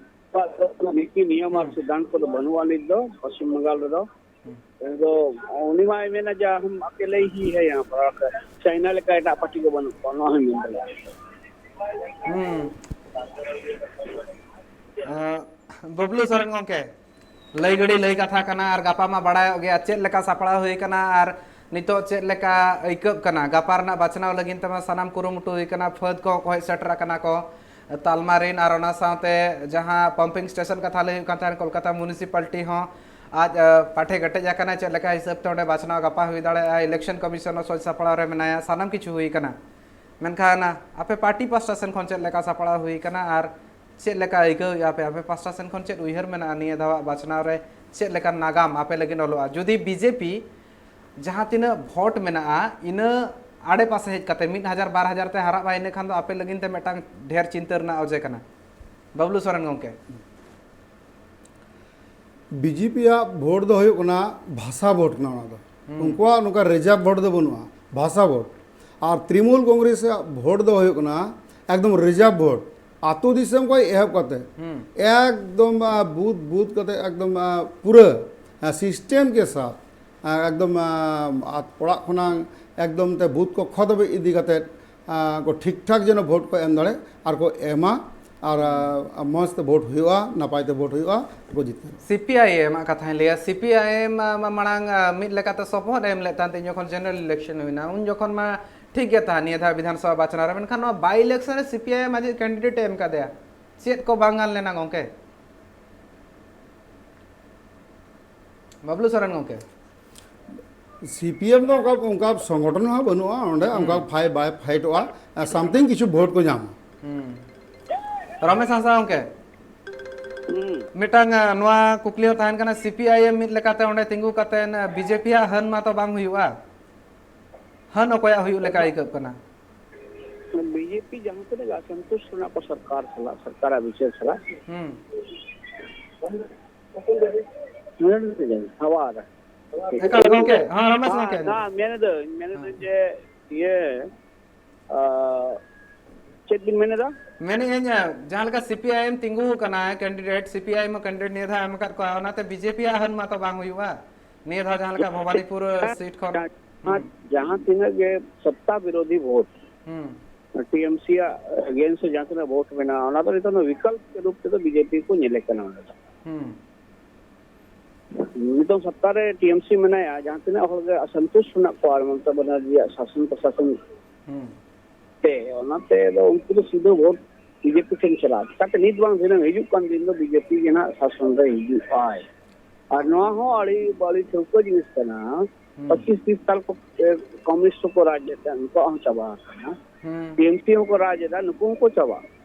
ᱟᱠᱚᱣᱟᱜ ᱫᱚ ᱠᱳᱱᱳ ᱱᱤᱛᱤ ᱱᱤᱭᱚᱢ ᱟᱨ ᱦᱩᱸ᱾ ᱥᱤᱫᱽᱫᱷᱟᱱᱛ ᱠᱚᱫᱚ ᱵᱟᱹᱱᱩᱜᱼᱟ ᱱᱤᱛ ᱫᱚ ᱯᱚᱥᱪᱤᱢ ᱵᱟᱝᱜᱟᱞ ᱨᱮᱫᱚ᱾ ᱟᱫᱚ ᱩᱱᱤ ᱢᱟᱭ ᱢᱮᱱᱟ ᱡᱮ ᱦᱟᱢ ᱟᱠᱮᱞᱮ ᱦᱤ ᱦᱮ ᱭᱟᱦᱟᱸ ᱯᱟᱨ, ᱪᱟᱭᱱᱟ ᱞᱮᱠᱟ ᱮᱴᱟᱜ ᱯᱟᱨᱴᱤ ᱠᱚ ᱵᱟᱹᱱᱩᱜ ᱠᱚᱣᱟ, ᱱᱚᱣᱟ ᱦᱚᱸᱧ ᱢᱮᱱ ᱫᱟᱲᱮᱭᱟᱜᱼᱟ᱾ ᱦᱩᱸ᱾ ᱟᱸ, ᱵᱟᱵᱞᱩ ᱥᱚᱨᱮᱱ ᱜᱚᱢᱠᱮ, ᱞᱟᱹᱭ ᱜᱷᱟᱹᱲᱤ ᱞᱟᱹᱭ ᱠᱟᱛᱷᱟ ᱠᱟᱱᱟ ᱟᱨ ᱜᱟᱯᱟ ᱢᱟ ᱵᱟᱲᱟᱭᱚᱜ ᱜᱮᱭᱟ ᱪᱮᱫ ᱞᱮᱠᱟ ᱥᱟᱯᱲᱟᱣ ᱦᱩᱭ ᱠᱟᱱᱟ ᱟᱨ ᱱᱤᱛᱚᱜ ᱪᱮᱫ ᱞᱮᱠᱟ ᱟᱹᱭᱠᱟᱹᱜ ᱠᱟᱱᱟ ᱜᱟᱯᱟ ᱨᱮᱱᱟᱜ ᱵᱟᱪᱷᱱᱟᱣ ᱞᱟᱹᱜᱤᱫ ᱛᱮᱢᱟ ᱥᱟᱱᱟᱢ ᱠᱩᱨᱩᱢᱩᱴᱩ ᱦᱩᱭ ᱠᱟᱱᱟ, ᱯᱷᱟᱹᱫ ᱠᱚ ᱦᱚᱸᱠᱚ ᱦᱮᱡ ᱥᱮᱴᱮᱨ ᱟᱠᱟᱱᱟ ᱠᱚ ᱛᱟᱞᱢᱟ ᱨᱮᱱ, ᱟᱨ ᱚᱱᱟ ᱥᱟᱶᱛᱮ ᱡᱟᱦᱟᱸ pumping station ᱠᱟᱛᱷᱟ ᱞᱟᱹᱭ ᱦᱩᱭᱩᱜ ᱠᱟᱱ ᱛᱟᱦᱮᱸᱫ ᱠᱳᱞᱠᱟᱛᱟ municipality ᱦᱚᱸ ᱟᱡ, ᱟ, ᱯᱟᱴᱷᱮ ᱠᱮᱴᱮᱡ ᱟᱠᱟᱱᱟ, ᱪᱮᱫ ᱞᱮᱠᱟ ᱦᱤᱥᱟᱹᱵ ᱛᱮ ᱚᱸᱰᱮ ᱵᱟᱪᱷᱱᱟᱣ ᱜᱟᱯᱟ ᱦᱩᱭ ᱫᱟᱲᱮᱭᱟᱜᱼᱟ, election commission ᱦᱚᱸ ᱥᱚᱡᱽ ᱥᱟᱯᱲᱟᱣ ᱨᱮ ᱢᱮᱱᱟᱭᱟ, ᱥᱟᱱᱟᱢ ᱠᱤᱪᱷᱩ ᱦᱩᱭ ᱠᱟᱱᱟ᱾ ᱢᱮᱱᱠᱷᱟᱱ ᱟᱯᱮ ᱯᱟᱨᱴᱤ ᱯᱟᱥᱴᱟ ᱥᱮᱱ ᱠᱷᱚᱱ ᱪᱮᱫ ᱞᱮᱠᱟ ᱥᱟᱯᱲᱟᱣ ᱦᱩᱭ ᱠᱟᱱᱟ ᱟᱨ ᱪᱮᱫ ᱞᱮᱠᱟ ᱟᱹᱭᱠᱟᱹᱣᱮᱫᱼᱟ ᱯᱮ? ᱟᱯᱮ ᱯᱟᱥᱴᱟ ᱥᱮᱱ ᱠᱷᱚᱱ ᱪᱮᱫ ᱩᱭᱦᱟᱹᱨ ᱢᱮᱱᱟᱜᱼᱟ ᱱᱤᱭᱟᱹ ᱫᱷᱟᱣᱟᱜ ᱵᱟᱪᱷᱱᱟᱣ ᱨᱮ ᱪᱮᱫ ᱞᱮᱠᱟᱱ ᱱᱟᱜᱟᱢ ᱟᱯᱮ ᱞᱟᱹᱜᱤᱫ ᱚᱞᱚᱜᱼᱟ? ᱡᱩᱫᱤ ᱵᱤᱡᱮᱯᱤ ᱡᱟᱦᱟᱸ ᱛᱤᱱᱟᱹᱜ ᱵᱷᱳᱴ ᱢᱮᱱᱟᱜᱼᱟ, ᱤᱱᱟᱹ ᱟᱲᱮ ᱯᱟᱥᱮ ᱦᱮᱡ ᱠᱟᱛᱮ ᱢᱤᱫ ᱦᱟᱡᱟᱨ ᱵᱟᱨ ᱦᱟᱡᱟᱨ ᱛᱮ ᱦᱟᱨᱟᱜ ᱢᱟ, ᱤᱱᱟᱹ ᱠᱷᱟᱱ ᱫᱚ ᱟᱯᱮ ᱞᱟᱹᱜᱤᱫ ᱛᱮ ᱢᱤᱫᱴᱟᱝ ᱰᱷᱮᱨ ᱪᱤᱱᱛᱟᱹ ᱨᱮᱱᱟᱜ ᱚᱡᱮ ᱠᱟᱱᱟ᱾ ᱵᱟᱵᱞᱩ ᱥᱚᱨᱮᱱ ᱜᱚᱢᱠᱮ᱾ ᱵᱤᱡᱮᱯᱤᱭᱟᱜ ᱵᱷᱳᱴ ᱫᱚ ᱦᱩᱭᱩᱜ ᱠᱟᱱᱟ ᱵᱷᱟᱥᱟ ᱵᱷᱳᱴ ᱠᱟᱱᱟ ᱚᱱᱟ ᱫᱚ᱾ ᱦᱩᱸ᱾ ᱩᱱᱠᱩᱣᱟᱜ ᱱᱚᱝᱠᱟ ᱨᱤᱡᱟᱨᱵᱷ ᱵᱷᱳᱴ ᱫᱚ ᱵᱟᱹᱱᱩᱜᱼᱟ, ᱵᱷᱟᱥᱟ ᱵᱷᱳᱴ᱾ ᱟᱨ ᱛᱨᱤᱱᱢᱩᱞ ᱠᱚᱝᱜᱨᱮᱥ ᱟᱜ ᱵᱷᱳᱴ ᱫᱚ ᱦᱩᱭᱩᱜ ᱠᱟᱱᱟ ᱮᱠᱫᱚᱢ ᱨᱤᱡᱟᱨᱵᱷ ᱵᱷᱳᱴ, ᱟᱛᱳ ᱫᱤᱥᱚᱢ ᱠᱷᱚᱱ ᱮᱦᱚᱵ ᱠᱟᱛᱮ ᱦᱩᱸ᱾ ᱮᱠᱫᱚᱢ, ᱟ, ᱵᱩᱛᱷ ᱵᱩᱛᱷ ᱠᱟᱛᱮ ᱮᱠᱫᱚᱢ, ᱟ, ᱯᱩᱨᱟᱹ, ᱟ, system ᱠᱮ ᱥᱟᱛᱷ, ᱟ, ᱮᱠᱫᱚᱢ, ᱟ, ᱟᱛ-, ᱚᱲᱟᱜ ᱠᱷᱚᱱᱟᱜ ᱮᱠᱫᱚᱢ ᱛᱮ ᱵᱩᱛᱷ ᱠᱚᱠᱠᱷᱚ ᱫᱷᱟᱹᱵᱤᱡ ᱤᱫᱤ ᱠᱟᱛᱮ ᱟ, ᱠᱚ ᱴᱷᱤᱠ ᱴᱷᱟᱠ ᱡᱮᱱᱚ ᱵᱷᱳᱴ ᱠᱚ ᱮᱢ ᱫᱟᱲᱮ ᱟᱨ ᱠᱚ ᱮᱢᱟ, ᱟᱨ, ᱟ, ᱢᱚᱡᱽ ᱛᱮ ᱵᱷᱳᱴ ᱦᱩᱭᱩᱜᱼᱟ, ᱱᱟᱯᱟᱭ ᱛᱮ ᱵᱷᱳᱴ ᱦᱩᱭᱩᱜᱼᱟ, ᱟᱨ ᱠᱚ ᱡᱤᱛᱠᱟᱹᱨ᱾ ᱥᱤ ᱯᱤ ᱟᱭ ᱮᱢ ᱟᱜ ᱠᱟᱛᱷᱟᱧ ᱞᱟᱹᱭᱟ, ᱥᱤ ᱯᱤ ᱟᱭ ᱮᱢ ᱢᱟ, ᱢᱟ ᱢᱟᱲᱟᱝ, ᱟ, ᱢᱤᱫ ᱞᱮᱠᱟᱛᱮ ᱥᱚᱯᱚᱦᱚᱫ ᱮ ᱮᱢ ᱞᱮᱫ ᱛᱟᱦᱮᱸ ᱛᱤᱧ ᱡᱚᱠᱷᱚᱱ general election ᱦᱩᱭᱱᱟ, ᱩᱱ ᱡᱚᱠᱷᱚᱱ ᱢᱟ ᱴᱷᱤᱠ ᱜᱮ ᱛᱟᱦᱮᱸ ᱱᱤᱭᱟᱹ ᱫᱷᱟᱣ ᱵᱤᱫᱷᱟᱱ ᱥᱚᱵᱷᱟ ᱵᱟᱪᱷᱱᱟᱣ ᱨᱮ, ᱢᱮᱱᱠᱷᱟᱱ ᱱᱚᱣᱟ by election ᱨᱮ C P I M Aziz candidate ᱮ ᱮᱢ ᱠᱟᱫᱮᱭᱟ, ᱪᱮᱫ ᱠᱚ ᱵᱟᱝ ᱜᱟᱱ ᱞᱮᱱᱟ ᱜᱚᱝᱠᱮ? ᱵᱟᱵᱞᱩ ᱥᱚᱨᱮᱱ ᱜᱚᱝᱠᱮ᱾ ᱥᱤ ᱯᱤ ᱮᱢ ᱫᱚ ᱚᱱᱠᱟ, ᱚᱱᱠᱟ ᱥᱚᱝᱜᱚᱴᱷᱚᱱ ᱦᱚᱸ ᱵᱟᱹᱱᱩᱜᱼᱟ ᱚᱸᱰᱮ, ᱦᱩᱸ᱾ ᱚᱱᱠᱟ ᱯᱷᱟᱭ-, ᱵᱟᱭ ᱯᱷᱟᱭᱤᱴᱚᱜᱼᱟ, ᱟᱨ something ᱠᱤᱪᱷᱩ ᱵᱷᱳᱴ ᱠᱚ ᱧᱟᱢᱟ᱾ ᱦᱩᱸ᱾ ᱨᱚᱢᱮᱥ ᱦᱟᱸᱥᱫᱟ ᱜᱚᱝᱠᱮ, ᱦᱩᱸ᱾ ᱢᱤᱫᱴᱟᱝ, ᱟ, ᱱᱚᱣᱟ ᱠᱩᱠᱞᱤ ᱦᱚᱸ ᱛᱟᱦᱮᱱ ᱠᱟᱱᱟ, ᱥᱤ ᱯᱤ ᱟᱭ ᱮᱢ ᱢᱤᱫ ᱞᱮᱠᱟᱛᱮ ᱚᱸᱰᱮ ᱛᱤᱸᱜᱩ ᱠᱟᱛᱮ, ᱟ, ᱵᱤ ᱡᱮ ᱯᱤ ᱟᱜ ᱦᱟᱹᱱ ᱢᱟ ᱛᱚ ᱵᱟᱝ ᱦᱩᱭᱩᱜᱼᱟ, ᱦᱟᱹᱱ ᱚᱠᱚᱭᱟᱜ ᱦᱩᱭᱩᱜ ᱞᱮᱠᱟ ᱟᱹᱭᱠᱟᱹᱜ ᱠᱟᱱᱟ? ᱵᱤ ᱡᱮ ᱯᱤ ᱡᱟᱦᱟᱸ ᱛᱤᱱᱟᱹᱜ ᱜᱮ ᱚᱥᱚᱱᱛᱩᱥᱴ ᱢᱮᱱᱟᱜ ᱠᱚ ᱥᱚᱨᱠᱟᱨ ᱥᱟᱞᱟᱜ, ᱥᱚᱨᱠᱟᱨᱟᱜ ᱵᱤᱪᱟᱹᱨ ᱥᱟᱞᱟᱜ, ᱦᱩᱸ᱾ ᱟᱵᱟᱨ ᱮᱠᱟᱞ ᱜᱚᱝᱠᱮ, ᱦᱮᱸ, ᱨᱚᱢᱮᱥ ᱜᱚᱝᱠᱮ᱾ ᱦᱮᱸ, ᱢᱮᱱᱮᱫᱟᱹᱧ, ᱢᱮᱱᱮᱫᱟᱹᱧ ᱦᱮᱸ᱾ ᱡᱮ, ᱤᱭᱟᱹ, ᱟ, ᱪᱮᱫ ᱵᱤᱱ ᱢᱮᱱᱮᱫᱟ? ᱢᱮᱱᱮᱫ ᱟᱹᱧ, ᱡᱟᱦᱟᱸ ᱞᱮᱠᱟ ᱥᱤ ᱯᱤ ᱟᱭ ᱮᱢ ᱛᱤᱸᱜᱩ ᱟᱠᱟᱱᱟ, candidate, ᱥᱤ ᱯᱤ ᱟᱭ ᱮᱢ ᱦᱚᱸ candidate ᱱᱤᱭᱟᱹ ᱫᱷᱟᱣ ᱮᱢ ᱟᱠᱟᱫ ᱠᱚᱣᱟ, ᱚᱱᱟᱛᱮ ᱵᱤ ᱡᱮ ᱯᱤ ᱟᱜ ᱦᱟᱹᱱ ᱢᱟ ᱛᱚ ᱵᱟᱝ ᱦᱩᱭᱩᱜᱼᱟ᱾ ᱱᱤᱭᱟᱹ ᱫᱷᱟᱣ ᱡᱟᱦᱟᱸ ᱞᱮᱠᱟ ᱵᱷᱚᱵᱟᱱᱤᱯᱩᱨ ᱥᱤᱴ ᱠᱷᱚᱱ᱾ ᱡᱟᱦᱟᱸ ᱡᱟᱦᱟᱸ ᱛᱤᱱᱟᱹᱜ ᱜᱮ ᱥᱚᱛᱛᱟ ᱵᱤᱨᱳᱫᱷᱤ ᱵᱷᱳᱴ, ᱦᱩᱸ ᱴᱤᱮᱢᱥᱤ ᱟᱜ ᱮᱜᱮᱱᱥᱴ ᱨᱮ ᱡᱟᱦᱟᱸ ᱛᱤᱱᱟᱹᱜ ᱵᱷᱳᱴ ᱢᱮᱱᱟᱜᱼᱟ, ᱚᱱᱟ ᱫᱚ ᱱᱤᱛᱚᱝ ᱫᱚ ᱵᱤᱠᱚᱞᱯ ᱨᱩᱯ ᱛᱮᱫᱚ ᱵᱤᱡᱮᱯᱤ ᱠᱚ ᱧᱮᱞᱮ ᱠᱟᱱᱟ ᱚᱸᱰᱮ ᱫᱚ᱾ ᱦᱩᱸ ᱱᱤᱛᱚᱝ ᱥᱚᱛᱛᱟ ᱨᱮ ᱴᱤᱮᱢᱥᱤ ᱢᱮᱱᱟᱭᱟ, ᱡᱟᱦᱟᱸ ᱛᱤᱱᱟᱹᱜ ᱦᱚᱲ ᱜᱮ ᱚᱥᱚᱱᱛᱩᱥᱴ ᱢᱮᱱᱟᱜ ᱠᱚᱣᱟ ᱢᱚᱢᱚᱛᱟ ᱵᱟᱱᱟᱨᱡᱤᱭᱟᱜ ᱥᱟᱥᱚᱱ ᱯᱨᱚᱥᱟᱥᱚᱱ ᱦᱩᱸ ᱛᱮ, ᱚᱱᱟᱛᱮ ᱫᱚ ᱩᱱᱠᱩ ᱫᱚ ᱥᱤᱫᱷᱟᱹ ᱵᱷᱳᱴ ᱵᱤᱡᱮᱯᱤ ᱴᱷᱮᱱ ᱪᱟᱞᱟᱜᱼᱟ᱾ ᱪᱤᱠᱟᱛᱮ ᱱᱤᱛ ᱵᱟᱝ ᱫᱷᱤᱱᱟᱹᱝ ᱦᱤᱡᱩᱜ ᱠᱟᱱ ᱫᱤᱱ ᱫᱚ ᱵᱤᱡᱮᱯᱤ ᱜᱮ ᱱᱟᱦᱟᱜ ᱥᱟᱥᱚᱱ ᱨᱮ ᱦᱤᱡᱩᱜ ᱟᱭ᱾ ᱟᱨ ᱱᱚᱣᱟ ᱦᱚᱸ ᱟᱹᱰᱤ ᱟᱹᱰᱤ ᱴᱷᱟᱹᱣᱠᱟᱹ ᱡᱤᱱᱤᱥ ᱠᱟᱱᱟ᱾ ᱦᱩᱸ ᱯᱚᱸᱪᱤᱥ ᱛᱤᱥ ᱥᱟᱞ ᱠᱚ ᱠᱚᱢᱩᱱᱤᱥᱴ ᱦᱚᱸᱠᱚ ᱨᱟᱡᱽ ᱞᱮᱫ ᱛᱟᱦᱮᱸᱫ, ᱩᱱᱠᱩᱣᱟᱜ ᱦᱚᱸ ᱪᱟᱵᱟ ᱟᱠᱟᱱᱟ᱾ ᱦᱩᱸ ᱴᱤᱮᱢᱥᱤ ᱦᱚᱸᱠᱚ ᱨᱟᱡᱽ ᱮᱫᱟ, ᱱᱩᱠᱩ ᱦᱚᱸᱠᱚ ᱪᱟᱵᱟ᱾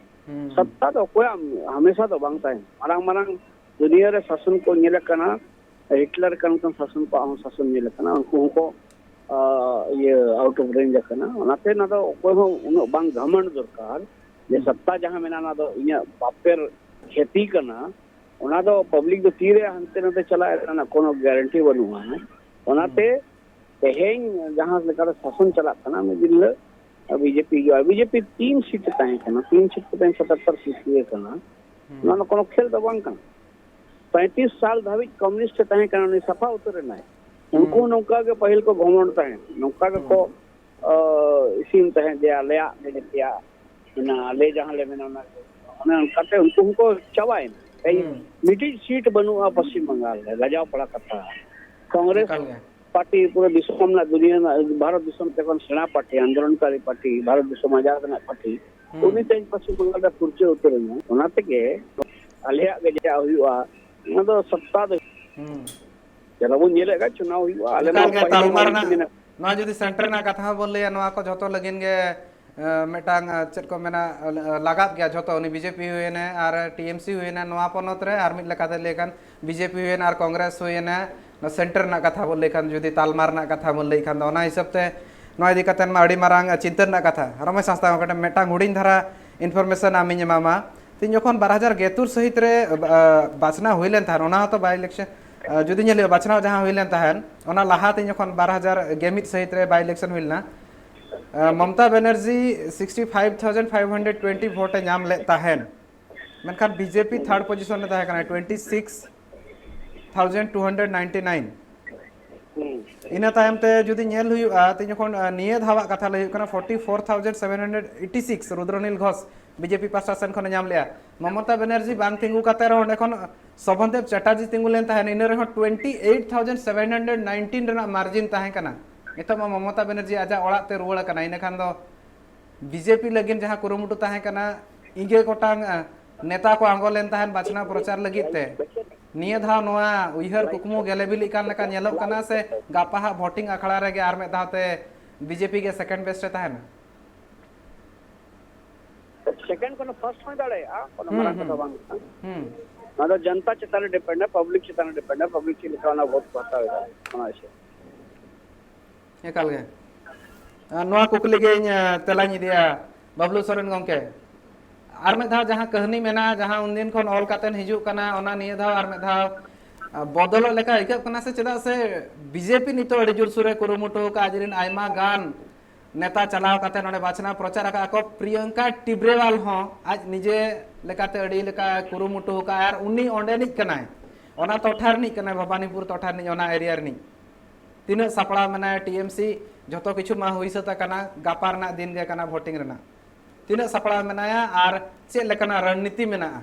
ᱦᱩᱸ ᱥᱚᱛᱛᱟ ᱫᱚ ᱚᱠᱚᱭᱟᱜ ᱦᱟᱢᱮᱥᱟ ᱫᱚ ᱵᱟᱝ ᱛᱟᱦᱮᱱᱟ᱾ ᱢᱟᱨᱟᱝ ᱢᱟᱨᱟᱝ ᱫᱩᱱᱤᱭᱟᱹ ᱨᱮ ᱥᱟᱥᱚᱱ ᱠᱚ ᱧᱮᱞ ᱟᱠᱟᱱᱟ, ᱦᱤᱴᱞᱟᱨ ᱠᱟᱱ ᱠᱷᱟᱱ ᱥᱟᱥᱚᱱ ᱠᱚᱣᱟᱜ ᱦᱚᱸ ᱥᱟᱥᱚᱱ ᱧᱮᱞ ᱟᱠᱟᱱᱟ, ᱩᱱᱠᱩ ᱦᱚᱸᱠᱚ ᱟᱸ, ᱤᱭᱟᱹ ᱟᱣᱩᱴ ᱚᱯᱷ ᱨᱮᱧᱡᱽ ᱟᱠᱟᱱᱟ᱾ ᱚᱱᱟᱛᱮ ᱚᱱᱟ ᱫᱚ ᱚᱠᱚᱭ ᱦᱚᱸ ᱩᱱᱟᱹᱜ ᱵᱟᱝ ᱜᱷᱟᱢᱚᱱᱰ ᱫᱚᱨᱠᱟᱨ ᱡᱮ ᱦᱩᱸ ᱥᱚᱛᱛᱟ ᱡᱟᱦᱟᱸ ᱢᱮᱱᱟᱜᱼᱟ, ᱚᱱᱟ ᱫᱚ ᱤᱧᱟᱹᱜ ᱵᱟᱯᱮᱨ ᱠᱷᱮᱛᱤ ᱠᱟᱱᱟ᱾ ᱚᱱᱟ ᱫᱚ ᱯᱟᱵᱽᱞᱤᱠ ᱫᱚ ᱛᱤᱨᱮ ᱦᱟᱱᱛᱮ ᱱᱟᱛᱮ ᱪᱟᱞᱟᱜ ᱨᱮᱱᱟᱜ ᱠᱳᱱᱳ ᱜᱮᱨᱮᱱᱴᱤ ᱵᱟᱹᱱᱩᱜᱼᱟ᱾ ᱚᱱᱟᱛᱮ ᱛᱮᱦᱮᱧ ᱡᱟᱦᱟᱸ ᱞᱮᱠᱟᱨᱮ ᱥᱟᱥᱚᱱ ᱪᱟᱞᱟᱜ ᱠᱟᱱᱟ, ᱢᱤᱫ ᱫᱤᱱ ᱦᱤᱞᱳᱜ ᱵᱤᱡᱮᱯᱤ ᱦᱤᱡᱩᱜᱼᱟ᱾ ᱵᱤᱡᱮᱯᱤ ᱛᱤᱱ ᱥᱤᱴ ᱛᱟᱦᱮᱸ ᱠᱟᱱᱟ, ᱛᱤᱱ ᱥᱤᱴ ᱛᱟᱦᱮᱸ ᱥᱟᱛᱟᱛᱛᱚᱨ ᱥᱤᱴ ᱦᱩᱭ ᱟᱠᱟᱱᱟ᱾ ᱦᱩᱸ ᱚᱱᱟ ᱫᱚ ᱠᱳᱱᱳ ᱠᱷᱮᱞ ᱫᱚ ᱵᱟᱝ ᱠᱟᱱᱟ᱾ ᱯᱚᱸᱭᱛᱨᱤᱥ ᱥᱟᱞ ᱫᱷᱟᱹᱵᱤᱡ ᱠᱚᱢᱩᱱᱤᱥᱴ ᱮ ᱛᱟᱦᱮᱸ ᱠᱟᱱᱟ, ᱩᱱᱤ ᱥᱟᱯᱷᱟ ᱩᱛᱟᱹᱨ ᱮᱱᱟᱭ᱾ ᱦᱩᱸ ᱩᱱᱠᱩ ᱦᱚᱸ ᱱᱚᱝᱠᱟ ᱜᱮ ᱯᱟᱹᱦᱤᱞ ᱠᱚ ᱜᱷᱚᱢᱚᱱᱰ ᱛᱟᱦᱮᱸᱫ, ᱱᱚᱝᱠᱟ ᱜᱮᱠᱚ ᱦᱩᱸ ᱟᱸ, ᱤᱥᱤᱱ ᱛᱟᱦᱮᱸᱫ ᱡᱮ ᱟᱞᱮᱭᱟᱜ ᱜᱮ ᱡᱮᱛᱮᱭᱟᱜ ᱢᱮᱱᱟᱜᱼᱟ, ᱟᱞᱮ ᱡᱟᱦᱟᱸ ᱞᱮ ᱢᱮᱱᱟ ᱚᱱᱟ ᱜᱮ᱾ ᱚᱱᱮ ᱚᱱᱠᱟᱛᱮ ᱩᱱᱠᱩ ᱦᱚᱸᱠᱚ ᱪᱟᱵᱟᱭᱮᱱᱟ᱾ ᱛᱮᱦᱮᱧ ᱦᱩᱸ ᱢᱤᱫᱴᱤᱡ ᱥᱤᱴ ᱵᱟᱹᱱᱩᱜᱼᱟ ᱯᱚᱥᱪᱤᱢ ᱵᱟᱝᱜᱟᱞ ᱨᱮ, ᱞᱟᱡᱟᱣ ᱯᱟᱲᱟ ᱠᱟᱛᱷᱟ᱾ ᱠᱚᱝᱜᱨᱮᱥ ᱮᱠᱟᱞ ᱜᱮ ᱯᱟᱨᱴᱤ ᱯᱩᱨᱟᱹ ᱫᱤᱥᱚᱢ ᱨᱮᱱᱟᱜ, ᱫᱩᱱᱤᱭᱟᱹ ᱨᱮᱱᱟᱜ, ᱵᱷᱟᱨᱚᱛ ᱫᱤᱥᱚᱢ ᱛᱮ ᱠᱷᱚᱱ ᱥᱮᱬᱟ ᱯᱟᱨᱴᱤ, ᱟᱱᱫᱳᱞᱚᱱᱠᱟᱨᱤ ᱯᱟᱨᱴᱤ, ᱵᱷᱟᱨᱚᱛ ᱫᱤᱥᱚᱢ ᱟᱡᱟᱫ ᱨᱮᱱᱟᱜ ᱯᱟᱨᱴᱤ, ᱦᱩᱸ ᱩᱱᱤ ᱛᱮᱦᱮᱧ ᱯᱚᱥᱪᱤᱢ ᱵᱟᱝᱜᱟᱞ ᱨᱮ ᱯᱩᱨᱪᱟᱹ ᱩᱛᱟᱹᱨ ᱮᱱᱟ᱾ ᱚᱱᱟ ᱛᱮᱜᱮ ᱟᱞᱮᱭᱟᱜ ᱜᱮ ᱡᱟ ᱦᱩᱭᱩᱜᱼᱟ, ᱚᱱᱟ ᱫᱚ ᱥᱚᱛᱛᱟ ᱫᱚ ᱦᱩᱸ ᱪᱮᱫ ᱵᱚᱱ ᱧᱮᱞᱮᱫ ᱠᱟᱱ ᱪᱩᱱᱟᱣ ᱦᱩᱭᱩᱜᱼᱟ, ᱟᱞᱮ ᱢᱟ ᱮᱠᱟᱞ ᱜᱮ᱾ ᱯᱟᱹᱦᱤᱞ ᱛᱟᱞᱢᱟ ᱢᱟ ᱨᱮᱱᱟᱜ ᱢᱮᱱᱟ- ᱱᱚᱣᱟ ᱡᱩᱫᱤ ᱥᱮᱱᱴᱟᱨ ᱨᱮᱱᱟᱜ ᱠᱟᱛᱷᱟ ᱦᱚᱸ ᱵᱚᱱ ᱞᱟᱹᱭᱟ, ᱱᱚᱣᱟ ᱠᱚ ᱡᱷᱚᱛᱚ ᱞᱟᱹᱜᱤᱫ ᱜᱮ ᱮ, ᱢᱤᱫᱴᱟᱝ, ᱮ, ᱪᱮᱫ ᱠᱚ ᱢᱮᱱᱟ, ᱮ, ᱞᱟᱜᱟᱫ ᱜᱮᱭᱟ ᱡᱷᱚᱛᱚ, ᱩᱱᱤ ᱵᱤᱡᱮᱯᱤ ᱦᱩᱭᱮᱱᱟ ᱟᱨ ᱴᱤᱮᱢᱥᱤ ᱦᱩᱭᱮᱱᱟ ᱱᱚᱣᱟ ᱯᱚᱱᱚᱛ ᱨᱮ, ᱟᱨ ᱢᱤᱫ ᱞᱮᱠᱟᱛᱮ ᱞᱟᱹᱭ ᱠᱷᱟᱱ ᱵᱤᱡᱮᱯᱤ ᱦᱩᱭᱮᱱᱟ ᱟᱨ ᱠᱚᱝᱜᱨᱮᱥ ᱦᱩᱭᱮᱱᱟ, ᱱᱚᱣᱟ ᱥᱮᱱᱴᱟᱨ ᱨᱮᱱᱟᱜ ᱠᱟᱛᱷᱟ ᱵᱚᱱ ᱞᱟᱹᱭ ᱠᱷᱟᱱ, ᱡᱩᱫᱤ ᱛᱟᱞᱢᱟ ᱨᱮᱱᱟᱜ ᱠᱟᱛᱷᱟ ᱵᱚᱱ ᱞᱟᱹᱭ ᱠᱷᱟᱱ ᱫᱚ, ᱚᱱᱟ ᱦᱤᱥᱟᱹᱵ ᱛᱮ ᱱᱚᱣᱟ ᱤᱫᱤ ᱠᱟᱛᱮ ᱢᱟ ᱟᱹᱰᱤ ᱢᱟᱨᱟᱝ, ᱮ, ᱪᱤᱱᱛᱟᱹ ᱨᱮᱱᱟᱜ ᱠᱟᱛᱷᱟ᱾ ᱨᱚᱢᱮᱥ ᱦᱟᱸᱥᱫᱟ ᱜᱚᱢᱠᱮ, ᱢᱤᱫᱴᱟᱝ ᱦᱩᱰᱤᱧ ᱫᱷᱟᱨᱟ ᱤᱱᱯᱷᱚᱨᱢᱮᱥᱚᱱ ᱟᱢᱤᱧ ᱮᱢᱟᱢᱟ᱾ ᱛᱤᱦᱤᱧ ᱡᱚᱠᱷᱚᱱ ᱵᱟᱨ ᱦᱟᱡᱟᱨ ᱜᱮᱛᱩᱨ ᱥᱟᱹᱦᱤᱛ ᱨᱮ, ᱮ, ᱵᱟᱪᱷᱱᱟᱣ ᱦᱩᱭ ᱞᱮᱱ ᱛᱟᱦᱮᱸᱫ, ᱚᱱᱟ ᱦᱚᱸᱛᱚ ᱵᱟᱭ ᱤᱞᱮᱠᱥᱚᱱ, ᱮ, ᱡᱩᱫᱤ ᱧᱮᱞ ᱦᱩᱭᱩᱜᱼᱟ, ᱵᱟᱪᱷᱱᱟᱣ ᱡᱟᱦᱟᱸ ᱦᱩᱭ ᱞᱮᱱ ᱛᱟᱦᱮᱸᱫ, ᱚᱱᱟ ᱞᱟᱦᱟ ᱛᱤᱦᱤᱧ ᱡᱚᱠᱷᱚᱱ ᱵᱟᱨ ᱦᱟᱡᱟᱨ ᱜᱮ ᱢᱤᱫ ᱥᱟᱹᱦᱤᱛ ᱨᱮ ᱵᱟᱭ ᱤᱞᱮᱠᱥᱚᱱ ᱦᱩᱭ ᱞᱮᱱᱟ, ᱮ, ᱢᱚᱢᱚᱛᱟ Banerjee sixty five thousand five hundred twenty vote ᱮ ᱧᱟᱢ ᱞᱮᱫ ᱛᱟᱦᱮᱸᱱ, ᱢᱮᱱᱠᱷᱟᱱ ᱵᱤᱡᱮᱯᱤ ᱛᱷᱟᱨᱰ ᱯᱚᱡᱤᱥᱚᱱ ᱨᱮ ᱛᱟᱦᱮᱸ ᱠᱟᱱᱟ, twenty six thousand two hundred ninety nine᱾ ᱤᱱᱟᱹ ᱛᱟᱭᱚᱢ ᱛᱮ ᱡᱩᱫᱤ ᱧᱮᱞ ᱦᱩᱭᱩᱜᱼᱟ, ᱛᱤᱧ ᱡᱚᱠᱷᱚᱱ, ᱟᱸ, ᱱᱤᱭᱟᱹ ᱫᱷᱟᱣᱟᱜ ᱠᱟᱛᱷᱟ ᱞᱟᱹᱭ ᱦᱩᱭᱩᱜ ᱠᱟᱱᱟ, forty four thousand seven hundred eighty six Rudranil Ghosh BJP ᱯᱟᱦᱴᱟ ᱥᱮᱱ ᱠᱷᱚᱱᱮ ᱧᱟᱢ ᱞᱮᱜᱼᱟ᱾ ᱢᱚᱢᱚᱛᱟ ᱵᱮᱱᱟᱨᱡᱤ ᱵᱟᱝ ᱛᱤᱸᱜᱩ ᱠᱟᱛᱮ ᱨᱮᱦᱚᱸ ᱚᱸᱰᱮ ᱠᱷᱚᱱ ᱥᱳᱵᱷᱚᱱᱫᱮᱵ ᱪᱟᱴᱟᱨᱡᱤ ᱛᱤᱸᱜᱩ ᱞᱮᱱ ᱛᱟᱦᱮᱸᱱ, ᱤᱱᱟᱹ ᱨᱮᱦᱚᱸ twenty eight thousand seven hundred nineteen ᱨᱮᱱᱟᱜ ᱢᱟᱨᱡᱤᱱ ᱛᱟᱦᱮᱸ ᱠᱟᱱᱟ᱾ ᱱᱤᱛᱚᱜ ᱢᱟ ᱢᱚᱢᱚᱛᱟ ᱵᱮᱱᱟᱨᱡᱤ ᱟᱡᱟᱜ ᱚᱲᱟᱜ ᱛᱮ ᱨᱩᱣᱟᱹᱲ ᱟᱠᱟᱱᱟ, ᱤᱱᱟᱹ ᱠᱷᱟᱱ ᱫᱚ ᱵᱤᱡᱮᱯᱤ ᱞᱟᱹᱜᱤᱫ ᱡᱟᱦᱟᱸ ᱠᱩᱨᱩᱢᱩᱴᱩ ᱛᱟᱦᱮᱸ ᱠᱟᱱᱟ, ᱤᱝᱜᱮ ᱜᱚᱴᱟᱝ, ᱟ, ᱱᱮᱛᱟ ᱠᱚ ᱟᱬᱜᱚ ᱞᱮᱱ ᱛᱟᱦᱮᱸᱱ ᱵᱟᱪᱷᱱᱟᱣ ᱯᱨᱚᱪᱟᱨ ᱞᱟᱹᱜᱤᱫ ᱛᱮ, ᱱᱤᱭᱟᱹ ᱫᱷᱟᱣ ᱱᱚᱣᱟ ᱩᱭᱦᱟᱹᱨ ᱠᱩᱠᱢᱩ ᱜᱮᱞᱮ ᱵᱤᱞᱤᱜ ᱠᱟᱱ ᱞᱮᱠᱟ ᱧᱮᱞᱚᱜ ᱠᱟᱱᱟ ᱥᱮ ᱜᱟᱯᱟ ᱦᱟᱸᱜ ᱵᱷᱳᱴᱤᱝ ᱟᱠᱷᱲᱟ ᱨᱮᱜᱮ ᱟᱨ ᱢᱤᱫ ᱫᱷᱟᱣ ᱛᱮ ᱵᱤᱡᱮᱯᱤ ᱜᱮ ᱥᱮᱠᱮᱱᱰ ᱵᱮᱥᱴ ᱨᱮ ᱛᱟᱦᱮᱸᱱᱟ? ᱥᱮᱠᱮᱱᱰ ᱠᱷᱚᱱ ᱯᱷᱟᱨᱥᱴ ᱦᱚᱸ ᱫᱟᱲᱮᱭᱟᱜᱼᱟ, ᱠᱳᱱᱳ ᱦᱩᱸ, ᱢᱟᱨᱟᱝ ᱦᱩᱸ᱾ ᱠᱟᱛᱷᱟ ᱵᱟᱝ ᱠᱟᱱᱟ᱾ ᱦᱩᱸ᱾ ᱱᱚᱣᱟ ᱫᱚ ᱡᱚᱱᱛᱟ ᱪᱮᱛᱟᱱ ᱨᱮ ᱰᱤᱯᱮᱱᱰ ᱟ, ᱯᱟᱵᱽᱞᱤᱠ ᱪᱮᱛᱟᱱ ᱨᱮ ᱰᱤᱯᱮᱱᱰ ᱟ, ᱯᱟᱵᱽᱞᱤᱠ ᱪᱮᱫ ᱞᱮᱠᱟ ᱚᱱᱟ ᱵᱷᱳᱴ ᱠᱚ ᱦᱟᱛᱟᱣ ᱮᱫᱟ, ᱚᱱᱟ ᱦᱤᱥᱟᱹᱵ᱾ ᱮᱠᱟᱞ ᱜᱮ᱾ ᱟᱨ ᱱᱚᱣᱟ ᱠᱩᱠᱞᱤ ᱜᱮ ᱤᱧ, ᱟ, ᱛᱮᱞᱟᱧ ᱤᱫᱤᱭᱟ ᱵᱟᱵᱞᱩ ᱥᱚᱨᱮᱱ ᱜᱚᱢᱠᱮ᱾ ᱟᱨ ᱢᱤᱫ ᱫᱷᱟᱣ ᱡᱟᱦᱟᱸ ᱠᱟᱹᱦᱱᱤ ᱢᱮᱱᱟᱜᱼᱟ, ᱡᱟᱦᱟᱸ ᱩᱱᱫᱤᱱ ᱠᱷᱚᱱ ᱚᱞ ᱠᱟᱛᱮ ᱦᱤᱡᱩᱜ ᱠᱟᱱᱟ, ᱚᱱᱟ ᱱᱤᱭᱟᱹ ᱫᱷᱟᱣ ᱟᱨ ᱢᱤᱫ ᱫᱷᱟᱣ, ᱟ, ᱵᱚᱫᱚᱞᱚᱜ ᱞᱮᱠᱟ ᱟᱹᱭᱠᱟᱹᱜ ᱠᱟᱱᱟ ᱥᱮ? ᱪᱮᱫᱟᱜ ᱥᱮ ᱵᱤᱡᱮᱯᱤ ᱱᱤᱛᱚᱜ ᱟᱹᱰᱤ ᱡᱳᱨᱥᱳᱨᱮ ᱠᱩᱨᱩᱢᱩᱴᱩ ᱟᱠᱟᱫᱼᱟ, ᱟᱡ ᱨᱮᱱ ᱟᱭᱢᱟ ᱜᱟᱱ ᱱᱮᱛᱟ ᱪᱟᱞᱟᱣ ᱠᱟᱛᱮ ᱱᱚᱰᱮ ᱵᱟᱪᱷᱱᱟᱣ ᱯᱨᱚᱪᱟᱨ ᱟᱠᱟᱫᱼᱟ ᱠᱚ᱾ ᱯᱨᱤᱭᱚᱝᱠᱟ ᱴᱤᱵᱨᱮᱣᱟᱞ ᱦᱚᱸ ᱟᱡ ᱱᱤᱡᱮ ᱞᱮᱠᱟᱛᱮ ᱟᱹᱰᱤ ᱞᱮᱠᱟ ᱠᱩᱨᱩᱢᱩᱴᱩ ᱟᱠᱟᱫᱼᱟ, ᱟᱨ ᱩᱱᱤ ᱚᱸᱰᱮᱱᱤᱡ ᱠᱟᱱᱟᱭ, ᱚᱱᱟ ᱴᱚᱴᱷᱟ ᱨᱤᱱᱤᱡ ᱠᱟᱱᱟᱭ, ᱵᱷᱟᱵᱟᱱᱤᱯᱩᱨ ᱴᱚᱴᱷᱟ ᱨᱤᱱᱤᱡ, ᱚᱱᱟ ᱮᱨᱤᱭᱟ ᱨᱤᱱᱤᱡ᱾ ᱛᱤᱱᱟᱹᱜ ᱥᱟᱯᱲᱟᱣ ᱢᱮᱱᱟᱭᱟ ᱴᱤ ᱮᱢ ᱥᱤ, ᱡᱷᱚᱛᱚ ᱠᱤᱪᱷᱩ ᱢᱟ ᱦᱩᱭ ᱥᱟᱹᱛ ᱟᱠᱟᱱᱟ, ᱜᱟᱯᱟ ᱨᱮᱱᱟᱜ ᱫᱤᱱ ᱜᱮ ᱠᱟᱱᱟ ᱵᱷᱳᱴᱤᱝ ᱨᱮᱱᱟᱜ᱾ ᱛᱤᱱᱟᱹᱜ ᱥᱟᱯᱲᱟᱣ ᱢᱮᱱᱟᱭᱟ ᱟᱨ ᱪᱮᱫ ᱞᱮᱠᱟᱱᱟᱜ ᱨᱚᱱᱱᱤᱛᱤ ᱢᱮᱱᱟᱜᱼᱟ?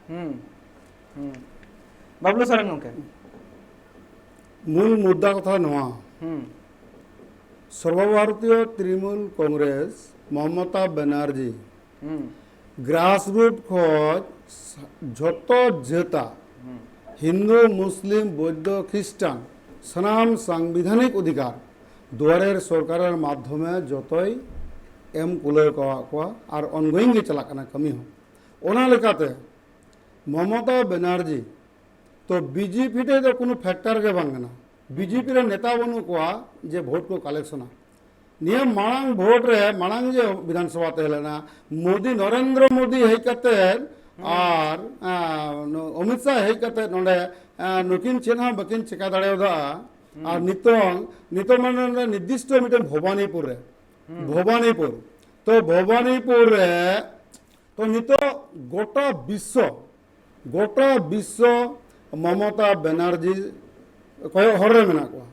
ᱦᱩᱸ, ᱦᱩᱸ᱾ ᱵᱟᱵᱞᱩ ᱥᱚᱨᱮᱱ ᱜᱚᱢᱠᱮ᱾ ᱢᱩᱞ ᱢᱩᱫᱽᱫᱟ ᱠᱟᱛᱷᱟ ᱱᱚᱣᱟ, ᱦᱩᱸ, ᱥᱚᱨᱵᱚᱵᱷᱟᱨᱚᱛᱤᱭᱚ ᱛᱨᱤᱱᱢᱩᱞ ᱠᱚᱝᱜᱨᱮᱥ ᱢᱚᱢᱚᱛᱟ ᱵᱮᱱᱟᱨᱡᱤ ᱦᱩᱸ, ᱜᱨᱟᱥ ᱨᱩᱴ ᱠᱷᱚᱡ ᱡᱷᱚᱛᱚ ᱡᱟᱹᱛᱟ, ᱦᱩᱸ, ᱦᱤᱱᱫᱩ, ᱢᱩᱥᱞᱤᱢ, ᱵᱳᱫᱽᱫᱷᱚ, ᱠᱷᱨᱤᱥᱴᱟᱱ, ᱥᱟᱱᱟᱢ ᱥᱟᱝᱵᱤᱫᱷᱟᱱᱤᱠ ᱚᱫᱷᱤᱠᱟᱨ ᱫᱩᱣᱟᱨᱮᱨ ᱥᱚᱨᱠᱟᱨᱮᱨ ᱢᱟᱫᱽᱫᱷᱚᱢᱮ ᱡᱚᱛᱚᱭ ᱮᱢ ᱠᱩᱞᱟᱹᱣ ᱠᱟᱣᱟᱫ ᱠᱚᱣᱟ ᱟᱨ ᱚᱱᱜᱳᱭᱤᱝ ᱜᱮ ᱪᱟᱞᱟᱜ ᱠᱟᱱᱟ ᱠᱟᱹᱢᱤ ᱦᱚᱸ᱾ ᱚᱱᱟ ᱞᱮᱠᱟᱛᱮ ᱢᱚᱢᱚᱛᱟ ᱵᱮᱱᱟᱨᱡᱤ ᱛᱚ ᱵᱤᱡᱮᱯᱤ ᱨᱮ ᱫᱚ ᱠᱳᱱᱳ ᱯᱷᱮᱠᱴᱟᱨ ᱜᱮ ᱵᱟᱝ ᱠᱟᱱᱟ᱾ ᱵᱤᱡᱮᱯᱤ ᱨᱮ ᱱᱮᱛᱟ ᱵᱟᱹᱱᱩᱜ ᱠᱚᱣᱟ ᱡᱮ ᱵᱷᱳᱴ ᱠᱚ ᱠᱟᱞᱮᱠᱥᱚᱱᱟ᱾ ᱱᱤᱭᱟᱹ ᱢᱟᱲᱟᱝ ᱵᱷᱳᱴ ᱨᱮ, ᱢᱟᱲᱟᱝ ᱡᱮ ᱵᱤᱫᱷᱟᱱ ᱥᱚᱵᱷᱟ ᱛᱟᱦᱮᱸ ᱞᱮᱱᱟ, ᱢᱳᱫᱤ, ᱱᱚᱨᱮᱱᱫᱨᱚ ᱢᱳᱫᱤ ᱦᱮᱡ ᱠᱟᱛᱮ ᱟᱨ, ᱟ, ᱱᱩ-, ᱚᱢᱤᱛ ᱥᱟᱦ ᱦᱮᱡ ᱠᱟᱛᱮ ᱱᱚᱰᱮ, ᱟ, ᱱᱩᱠᱤᱱ ᱪᱮᱫ ᱦᱚᱸ ᱵᱟᱹᱠᱤᱱ ᱪᱮᱠᱟ ᱫᱟᱲᱮᱭᱟᱫᱟ᱾ ᱟᱨ ᱱᱤᱛᱚᱝ, ᱱᱤᱛᱚᱝ ᱢᱟᱱᱮ ᱱᱚᱰᱮ ᱱᱤᱨᱫᱤᱥᱴᱚ ᱢᱤᱫᱴᱮᱱ ᱵᱷᱚᱵᱟᱱᱤᱯᱩᱨ ᱨᱮ, ᱵᱷᱚᱵᱟᱱᱤᱯᱩᱨ, ᱛᱚ ᱵᱷᱚᱵᱟᱱᱤᱯᱩᱨ ᱨᱮ ᱛᱚ ᱱᱤᱛᱚᱜ ᱜᱚᱴᱟ ᱵᱤᱥᱥᱚ, ᱜᱚᱴᱟ ᱵᱤᱥᱥᱚ ᱢᱚᱢᱚᱛᱟ ᱵᱮᱱᱟᱨᱡᱤ ᱠᱚᱭᱚᱜ ᱦᱚᱨ ᱨᱮ ᱢᱮᱱᱟᱜ ᱠᱚᱣᱟ᱾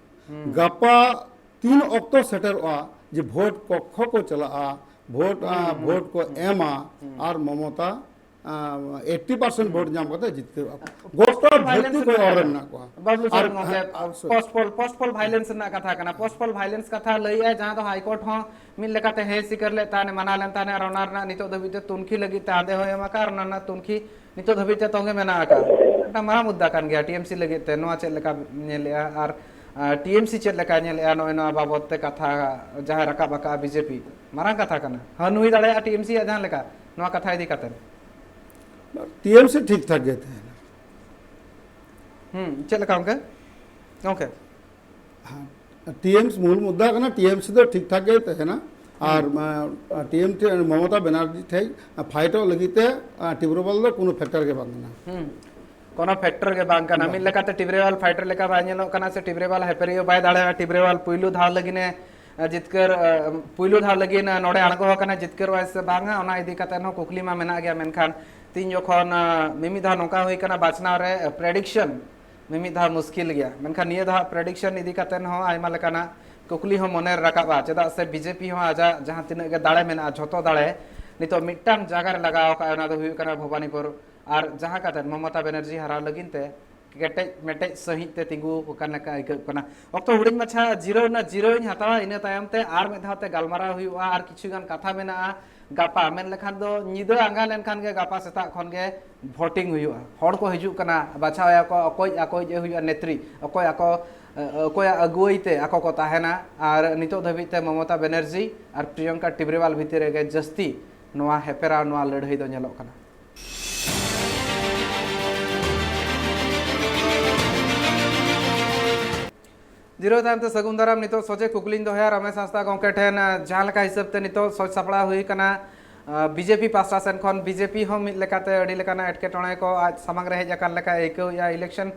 ᱜᱟᱯᱟ ᱛᱤᱱ ᱚᱠᱛᱚ ᱥᱮᱴᱮᱨᱚᱜᱼᱟ ᱡᱮ ᱵᱷᱳᱴ ᱠᱚᱠᱠᱷᱚ ᱠᱚ ᱪᱟᱞᱟᱜᱼᱟ, ᱵᱷᱳᱴ, ᱟᱸ, ᱵᱷᱳᱴ ᱠᱚ ᱮᱢᱟ ᱟᱨ ᱢᱚᱢᱚᱛᱟ, ᱟᱸ, ᱮᱭᱤᱴᱴᱤ ᱯᱟᱨᱥᱮᱱᱴ ᱵᱷᱳᱴ ᱧᱟᱢ ᱠᱟᱛᱮ ᱡᱤᱛᱠᱟᱹᱨᱚᱜᱼᱟ᱾ ᱜᱚᱴᱟ ᱫᱷᱟᱹᱨᱛᱤ ᱠᱚᱭᱚᱜ ᱦᱚᱨ ᱨᱮ ᱢᱮᱱᱟᱜ ᱠᱚᱣᱟ᱾ ᱵᱟᱵᱞᱩ ᱥᱟᱨ, ᱟᱨ, ᱱᱚᱛᱮ ᱟᱨ, ᱯᱳᱥᱴ ᱯᱳᱞ, ᱯᱳᱥᱴ ᱯᱳᱞ ᱵᱷᱟᱭᱞᱮᱱᱥ ᱨᱮᱱᱟᱜ ᱠᱟᱛᱷᱟ ᱠᱟᱱᱟ᱾ ᱯᱳᱥᱴ ᱯᱳᱞ ᱵᱷᱟᱭᱞᱮᱱᱥ ᱠᱟᱛᱷᱟ ᱞᱟᱹᱭᱮᱜᱼᱟᱭ, ᱡᱟᱦᱟᱸ ᱫᱚ ᱦᱟᱭ ᱠᱳᱨᱴ ᱦᱚᱸ ᱢᱤᱫ ᱞᱮᱠᱟᱛᱮ ᱦᱮᱸ ᱥᱤᱠᱟᱹᱨ ᱞᱮᱫ ᱛᱟᱦᱮᱸᱫ, ᱢᱟᱱᱟ ᱞᱮᱱ ᱛᱟᱦᱮᱸᱫ, ᱟᱨ ᱚᱱᱟ ᱨᱮᱱᱟᱜ ᱱᱤᱛᱚᱜ ᱫᱷᱟᱹᱵᱤᱡ ᱛᱮ ᱛᱩᱱᱠᱷᱤ ᱞᱟᱹᱜᱤᱫ ᱛᱮ ᱟᱸᱫᱮ ᱦᱚᱸᱭ ᱮᱢ ᱟᱠᱟᱫ, ᱟᱨ ᱚᱱᱟ ᱨᱮᱱᱟᱜ ᱛᱩᱱᱠᱷᱤ ᱱᱤᱛᱚᱜ ᱫᱷᱟᱹᱵᱤᱡ ᱛᱮ ᱛᱚᱸᱜᱮ ᱢᱮᱱᱟᱜ ᱟᱠᱟᱫ᱾ ᱢᱤᱫᱴᱟᱝ ᱢᱟᱨᱟᱝ ᱢᱩᱫᱽᱫᱟ ᱠᱟᱱ ᱜᱮᱭᱟ᱾ ᱴᱤ ᱮᱢ ᱥᱤ ᱞᱟᱹᱜᱤᱫ ᱛᱮ ᱱᱚᱣᱟ ᱪᱮᱫ ᱞᱮᱠᱟ ᱧᱮᱞᱮᱜᱼᱟ, ᱟᱨ, ᱟᱨ, ᱴᱤ ᱮᱢ ᱥᱤ ᱪᱮᱫ ᱞᱮᱠᱟ ᱧᱮᱞᱮᱜᱼᱟ ᱱᱚᱜᱼᱚᱭ ᱱᱚᱣᱟ ᱵᱟᱵᱚᱫ ᱛᱮ ᱠᱟᱛᱷᱟ ᱡᱟᱦᱟᱸᱭ ᱨᱟᱠᱟᱵ ᱟᱠᱟᱫᱼᱟ ᱵᱤ ᱡᱮ ᱯᱤ? ᱢᱟᱨᱟᱝ ᱠᱟᱛᱷᱟ ᱠᱟᱱᱟ, ᱦᱟᱹᱱ ᱦᱩᱭ ᱫᱟᱲᱮᱭᱟᱜᱼᱟ ᱴᱤ ᱮᱢ ᱥᱤ ᱟᱜ ᱡᱟᱦᱟᱸ ᱞᱮᱠᱟ, ᱱᱚᱣᱟ ᱠᱟᱛᱷᱟ ᱤᱫᱤ ᱠᱟᱛᱮ᱾ ᱴᱤ ᱮᱢ ᱥᱤ ᱴᱷᱤᱠ ᱴᱷᱟᱠ ᱜᱮ ᱛᱟᱦᱮᱱᱟ᱾ ᱦᱩᱸ, ᱪᱮᱫ ᱞᱮᱠᱟ ᱜᱚᱢᱠᱮ? ᱜᱚᱢᱠᱮ? ᱦᱮᱸ, ᱴᱤ ᱮᱢ ᱥᱤ ᱢᱩᱞ ᱢᱩᱫᱽᱫᱟ ᱠᱟᱱᱟ, ᱴᱤ ᱮᱢ ᱥᱤ ᱫᱚ ᱴᱷᱤᱠ ᱴᱷᱟᱠ ᱜᱮ ᱛᱟᱦᱮᱱᱟ᱾ ᱟᱨ, ᱟᱸ, ᱴᱤ ᱮᱢ ᱥᱤ ᱢᱚᱢᱚᱛᱟ ᱵᱮᱱᱟᱨᱡᱤ ᱴᱷᱮᱡ ᱯᱷᱟᱭᱤᱴᱚᱜ ᱞᱟᱹᱜᱤᱫ ᱛᱮ, ᱟᱸ, ᱴᱤᱵᱨᱚᱵᱟᱞ ᱫᱚ ᱠᱳᱱᱳ ᱯᱷᱮᱠᱴᱚᱨ ᱜᱮ ᱵᱟᱝ ᱠᱟᱱᱟ᱾ ᱦᱩᱸ, ᱠᱳᱱᱳ ᱯᱷᱮᱠᱴᱚᱨ ᱜᱮ ᱵᱟᱝ ᱠᱟᱱᱟ᱾ ᱵᱟᱝ᱾ ᱢᱤᱫ ᱞᱮᱠᱟᱛᱮ ᱴᱤᱵᱨᱮᱣᱟᱞ ᱯᱷᱟᱭᱤᱴ ᱞᱮᱠᱟ ᱵᱟᱭ ᱧᱮᱞᱚᱜ ᱠᱟᱱᱟ, ᱥᱮ ᱴᱤᱵᱨᱮᱣᱟᱞ ᱦᱮᱯᱮᱨᱤᱭᱟᱹ ᱵᱟᱭ ᱫᱟᱲᱮᱭᱟᱜᱼᱟ᱾ ᱴᱤᱵᱨᱮᱣᱟᱞ ᱯᱩᱭᱞᱩ ᱫᱷᱟᱣ ᱞᱟᱹᱜᱤᱫ ᱮ, ᱮ, ᱡᱤᱛᱠᱟᱹᱨ, ᱮ, ᱯᱩᱭᱞᱩ ᱫᱷᱟᱣ ᱞᱟᱹᱜᱤᱫ ᱱᱚᱰᱮ ᱟᱬᱜᱚ ᱟᱠᱟᱱᱟ, ᱡᱤᱛᱠᱟᱹᱨᱚᱜᱼᱟᱭ ᱥᱮ ᱵᱟᱝᱟ, ᱚᱱᱟ ᱤᱫᱤ ᱠᱟᱛᱮ ᱦᱚᱸ ᱠᱩᱠᱞᱤ ᱢᱟ ᱢᱮᱱᱟᱜ ᱜᱮᱭᱟ᱾ ᱢᱮᱱᱠᱷᱟᱱ ᱛᱤᱦᱤᱧ ᱡᱚᱠᱷᱚᱱ, ᱮ, ᱢᱤᱢᱤᱫ ᱫᱷᱟᱣ ᱱᱚᱝᱠᱟ ᱦᱩᱭ ᱠᱟᱱᱟ, ᱵᱟᱪᱷᱱᱟᱣ ᱨᱮ, ᱮ, ᱯᱨᱮᱰᱤᱠᱥᱚᱱ ᱢᱤᱢᱤᱫ ᱫᱷᱟᱣ ᱢᱩᱥᱠᱤᱞ ᱜᱮᱭᱟ᱾ ᱢᱮᱱᱠᱷᱟᱱ ᱱᱤᱭᱟᱹ ᱫᱷᱟᱣ ᱯᱨᱮᱰᱤᱠᱥᱚᱱ ᱤᱫᱤ ᱠᱟᱛᱮ ᱦᱚᱸ ᱟᱭᱢᱟ ᱞᱮᱠᱟᱱᱟᱜ ᱠᱩᱠᱞᱤ ᱦᱚᱸ ᱢᱚᱱᱮ ᱨᱮ ᱨᱟᱠᱟᱵᱼᱟ, ᱪᱮᱫᱟᱜ ᱥᱮ ᱵᱤ ᱡᱮ ᱯᱤ ᱦᱚᱸ ᱟᱡᱟᱜ ᱡᱟᱦᱟᱸ ᱛᱤᱱᱟᱹᱜ ᱜᱮ ᱫᱟᱲᱮ ᱢᱮᱱᱟᱜᱼᱟ, ᱡᱷᱚᱛᱚ ᱫᱟᱲᱮ ᱱᱤᱛᱚᱜ ᱢᱤᱫᱴᱟᱝ ᱡᱟᱭᱜᱟ ᱨᱮ ᱞᱟᱜᱟᱣ ᱟᱠᱟᱫᱼᱟ, ᱚᱱᱟ ᱫᱚ ᱦᱩᱭᱩᱜ ᱠᱟᱱᱟ ᱵᱷᱚᱵᱟᱱᱤᱯᱩᱨ᱾ ᱟᱨ ᱡᱟᱦᱟᱸ ᱠᱟᱛᱮ ᱢᱚᱢᱚᱛᱟ ᱵᱮᱱᱟᱨᱡᱤ ᱦᱟᱨᱟᱣ ᱞᱟᱹᱜᱤᱫ ᱛᱮ ᱠᱮᱴᱮᱡ ᱢᱮᱴᱮᱡ ᱥᱟᱹᱦᱤᱡ ᱛᱮ ᱛᱤᱸᱜᱩ ᱟᱠᱟᱱ ᱞᱮᱠᱟ ᱟᱹᱭᱠᱟᱹᱜ ᱠᱟᱱᱟ᱾ ᱚᱠᱛᱚ ᱦᱩᱰᱤᱧ ᱢᱟᱪᱷᱟ ᱡᱤᱨᱟᱹᱣ ᱨᱮᱱᱟᱜ ᱡᱤᱨᱟᱹᱣ ᱤᱧ ᱦᱟᱛᱟᱣᱟ, ᱤᱱᱟᱹ ᱛᱟᱭᱚᱢ ᱛᱮ ᱟᱨ ᱢᱤᱫ ᱫᱷᱟᱣ ᱛᱮ ᱜᱟᱞᱢᱟᱨᱟᱣ ᱦᱩᱭᱩᱜᱼᱟ᱾ ᱟᱨ ᱠᱤᱪᱷᱩ ᱜᱟᱱ ᱠᱟᱛᱷᱟ ᱢᱮᱱᱟᱜᱼᱟ ᱜᱟᱯᱟ, ᱢᱮᱱ ᱞᱮᱠᱷᱟᱱ ᱫᱚ ᱧᱤᱫᱟᱹ ᱟᱸᱜᱟ ᱞᱮᱱᱠᱷᱟᱱ ᱜᱮ ᱜᱟᱯᱟ ᱥᱮᱛᱟᱜ ᱠᱷᱚᱱ ᱜᱮ ᱵᱷᱳᱴᱤᱝ ᱦᱩᱭᱩᱜᱼᱟ᱾ ᱦᱚᱲ ᱠᱚ ᱦᱤᱡᱩᱜ ᱠᱟᱱᱟ, ᱵᱟᱪᱷᱟᱣ ᱮᱫᱟ ᱠᱚ ᱚᱠᱚᱭ ᱟᱠᱚᱭᱤᱡ ᱮ ᱦᱩᱭᱩᱜᱼᱟ ᱱᱮᱛᱨᱤ, ᱚᱠᱚᱭ ᱟᱠᱚ, ᱚᱠᱚᱭᱟᱜ ᱟᱹᱜᱩᱣᱟᱹᱭ ᱛᱮ ᱟᱠᱚ ᱠᱚ ᱛᱟᱦᱮᱱᱟ᱾ ᱟᱨ ᱱᱤᱛᱚᱜ ᱫᱷᱟᱹᱵᱤᱡ ᱛᱮ ᱢᱚᱢᱚᱛᱟ ᱵᱮᱱᱟᱨᱡᱤ ᱟᱨ ᱯᱨᱤᱭᱚᱝᱠᱟ ᱴᱤᱵᱨᱮᱣᱟᱞ ᱵᱷᱤᱛᱤᱨ ᱨᱮᱜᱮ ᱡᱟᱹᱥᱛᱤ ᱱᱚᱣᱟ ᱦᱮᱯᱮᱨᱟᱣ, ᱱᱚᱣᱟ ᱞᱟᱹᱲᱦᱟᱹᱭ ᱫᱚ ᱧᱮᱞᱚᱜ ᱠᱟᱱᱟ᱾ ᱡᱤᱨᱟᱹᱣ ᱛᱟᱭᱚᱢ ᱛᱮ ᱥᱟᱹᱜᱩᱱ ᱫᱟᱨᱟᱢ ᱱᱤᱛᱚᱜ ᱥᱚᱡᱷᱮ ᱠᱩᱠᱞᱤᱧ ᱫᱚᱦᱚᱭᱟ ᱨᱚᱢᱮᱥ ᱦᱟᱸᱥᱫᱟ ᱜᱚᱢᱠᱮ ᱴᱷᱮᱱ, ᱟᱸ, ᱡᱟᱦᱟᱸ ᱞᱮᱠᱟ ᱦᱤᱥᱟᱹᱵ ᱛᱮ ᱱᱤᱛᱚᱜ ᱥᱚᱡᱽ ᱥᱟᱯᱲᱟᱣ ᱦᱩᱭ ᱟᱠᱟᱱᱟ, ᱟᱸ, ᱵᱤ ᱡᱮ ᱯᱤ ᱯᱟᱥᱴᱟ ᱥᱮᱱ ᱠᱷᱚᱱ ᱵᱤ ᱡᱮ ᱯᱤ ᱦᱚᱸ ᱢᱤᱫ ᱞᱮᱠᱟᱛᱮ ᱟᱹᱰᱤ ᱞᱮᱠᱟᱱᱟᱜ ᱮᱴᱠᱮᱴᱚᱬᱮ ᱠᱚ ᱟᱡ ᱥᱟᱢᱟᱝ ᱨᱮ ᱦᱮᱡ ᱟᱠᱟᱱ ᱞᱮᱠᱟ ᱟᱹᱭᱠᱟᱹᱣᱮᱫᱼᱟ᱾ ᱤᱞᱮᱠᱥᱚᱱ,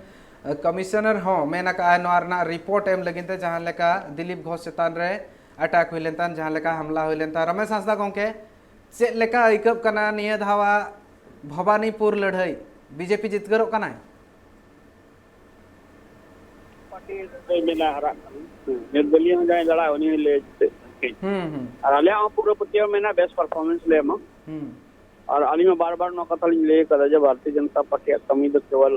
ᱟᱸ, ᱠᱚᱢᱤᱥᱚᱱᱟᱨ ᱦᱚᱸ ᱢᱮᱱ ᱟᱠᱟᱫᱼᱟᱭ ᱱᱚᱣᱟ ᱨᱮᱱᱟᱜ ᱨᱤᱯᱳᱨᱴ ᱮᱢ ᱞᱟᱹᱜᱤᱫ ᱛᱮ, ᱡᱟᱦᱟᱸ ᱞᱮᱠᱟ ᱫᱤᱞᱤᱯ ᱜᱷᱳᱥ ᱪᱮᱛᱟᱱ ᱨᱮ ᱟᱴᱟᱠ ᱦᱩᱭ ᱞᱮᱱ ᱛᱟᱦᱮᱸᱫ, ᱡᱟᱦᱟᱸ ᱞᱮᱠᱟ ᱦᱟᱢᱞᱟ ᱦᱩᱭ ᱞᱮᱱ ᱛᱟᱦᱮᱸᱫ᱾ ᱨᱚᱢᱮᱥ ᱦᱟᱸᱥᱫᱟ ᱜᱚᱢᱠᱮ, ᱪᱮᱫ ᱞᱮᱠᱟ ᱟᱹᱭᱠᱟᱹᱜ ᱠᱟᱱᱟ ᱱᱤᱭᱟᱹ ᱫᱷᱟᱣᱟᱜ ᱵᱷᱚᱵᱟᱱᱤᱯᱩᱨ ᱞᱟᱹᱲᱦᱟᱹᱭ? ᱵᱤ ᱡᱮ ᱯᱤ ᱡᱤᱛᱠᱟᱹᱨᱚᱜ ᱠᱟᱱᱟᱭ? ᱢᱮᱱᱟ ᱦᱟᱨᱟᱜ ᱠᱟᱱᱟ᱾ ᱦᱮᱸ, ᱱᱤᱨᱫᱚᱞᱤᱭᱟᱹ ᱦᱚᱸ ᱡᱟᱦᱟᱸᱭ ᱞᱟᱲᱟᱜ, ᱩᱱᱤ ᱦᱚᱸᱭ ᱞᱟᱹᱭ ᱛᱮ᱾ ᱦᱩᱸ, ᱦᱩᱸ᱾ ᱟᱨ ᱟᱞᱮᱭᱟᱜ ᱦᱚᱸ ᱯᱩᱨᱟᱹ ᱯᱟᱹᱛᱭᱟᱹᱣ ᱢᱮᱱᱟᱜᱼᱟ, ᱵᱮᱥ performance ᱞᱮ ᱮᱢᱟ᱾ ᱦᱩᱸ᱾ ᱟᱨ ᱟᱹᱞᱤᱧ ᱢᱟ ᱵᱟᱨ ᱵᱟᱨ ᱱᱚᱣᱟ ᱠᱟᱛᱷᱟ ᱞᱤᱧ ᱞᱟᱹᱭ ᱠᱟᱫᱟ ᱡᱮ ᱵᱷᱟᱨᱚᱛᱤᱭᱚ ᱡᱚᱱᱚᱛᱟ ᱯᱟᱨᱴᱤᱭᱟᱜ ᱠᱟᱹᱢᱤ ᱫᱚ ᱠᱮᱵᱚᱞ,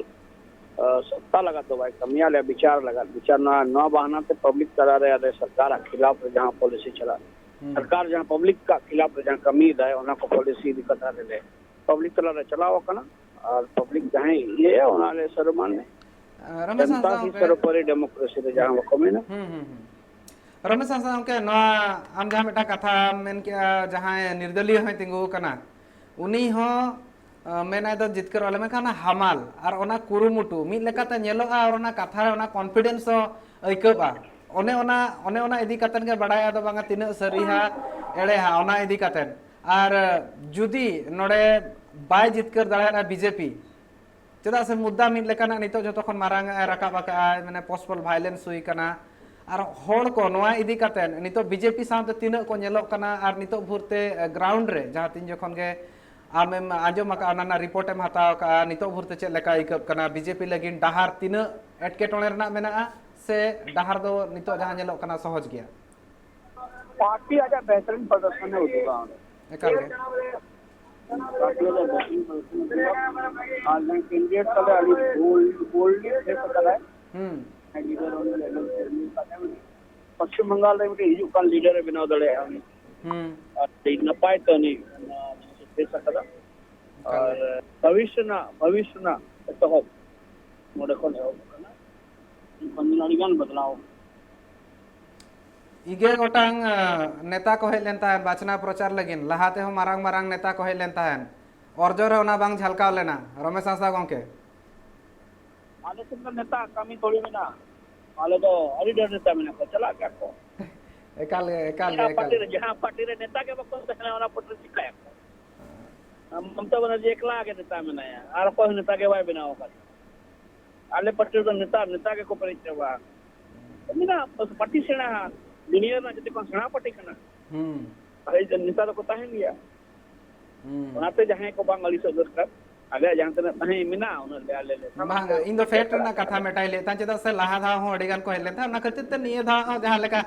ᱟ, ᱥᱚᱛᱛᱟ ᱞᱟᱜᱟᱫ ᱫᱚ ᱵᱟᱭ ᱠᱟᱹᱢᱤᱭᱟ, ᱟᱞᱮᱭᱟᱜ ᱵᱤᱪᱟᱨ ᱞᱟᱜᱟᱫ᱾ ᱵᱤᱪᱟᱨ ᱱᱚᱣᱟ, ᱱᱚᱣᱟ ᱵᱟᱦᱟᱱᱟ ᱛᱮ ᱯᱟᱵᱽᱞᱤᱠ ᱛᱟᱞᱟᱨᱮ ᱟᱞᱮ ᱥᱚᱨᱠᱟᱨᱟᱜ ᱠᱷᱤᱞᱟᱯ ᱨᱮ ᱡᱟᱦᱟᱸ ᱯᱚᱞᱤᱥᱤ ᱪᱟᱞᱟᱜ, ᱦᱩᱸ᱾ ᱥᱚᱨᱠᱟᱨ ᱡᱟᱦᱟᱸ ᱯᱟᱵᱽᱞᱤᱠ ᱠᱟᱜ ᱠᱷᱤᱞᱟᱯ ᱨᱮ ᱡᱟᱦᱟᱸ ᱠᱟᱹᱢᱤᱭᱮᱫᱟᱭ, ᱚᱱᱟ ᱠᱚ ᱯᱚᱞᱤᱥᱤ ᱤᱫᱤ ᱠᱟᱛᱷᱟ ᱨᱮᱞᱮ ᱯᱟᱵᱽᱞᱤᱠ ᱛᱟᱞᱟᱨᱮ ᱪᱟᱞᱟᱣ ᱟᱠᱟᱱᱟ᱾ ᱟᱨ ᱯᱟᱵᱽᱞᱤᱠ ᱡᱟᱦᱟᱸᱭ ᱤᱭᱟᱹᱭᱟ, ᱚᱱᱟ ᱨᱮ ᱥᱟᱹᱨᱩᱢᱟᱱ ᱟᱸ, ᱨᱚᱢᱮᱥ ᱡᱚᱱᱛᱟ ᱦᱟᱸᱥᱫᱟ ᱦᱤ ᱜᱚᱢᱠᱮ᱾ ᱥᱚᱨᱵᱚᱯᱟᱨᱤ ᱰᱮᱢᱳᱠᱨᱮᱥᱤ ᱨᱮ ᱡᱟᱦᱟᱸ ᱵᱟᱠᱚ ᱢᱮᱱᱟ᱾ ᱦᱩᱸ, ᱦᱩᱸ, ᱦᱩᱸ᱾ ᱨᱚᱢᱮᱥ ᱦᱟᱸᱥᱫᱟ ᱜᱚᱢᱠᱮ, ᱱᱚᱣᱟ ᱟᱢ ᱡᱟᱦᱟᱸ ᱢᱤᱫᱴᱟᱝ ᱠᱟᱛᱷᱟᱢ ᱢᱮᱱ ᱠᱮᱜᱼᱟ, ᱡᱟᱦᱟᱸᱭ ᱱᱤᱨᱫᱚᱞᱤᱭᱚ ᱦᱚᱸᱭ ᱛᱤᱸᱜᱩ ᱟᱠᱟᱱᱟ, ᱩᱱᱤ ᱦᱚᱸ, ᱟᱸ, ᱢᱮᱱᱟᱭ ᱫᱚ ᱡᱤᱛᱠᱟᱹᱨᱚᱜ ᱟᱞᱮ, ᱢᱮᱱᱠᱷᱟᱱ ᱚᱱᱟ ᱦᱟᱢᱟᱞ ᱟᱨ ᱚᱱᱟ ᱠᱩᱨᱩᱢᱩᱴᱩ ᱢᱤᱫ ᱞᱮᱠᱟᱛᱮ ᱧᱮᱞᱚᱜᱼᱟ ᱟᱨ ᱚᱱᱟ ᱠᱟᱛᱷᱟ ᱨᱮ ᱚᱱᱟ confidence ᱦᱚᱸ ᱟᱹᱭᱠᱟᱹᱜᱼᱟ᱾ ᱚᱱᱮ ᱚᱱᱟ, ᱚᱱᱮ ᱚᱱᱟ ᱤᱫᱤ ᱠᱟᱛᱮᱫ ᱜᱮ ᱵᱟᱲᱟᱭᱟ ᱫᱚ ᱵᱟᱝᱟ ᱛᱤᱱᱟᱹᱜ ᱥᱟᱹᱨᱤᱦᱟ, ᱮᱲᱮᱦᱟ, ᱚᱱᱟ ᱤᱫᱤ ᱠᱟᱛᱮᱫ᱾ ᱟᱨ ᱡᱩᱫᱤ ᱱᱚᱰᱮ ᱵᱟᱭ ᱡᱤᱛᱠᱟᱹᱨ ᱫᱟᱲᱮᱭᱟᱜᱼᱟ ᱵᱤᱡᱮᱯᱤ, ᱪᱮᱫᱟᱜ ᱥᱮ ᱢᱩᱫᱽᱫᱟ ᱢᱤᱫ ᱞᱮᱠᱟᱱᱟᱜ ᱱᱤᱛᱚᱜ ᱡᱚᱛᱚ ᱠᱷᱚᱱ ᱢᱟᱨᱟᱝ ᱟᱜ ᱮ ᱨᱟᱠᱟᱵ ᱟᱠᱟᱫᱼᱟ, ᱢᱟᱱᱮ post poll violence ᱦᱩᱭ ᱠᱟᱱᱟ᱾ ᱟᱨ ᱦᱚᱲ ᱠᱚ ᱱᱚᱣᱟ ᱤᱫᱤ ᱠᱟᱛᱮᱫ ᱱᱤᱛᱚᱜ ᱵᱤᱡᱮᱯᱤ ᱥᱟᱶᱛᱮ ᱛᱤᱱᱟᱹᱜ ᱠᱚ ᱧᱮᱞᱚᱜ ᱠᱟᱱᱟ ᱟᱨ ᱱᱤᱛᱚᱜ ᱵᱷᱳᱨ ᱛᱮ, ᱮ, ground ᱨᱮ ᱡᱟᱦᱟᱸ ᱛᱤᱱ ᱡᱚᱠᱷᱚᱱ ᱜᱮ ᱟᱢᱮᱢ ᱟᱸᱡᱚᱢ ᱟᱠᱟᱫᱼᱟ, ᱚᱱᱟ ᱨᱮᱱᱟᱜ report ᱮᱢ ᱦᱟᱛᱟᱣ ᱟᱠᱟᱫᱼᱟ, ᱱᱤᱛᱚᱜ ᱵᱷᱳᱨ ᱛᱮ ᱪᱮᱫ ᱞᱮᱠᱟ ᱟᱹᱭᱠᱟᱹᱜ ᱠᱟᱱᱟ? ᱵᱤᱡᱮᱯᱤ ᱞᱟᱹᱜᱤᱫ ᱰᱟᱦᱟᱨ ᱛᱤᱱᱟᱹᱜ ᱮᱴᱠᱮᱴᱚᱬᱮ ᱨᱮᱱᱟᱜ ᱢᱮᱱᱟᱜᱼᱟ ᱥᱮ ᱰᱟᱦᱟᱨ ᱫᱚ ᱱᱤᱛᱚᱜ ᱡᱟᱦᱟᱸ ᱧᱮᱞᱚᱜ ᱠᱟᱱᱟ ᱥᱚᱦᱚᱡᱽ ᱜᱮᱭᱟ? ᱯᱟᱨᱴᱤ ᱟᱡᱟᱜ ᱵᱮᱦᱛᱟᱨᱤᱱ ᱯᱨᱚᱫᱚᱨᱥᱚᱱ ᱮ ᱩᱫᱩᱜᱟ ᱚᱸᱰᱮ᱾ ᱮᱠᱟᱞ ᱜᱮ᱾ ᱯᱟᱨᱴᱤ ᱟᱡᱟᱜ ᱵᱮᱦᱛᱟᱨᱤᱱ ᱯᱨᱚᱫᱚᱨᱥᱚᱱ ᱮ ᱩᱫᱩᱜᱟ᱾ ᱟᱨ ᱡᱟᱦᱟᱸᱭ candidate ᱛᱟᱞᱮ ᱟᱹᱰᱤ bold, boldly ᱯᱷᱮᱥ ᱟᱠᱟᱫᱟᱭ᱾ ᱦᱩᱸ᱾ ᱡᱟᱦᱟᱸᱭ leader ᱩᱱᱤ level ᱛᱮ ᱩᱱᱤ ᱠᱟᱛᱮ ᱩᱱᱤ ᱯᱚᱥᱪᱤᱢ ᱵᱟᱝᱜᱟᱞ ᱨᱮ ᱢᱤᱫᱴᱮᱱ ᱦᱤᱡᱩᱜ ᱠᱟᱱ leader ᱮ ᱵᱮᱱᱟᱣ ᱫᱟᱲᱮᱭᱟᱜᱼᱟ ᱩᱱᱤ᱾ ᱦᱩᱸ᱾ ᱟᱨ ᱟᱹᱰᱤ ᱱᱟᱯᱟᱭ ᱛᱮ ᱩᱱᱤ ᱚᱱᱟ ᱯᱷᱮᱥ ᱟᱠᱟᱫᱟ᱾ ᱮᱠᱟᱞ ᱟᱨ ᱜᱮ᱾ ᱵᱷᱚᱵᱤᱥ ᱨᱮᱱᱟᱜ, ᱵᱷᱚᱵᱤᱥ ᱨᱮᱱᱟᱜ ᱮᱛᱚᱦᱚᱵ ᱱᱚᱰᱮ ᱠᱷᱚᱱ ᱮᱦᱚᱵ ᱟᱠᱟᱱᱟ᱾ ᱮᱱᱠᱷᱟᱱ ᱫᱚ ᱟᱹᱰᱤ ᱜᱟᱱ ᱵᱚᱫᱞᱟᱣ᱾ ᱤᱜᱮ ᱜᱚᱴᱟᱝ, ᱟᱸ, ᱱᱮᱛᱟ ᱠᱚ ᱦᱮᱡ ᱞᱮᱱ ᱛᱟᱦᱮᱸᱫ ᱵᱟᱪᱷᱱᱟᱣ ᱯᱨᱚᱪᱟᱨ ᱞᱟᱹᱜᱤᱫ, ᱞᱟᱦᱟ ᱛᱮᱦᱚᱸ ᱢᱟᱨᱟᱝ ᱢᱟᱨᱟᱝ ᱱᱮᱛᱟ ᱠᱚ ᱦᱮᱡ ᱞᱮᱱ ᱛᱟᱦᱮᱸᱫ, ᱚᱨᱡᱚ ᱨᱮ ᱚᱱᱟ ᱵᱟᱝ ᱡᱷᱟᱞᱠᱟᱣ ᱞᱮᱱᱟ, ᱨᱚᱢᱮᱥ ᱦᱟᱸᱥᱫᱟ ᱜᱚᱢᱠᱮ? ᱟᱞᱮ ᱥᱮᱫ ᱫᱚ ᱱᱮᱛᱟ ᱠᱟᱹᱢᱤ ᱛᱷᱚᱲᱤ ᱢᱮᱱᱟᱜᱼᱟ, ᱟᱞᱮ ᱫᱚ ᱟᱹᱰᱤ ᱰᱷᱮᱨ ᱱᱮᱛᱟ ᱢᱮᱱᱟᱜ ᱠᱚᱣᱟ, ᱪᱟᱞᱟᱜ ᱜᱮᱭᱟ ᱠᱚ᱾ ᱮᱠᱟᱞ ᱜᱮ, ᱮᱠᱟᱞ ᱜᱮ, ᱡᱟᱦᱟᱸ ᱮᱠᱟᱞ ᱯᱟᱨᱴᱤ ᱜᱮ᱾ ᱨᱮ, ᱡᱟᱦᱟᱸ ᱯᱟᱨᱴᱤ ᱨᱮ ᱱᱮᱛᱟ ᱜᱮ ᱵᱟᱠᱚ ᱛᱟᱦᱮᱱᱟ, ᱚᱱᱟ ᱯᱟᱨᱴᱤ ᱨᱮ ᱪᱤᱠᱟᱹᱭᱟᱠᱚ? ᱢᱚᱢᱚᱛᱟ ᱵᱟᱱᱟᱨᱡᱤ ᱮᱠᱞᱟ ᱜᱮ ᱱᱮᱛᱟ ᱢᱮᱱᱟᱭᱟ, ᱟᱨ ᱚᱠᱚᱭ ᱦᱚᱸ ᱱᱮᱛᱟ ᱜᱮ ᱵᱟᱭ ᱵᱮᱱᱟᱣ ᱟᱠᱟᱫ᱾ ᱟᱞᱮ ᱯᱟᱨᱴᱤ ᱨᱮᱫᱚ ᱱᱮᱛᱟ, ᱱᱮᱛᱟ ᱜᱮᱠᱚ ᱯᱮᱨᱮᱡ ᱪᱟᱵᱟ᱾ ᱢᱮᱱᱟᱜ ᱯᱟᱨᱴᱤ ᱥᱮᱬᱟ, ᱫᱩᱱᱤᱭᱟᱹ ᱨᱮᱱᱟᱜ ᱡᱚᱛᱚ ᱠᱷᱚᱱ ᱥᱮᱬᱟ ᱯᱟᱨᱴᱤ ᱠᱟᱱᱟ᱾ ᱦᱩᱸ᱾ ᱟᱨ ᱱᱮᱛᱟ ᱫᱚᱠᱚ ᱛᱟᱦᱮᱱ ᱜᱮᱭᱟ᱾ ᱦᱩᱸ᱾ ᱚᱱᱟᱛᱮ ᱡᱟᱦᱟᱸᱭ ᱠᱚ ᱵᱟᱝ ᱟᱹᱲᱤᱥᱚᱜ ᱫᱚᱨᱠᱟᱨ, ᱟᱞᱮᱭᱟᱜ ᱡᱟᱦᱟᱸ ᱛᱤᱱᱟᱹᱜ ᱛᱟᱦᱮᱸ ᱢᱮᱱᱟᱜᱼᱟ, ᱩᱱᱟᱹᱜ ᱞᱮ ᱟᱞᱮ ᱞᱮ ᱥᱟᱱᱟᱢ ᱵᱟᱝ, ᱞᱮ ᱤᱧ ᱫᱚ ᱯᱷᱮᱠᱴ ᱪᱟᱞᱟᱜ ᱨᱮᱱᱟᱜ ᱠᱟᱛᱷᱟ ᱢᱮᱴᱟᱭ ᱞᱟᱹᱭᱮᱫ ᱛᱟᱦᱮᱸᱫ, ᱪᱮᱫᱟᱜ ᱥᱮ ᱞᱟᱦᱟ ᱫᱷᱟᱣ ᱦᱚᱸ ᱟᱹᱰᱤ ᱜᱟᱱ ᱠᱚ ᱦᱮᱡ ᱞᱮᱱ ᱛᱟᱦᱮᱸᱫ᱾ ᱚᱱᱟ ᱠᱷᱟᱹᱛᱤᱨ ᱛᱮ ᱱᱤᱭᱟᱹ ᱫᱷᱟᱣ ᱦᱚᱸ ᱡᱟᱦᱟᱸ ᱞᱮᱠᱟ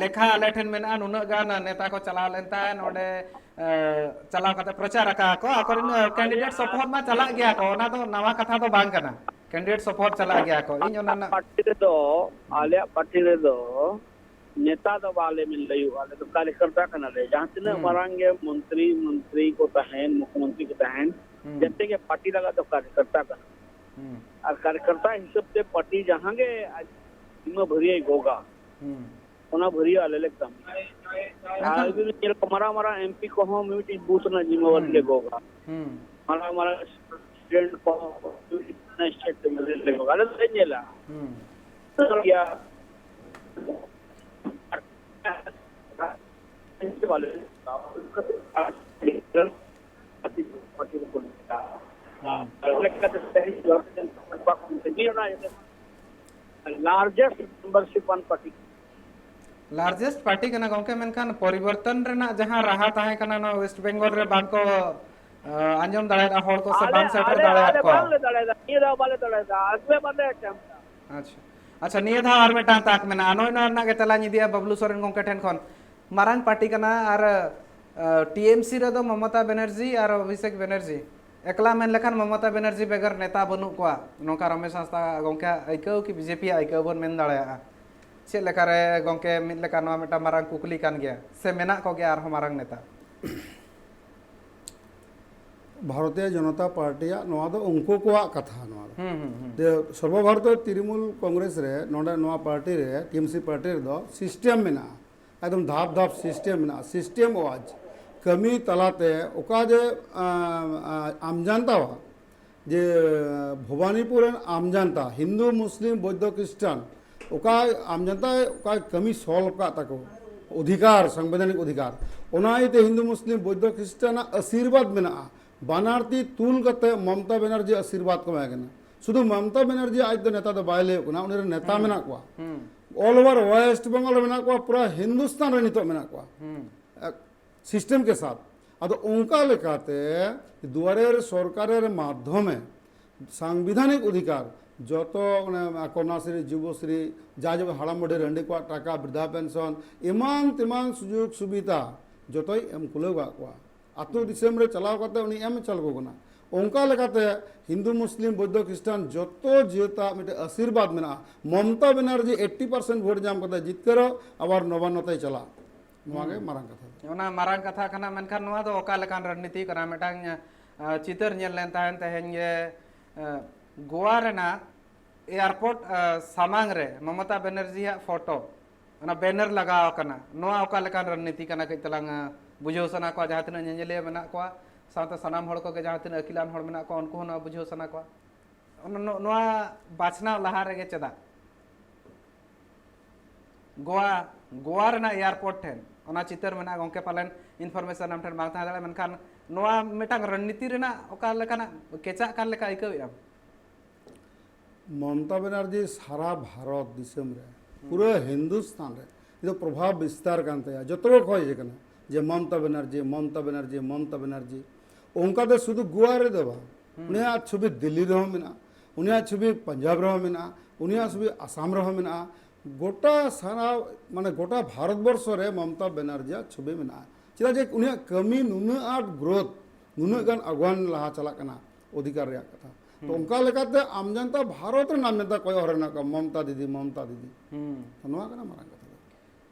ᱞᱮᱠᱷᱟ ᱟᱞᱮ ᱴᱷᱮᱱ ᱢᱮᱱᱟᱜᱼᱟ, ᱱᱩᱱᱟᱹᱜ ᱜᱟᱱ ᱱᱮᱛᱟ ᱠᱚ ᱪᱟᱞᱟᱣ ᱞᱮᱱ ᱛᱟᱦᱮᱸᱫ ᱚᱸᱰᱮ, ᱮ, ᱪᱟᱞᱟᱣ ᱠᱟᱛᱮ ᱯᱨᱚᱪᱟᱨ ᱟᱠᱟᱫ ᱠᱚ, ᱟᱠᱚᱨᱮᱱ ᱠᱮᱱᱰᱤᱰᱮᱴ ᱥᱚᱯᱚᱦᱚᱫ ᱢᱟ ᱪᱟᱞᱟᱜ ᱜᱮᱭᱟ ᱠᱚ, ᱚᱱᱟ ᱫᱚ ᱱᱟᱣᱟ ᱠᱟᱛᱷᱟ ᱫᱚ ᱵᱟᱝ ᱠᱟᱱᱟ᱾ ᱠᱮᱱᱰᱤᱰᱮᱴ ᱥᱚᱯᱚᱦᱚᱫ ᱪᱟᱞᱟᱜ ᱜᱮᱭᱟ ᱠᱚ, ᱤᱧ ᱚᱱᱟ ᱨᱮᱱᱟᱜ ᱯᱟᱨᱴᱤ ᱨᱮᱫᱚ, ᱟᱞᱮᱭᱟᱜ ᱯᱟᱨᱴᱤ ᱨᱮᱫᱚ ᱱᱮᱛᱟ ᱫᱚ ᱵᱟᱞᱮ ᱢᱮᱱ ᱞᱟᱹᱭᱚᱜᱼᱟ, ᱟᱞᱮ ᱫᱚ ᱠᱟᱨᱭᱚᱠᱚᱨᱛᱟ ᱠᱟᱱᱟᱞᱮ᱾ ᱡᱟᱦᱟᱸ ᱛᱤᱱᱟᱹᱜ ᱦᱩᱸ᱾ ᱢᱟᱨᱟᱝ ᱜᱮ ᱢᱚᱱᱛᱨᱤ, ᱢᱚᱱᱛᱨᱤ ᱠᱚ ᱛᱟᱦᱮᱱ, ᱢᱩᱠᱷᱭᱚᱢᱚᱱᱛᱨᱤ ᱠᱚ ᱛᱟᱦᱮᱱ, ᱦᱩᱸ᱾ ᱡᱚᱛᱚ ᱜᱮ ᱯᱟᱨᱴᱤ ᱞᱟᱜᱟᱫ ᱫᱚ ᱠᱟᱨᱭᱚᱠᱚᱨᱛᱟ ᱠᱟᱱᱟ᱾ ᱦᱩᱸ᱾ ᱟᱨ ᱠᱟᱨᱭᱚᱠᱚᱨᱛᱟ ᱦᱤᱥᱟᱹᱵ ᱛᱮ ᱯᱟᱨᱴᱤ ᱡᱟᱦᱟᱸ ᱜᱮ ᱟᱡ ᱡᱤᱢᱟᱹ ᱵᱷᱟᱹᱨᱭᱟᱹᱭ ᱜᱚᱜᱟ, ᱦᱩᱸ᱾ ᱚᱱᱟ ᱵᱷᱟᱹᱨᱭᱟᱹ ᱟᱞᱮ ᱞᱮ ᱠᱟᱹᱢᱤᱭᱟ᱾ ᱟᱨ ᱮᱱᱠᱷᱟᱱ ᱡᱩᱫᱤ ᱧᱮᱞ ᱠᱚ, ᱢᱟᱨᱟᱝ ᱢᱟᱨᱟᱝ ᱮᱢᱯᱤ ᱠᱚᱦᱚᱸ ᱢᱤᱢᱤᱫᱴᱤᱡ ᱵᱩᱛᱷ ᱨᱮᱱᱟᱜ ᱡᱤᱢᱟᱹᱣᱟᱨᱤ ᱦᱩᱸ᱾ ᱞᱮ ᱜᱚᱜᱟ᱾ ᱦᱩᱸ᱾ ᱢᱟᱨᱟᱝ ᱢᱟᱨᱟᱝ ᱯᱨᱮᱥᱤᱰᱮᱱᱴ ᱠᱚᱦᱚᱸ ᱢᱤᱢᱤᱫᱴᱤᱡ ᱥᱴᱮᱴ ᱡᱤᱢᱟᱹᱣᱟᱨᱤ ᱞᱮ ᱜᱚᱜᱟ᱾ ᱟᱞᱮ ᱫᱚᱞᱮ ᱧᱮᱞᱟ᱾ ᱦᱩᱸ᱾ ᱜᱮᱭᱟ᱾ ᱦᱩᱸ᱾ ᱞᱟᱨᱡᱮᱥᱴ ᱢᱮᱢᱵᱟᱨᱥᱤᱯ ᱚᱣᱟᱱ ᱯᱟᱨᱴᱤ᱾ ᱞᱟᱨᱡᱮᱥᱴ ᱯᱟᱨᱴᱤ ᱠᱟᱱᱟ ᱜᱚᱝᱠᱮ, ᱢᱮᱱᱠᱷᱟᱱ ᱯᱚᱨᱤᱵᱚᱨᱛᱚᱱ ᱨᱮᱱᱟᱜ ᱡᱟᱦᱟᱸ ᱨᱟᱦᱟ ᱛᱟᱦᱮᱸ ᱠᱟᱱᱟ ᱱᱚᱣᱟ ᱳᱭᱮᱥᱴ ᱵᱮᱝᱜᱚᱞ ᱨᱮ, ᱵᱟᱝ ᱠᱚ ᱟᱸᱡᱚᱢ ᱫᱟᱲᱮᱭᱟᱫᱟ, ᱦᱚᱲ ᱠᱚ ᱥᱮ ᱟᱞᱮ ᱵᱟᱝ ᱥᱮᱴᱮᱨ ᱟᱞᱮ ᱫᱟᱲᱮᱭᱟᱫ ᱟᱞᱮ ᱠᱚᱣᱟ᱾ ᱵᱟᱝᱞᱮ ᱫᱟᱲᱮᱭᱟᱫᱟ, ᱱᱤᱭᱟᱹ ᱫᱷᱟᱣ ᱵᱟᱞᱮ ᱫᱟᱲᱮᱭᱟᱫᱟ, ᱟᱥᱞᱮ ᱵᱟᱞᱮ ᱟᱴᱮᱢ ᱫᱟ᱾ ᱟᱪᱪᱷᱟ, ᱟᱪᱪᱷᱟ, ᱱᱤᱭᱟᱹ ᱫᱷᱟᱣ ᱟᱨ ᱢᱤᱫᱴᱟᱝ ᱛᱟᱠ ᱢᱮᱱᱟᱜᱼᱟ, ᱱᱚᱜᱼᱚᱭ ᱱᱚᱣᱟ ᱨᱮᱱᱟᱜ ᱜᱮ ᱛᱮᱞᱟᱧ ᱤᱫᱤᱭᱟ ᱵᱟᱵᱞᱩ ᱥᱚᱨᱮᱱ ᱜᱚᱝᱠᱮ ᱴᱷᱮᱱ ᱠᱷᱚᱱ᱾ ᱢᱟᱨᱟᱝ ᱯᱟᱨᱴᱤ ᱠᱟᱱᱟ ᱟᱨ ᱴᱤ ᱮᱢ ᱥᱤ ᱨᱮᱫᱚ ᱢᱚᱢᱚᱛᱟ ᱵᱮᱱᱟᱨᱡᱤ ᱟᱨ ᱚᱵᱷᱤᱥᱮᱠ ᱵᱮᱱᱟᱨᱡᱤ, ᱮᱠᱞᱟ ᱢᱮᱱ ᱞᱮᱠᱷᱟᱱ ᱢᱚᱢᱚᱛᱟ ᱵᱮᱱᱟᱨᱡᱤ ᱵᱮᱜᱚᱨ ᱱᱮᱛᱟ ᱵᱟᱹᱱᱩᱜ ᱠᱚᱣᱟ, ᱱᱚᱝᱠᱟ ᱨᱚᱢᱮᱥ ᱦᱟᱸᱥᱫᱟ ᱜᱚᱝᱠᱮᱭᱟᱜ ᱟᱹᱭᱠᱟᱹᱣ ᱠᱤ ᱵᱤᱡᱮᱯᱤᱭᱟᱜ ᱟᱹᱭᱠᱟᱹᱣ ᱵᱚᱱ ᱢᱮᱱ ᱫᱟᱲᱮᱭᱟᱜᱼᱟ? ᱪᱮᱫ ᱞᱮᱠᱟᱨᱮ ᱜᱚᱝᱠᱮ, ᱢᱤᱫ ᱞᱮᱠᱟ ᱱᱚᱣᱟ ᱢᱤᱫᱴᱟᱝ ᱢᱟᱨᱟᱝ ᱠᱩᱠᱞᱤ ᱠᱟᱱ ᱜᱮᱭᱟ, ᱥᱮ ᱢᱮᱱᱟᱜ ᱠᱚᱜᱮᱭᱟ ᱟᱨᱦᱚᱸ ᱢᱟᱨᱟᱝ ᱱᱮᱛᱟ? ᱵᱷᱟᱨᱚᱛᱤᱭᱚ ᱡᱚᱱᱚᱛᱟ ᱯᱟᱨᱴᱤᱭᱟᱜ ᱱᱚᱣᱟ ᱫᱚ ᱩᱱᱠᱩ ᱠᱚᱣᱟᱜ ᱠᱟᱛᱷᱟ᱾ ᱱᱚᱣᱟ ᱫᱚ ᱦᱩᱸ, ᱦᱩᱸ, ᱦᱩᱸ᱾ ᱡᱮ ᱥᱚᱨᱵᱚ ᱵᱷᱟᱨᱚᱛᱤᱭᱚ ᱛᱨᱤᱱᱢᱩᱞ ᱠᱚᱝᱜᱨᱮᱥ ᱨᱮ, ᱱᱚᱰᱮ ᱱᱚᱣᱟ ᱯᱟᱨᱴᱤ ᱨᱮ, ᱴᱤ ᱮᱢ ᱥᱤ ᱯᱟᱨᱴᱤ ᱨᱮᱫᱚ ᱥᱤᱥᱴᱮᱢ ᱢᱮᱱᱟᱜᱼᱟ, ᱮᱠᱫᱚᱢ ᱫᱷᱟᱯ ᱫᱷᱟᱯ ᱥᱤᱥᱴᱮᱢ ᱢᱮᱱᱟᱜᱼᱟ᱾ ᱥᱤᱥᱴᱮᱢ ᱣᱟᱭᱤᱡ ᱠᱟᱹᱢᱤ ᱛᱟᱞᱟᱛᱮ ᱚᱠᱟ ᱡᱮ, ᱟᱸ, ᱟᱸ, ᱟᱢ ᱡᱟᱱᱛᱟᱣᱟ ᱡᱮ ᱵᱷᱚᱵᱟᱱᱤᱯᱩᱨ ᱨᱮᱱ ᱟᱢ ᱡᱟᱱᱛᱟ, ᱦᱤᱱᱫᱩ, ᱢᱩᱥᱞᱤᱢ, ᱵᱳᱫᱽᱫᱷᱚ, ᱠᱷᱨᱤᱥᱴᱟᱱ, ᱚᱠᱟ ᱟᱢ ᱡᱟᱱᱛᱟ ᱚᱠᱟ ᱠᱟᱹᱢᱤ ᱥᱚᱞᱵᱷ ᱠᱟᱜ ᱛᱟᱠᱚ, ᱚᱫᱷᱤᱠᱟᱨ, ᱥᱟᱝᱵᱤᱫᱷᱟᱱᱤᱠ ᱚᱫᱷᱤᱠᱟᱨ, ᱚᱱᱟ ᱤᱭᱟᱹᱛᱮ ᱦᱤᱱᱫᱩ, ᱢᱩᱥᱞᱤᱢ, ᱵᱳᱫᱽᱫᱷᱚ, ᱠᱷᱨᱤᱥᱴᱟᱱᱟᱜ ᱟᱥᱤᱨᱵᱟᱫᱽ ᱢᱮᱱᱟᱜᱼᱟ᱾ ᱵᱟᱱᱟᱨ ᱛᱤ ᱛᱩᱞ ᱠᱟᱛᱮ ᱢᱚᱢᱚᱛᱟ ᱵᱮᱱᱟᱨᱡᱤ ᱟᱥᱤᱨᱵᱟᱫᱽ ᱠᱚ ᱮᱢᱟᱭ ᱠᱟᱱᱟ᱾ ᱥᱩᱫᱷᱩ ᱢᱚᱢᱚᱛᱟ ᱵᱮᱱᱟᱨᱡᱤ ᱟᱡ ᱫᱚ ᱱᱮᱛᱟ ᱫᱚ ᱵᱟᱭ ᱞᱟᱹᱭᱚᱜ ᱠᱟᱱᱟ, ᱩᱱᱤ ᱨᱮᱱ ᱱᱮᱛᱟ ᱢᱮᱱᱟᱜ ᱠᱚᱣᱟ᱾ ᱦᱩᱸ᱾ ᱚᱞ ᱳᱵᱷᱟᱨ ᱳᱭᱮᱥᱴ ᱵᱮᱝᱜᱚᱞ ᱨᱮ ᱢᱮᱱᱟᱜ ᱠᱚᱣᱟ, ᱯᱩᱨᱟᱹ ᱦᱤᱱᱫᱩᱥᱛᱟᱱ ᱨᱮ ᱱᱤᱛᱚᱜ ᱢᱮᱱᱟᱜ ᱠᱚᱣᱟ᱾ ᱦᱩᱸ᱾ ᱥᱤᱥᱴᱮᱢ ᱠᱮ ᱥᱟᱛᱷ᱾ ᱟᱫᱚ ᱚᱱᱠᱟ ᱞᱮᱠᱟᱛᱮ ᱫᱩᱣᱟᱨᱮᱨ ᱥᱚᱨᱠᱟᱨᱮᱨ ᱢᱟᱫᱽᱫᱷᱚᱢᱮ ᱥᱟᱝᱵᱤᱫᱷᱟᱱᱤᱠ ᱚᱫᱷᱤᱠᱟᱨ ᱡᱚᱛᱚ ᱚᱱᱮ ᱠᱚᱱᱟᱥᱨᱤ, ᱡᱩᱵᱚᱥᱨᱤ, ᱡᱟ ᱡᱮ ᱦᱟᱲᱟᱢ ᱵᱩᱰᱷᱤ ᱨᱟᱺᱰᱤ ᱠᱚᱣᱟᱜ ᱴᱟᱠᱟ, ᱵᱨᱤᱫᱷᱟ ᱯᱮᱱᱥᱚᱱ, ᱮᱢᱟᱱ ᱛᱮᱢᱟᱱ ᱥᱩᱡᱳᱜᱽ ᱥᱩᱵᱤᱫᱷᱟ ᱡᱚᱛᱚᱭ ᱮᱢ ᱠᱩᱞᱟᱹᱣ ᱠᱟᱜ ᱠᱚᱣᱟ᱾ ᱟᱛᱳ ᱫᱤᱥᱚᱢ ᱨᱮ ᱪᱟᱞᱟᱣ ᱠᱟᱛᱮ ᱩᱱᱤ ᱮᱢ ᱦᱚᱪᱚ ᱞᱮᱠᱚ ᱠᱟᱱᱟ᱾ ᱚᱱᱠᱟ ᱞᱮᱠᱟᱛᱮ ᱦᱤᱱᱫᱩ, ᱢᱩᱥᱞᱤᱢ, ᱵᱳᱫᱽᱫᱷᱚ, ᱠᱷᱨᱤᱥᱴᱟᱱ ᱡᱚᱛᱚ ᱡᱟᱹᱛᱟᱜ ᱢᱤᱫᱴᱮᱱ ᱟᱥᱤᱨᱵᱟᱫᱽ ᱢᱮᱱᱟᱜᱼᱟ᱾ ᱢᱚᱢᱛᱟ ᱵᱮᱱᱟᱨᱡᱤ ᱮᱭᱤᱴᱴᱤ ᱯᱟᱨᱥᱮᱱᱴ ᱵᱷᱳᱴ ᱧᱟᱢ ᱠᱟᱛᱮ ᱡᱤᱛᱠᱟᱹᱨᱚᱜ, ᱟᱵᱟᱨ ᱱᱚᱵᱟᱱᱱᱚ ᱛᱮᱭ ᱪᱟᱞᱟᱜ᱾ ᱱᱚᱣᱟ ᱜᱮ ᱦᱩᱸ᱾ ᱢᱟᱨᱟᱝ ᱠᱟᱛᱷᱟ ᱫᱚ᱾ ᱚᱱᱟ ᱢᱟᱨᱟᱝ ᱠᱟᱛᱷᱟ ᱠᱟᱱᱟ, ᱢᱮᱱᱠᱷᱟᱱ ᱱᱚᱣᱟ ᱫᱚ ᱚᱠᱟ ᱞᱮᱠᱟᱱ ᱨᱟᱡᱽᱱᱤᱛᱤ ᱠᱟᱱᱟ? ᱢᱤᱫᱴᱟᱝ, ᱟᱸ, ᱪᱤᱛᱟᱹᱨ ᱧᱮᱞ ᱞᱮᱱ ᱛᱟᱦᱮᱱ ᱛᱮᱦᱮᱧ ᱜᱮ, ᱟᱸ, ᱜᱳᱣᱟ ᱨᱮᱱᱟᱜ ᱮᱭᱟᱨᱯᱳᱨᱴ, ᱟᱸ, ᱥᱟᱢᱟᱝ ᱨᱮ ᱢᱚᱢᱚᱛᱟ ᱵᱮᱱᱟᱨᱡᱤᱭᱟᱜ ᱯᱷᱳᱴᱳ, ᱚᱱᱟ ᱵᱮᱱᱟᱨ ᱞᱟᱜᱟᱣ ᱟᱠᱟᱱᱟ᱾ ᱱᱚᱣᱟ ᱚᱠᱟ ᱞᱮᱠᱟᱱ ᱨᱟᱡᱽᱱᱤᱛᱤ ᱠᱟᱱᱟ? ᱠᱟᱹᱡ ᱛᱟᱞᱟᱝ, ᱟᱸ, ᱵᱩᱡᱷᱟᱹᱣ ᱥᱟᱱᱟ ᱠᱚᱣᱟ, ᱡᱟᱦᱟᱸ ᱛᱤᱱᱟᱹᱜ ᱧᱮᱧᱮᱞᱤᱭᱟᱹ ᱢᱮᱱᱟᱜ ᱠᱚᱣᱟ, ᱥᱟᱶᱛᱮ ᱥᱟᱱᱟᱢ ᱦᱚᱲ ᱠᱚᱜᱮ, ᱡᱟᱦᱟᱸ ᱛᱤᱱᱟᱹᱜ ᱟᱹᱠᱤᱞᱟᱱ ᱦᱚᱲ ᱢᱮᱱᱟᱜ ᱠᱚᱣᱟ, ᱩᱱᱠᱩ ᱦᱚᱸ ᱱᱚᱣᱟ ᱵᱩᱡᱷᱟᱹᱣ ᱥᱟᱱᱟ ᱠᱚᱣᱟ᱾ ᱱᱚ-, ᱱᱚ-, ᱱᱚᱣᱟ ᱵᱟᱪᱷᱱᱟᱣ ᱞᱟᱦᱟ ᱨᱮᱜᱮ ᱪᱮᱫᱟᱜ ᱜᱳᱣᱟ, ᱜᱳᱣᱟ ᱨᱮᱱᱟᱜ ᱮᱭᱟᱨᱯᱳᱨᱴ ᱴᱷᱮᱱ ᱚᱱᱟ ᱪᱤᱛᱟᱹᱨ ᱢᱮᱱᱟᱜᱼᱟ? ᱜᱚᱢᱠᱮ, ᱯᱟᱞᱮᱱ ᱤᱱᱯᱷᱚᱨᱢᱮᱥᱚᱱ ᱟᱢ ᱴᱷᱮᱱ ᱵᱟᱝ ᱛᱟᱦᱮᱸ ᱫᱟᱲᱮᱭᱟᱜᱼᱟ, ᱢᱮᱱᱠᱷᱟᱱ ᱱᱚᱣᱟ ᱢᱤᱫᱴᱟᱝ ᱨᱚᱱᱱᱤᱛᱤ ᱨᱮᱱᱟᱜ ᱚᱠᱟ ᱞᱮᱠᱟᱱᱟᱜ ᱠᱮᱪᱟᱜ ᱠᱟᱱ ᱞᱮᱠᱟ ᱟᱹᱭᱠᱟᱹᱣᱮᱫᱼᱟᱢ? ᱢᱚᱢᱛᱟ ᱵᱮᱱᱟᱨᱡᱤ ᱥᱟᱨᱟ ᱵᱷᱟᱨᱚᱛ ᱫᱤᱥᱚᱢ ᱨᱮ, ᱦᱩᱸ᱾ ᱯᱩᱨᱟᱹ ᱦᱤᱱᱫᱩᱥᱛᱟᱱ ᱨᱮ ᱱᱤᱛᱚᱜ ᱯᱨᱚᱵᱷᱟᱵᱽ ᱵᱤᱥᱛᱟᱨ ᱠᱟᱱ ᱛᱟᱭᱟ᱾ ᱡᱚᱛᱚ ᱠᱚ ᱠᱷᱚᱡ ᱠᱟᱱᱟ ᱡᱮ ᱢᱚᱢᱛᱟ ᱵᱮᱱᱟᱨᱡᱤ, ᱢᱚᱢᱛᱟ ᱵᱮᱱᱟᱨᱡᱤ, ᱢᱚᱢᱛᱟ ᱵᱮᱱᱟᱨᱡᱤ᱾ ᱚᱱᱠᱟ ᱫᱚ ᱥᱩᱫᱷᱩ ᱜᱳᱣᱟ ᱨᱮᱫᱚ ᱵᱟᱝ, ᱦᱩᱸ᱾ ᱩᱱᱤᱭᱟᱜ ᱪᱷᱚᱵᱤ ᱫᱤᱞᱞᱤ ᱨᱮᱦᱚᱸ ᱢᱮᱱᱟᱜᱼᱟ, ᱩᱱᱤᱭᱟᱜ ᱪᱷᱚᱵᱤ ᱯᱟᱧᱡᱟᱵᱽ ᱨᱮᱦᱚᱸ ᱢᱮᱱᱟᱜᱼᱟ, ᱩᱱᱤᱭᱟᱜ ᱪᱷᱚᱵᱤ ᱟᱥᱟᱢ ᱨᱮᱦᱚᱸ ᱢᱮᱱᱟᱜᱼᱟ᱾ ᱜᱚᱴᱟ ᱥᱟᱨᱟ, ᱢᱟᱱᱮ ᱜᱚᱴᱟ ᱵᱷᱟᱨᱚᱛ ᱵᱚᱨᱥᱚ ᱨᱮ ᱢᱚᱢᱛᱟ ᱵᱮᱱᱟᱨᱡᱤᱭᱟᱜ ᱪᱷᱚᱵᱤ ᱢᱮᱱᱟᱜᱼᱟ᱾ ᱪᱮᱫᱟᱜ ᱡᱮ ᱩᱱᱤᱭᱟᱜ ᱠᱟᱹᱢᱤ ᱱᱩᱱᱟᱹᱜ ᱟᱸᱴ ᱜᱨᱳᱛᱷ, ᱱᱩᱱᱟᱹᱜ ᱜᱟᱱ ᱟᱜᱽᱣᱟᱱ ᱞᱟᱦᱟ ᱪᱟᱞᱟᱜ ᱠᱟᱱᱟ ᱚᱫᱷᱤᱠᱟᱨ ᱨᱮᱭᱟᱜ ᱠᱟᱛᱷᱟ᱾ ᱛᱚ ᱦᱩᱸ᱾ ᱚᱱᱠᱟ ᱞᱮᱠᱟᱛᱮ ᱟᱢᱡᱟᱱᱛᱟ ᱵᱷᱟᱨᱚᱛ ᱨᱮᱱᱟᱜ ᱢᱮᱱᱛᱟ ᱠᱚᱭᱚᱜ ᱦᱚᱨ ᱨᱮᱱᱟᱜ ᱠᱚ ᱢᱚᱢᱛᱟ ᱫᱤᱫᱤ, ᱢᱚᱢᱛᱟ ᱫᱤᱫᱤ᱾ ᱦᱩᱸ᱾ ᱛᱚ ᱱᱚᱣᱟ ᱠᱟᱱᱟ ᱢᱟᱨᱟᱝ ᱠᱟᱛᱷᱟ ᱫᱚ᱾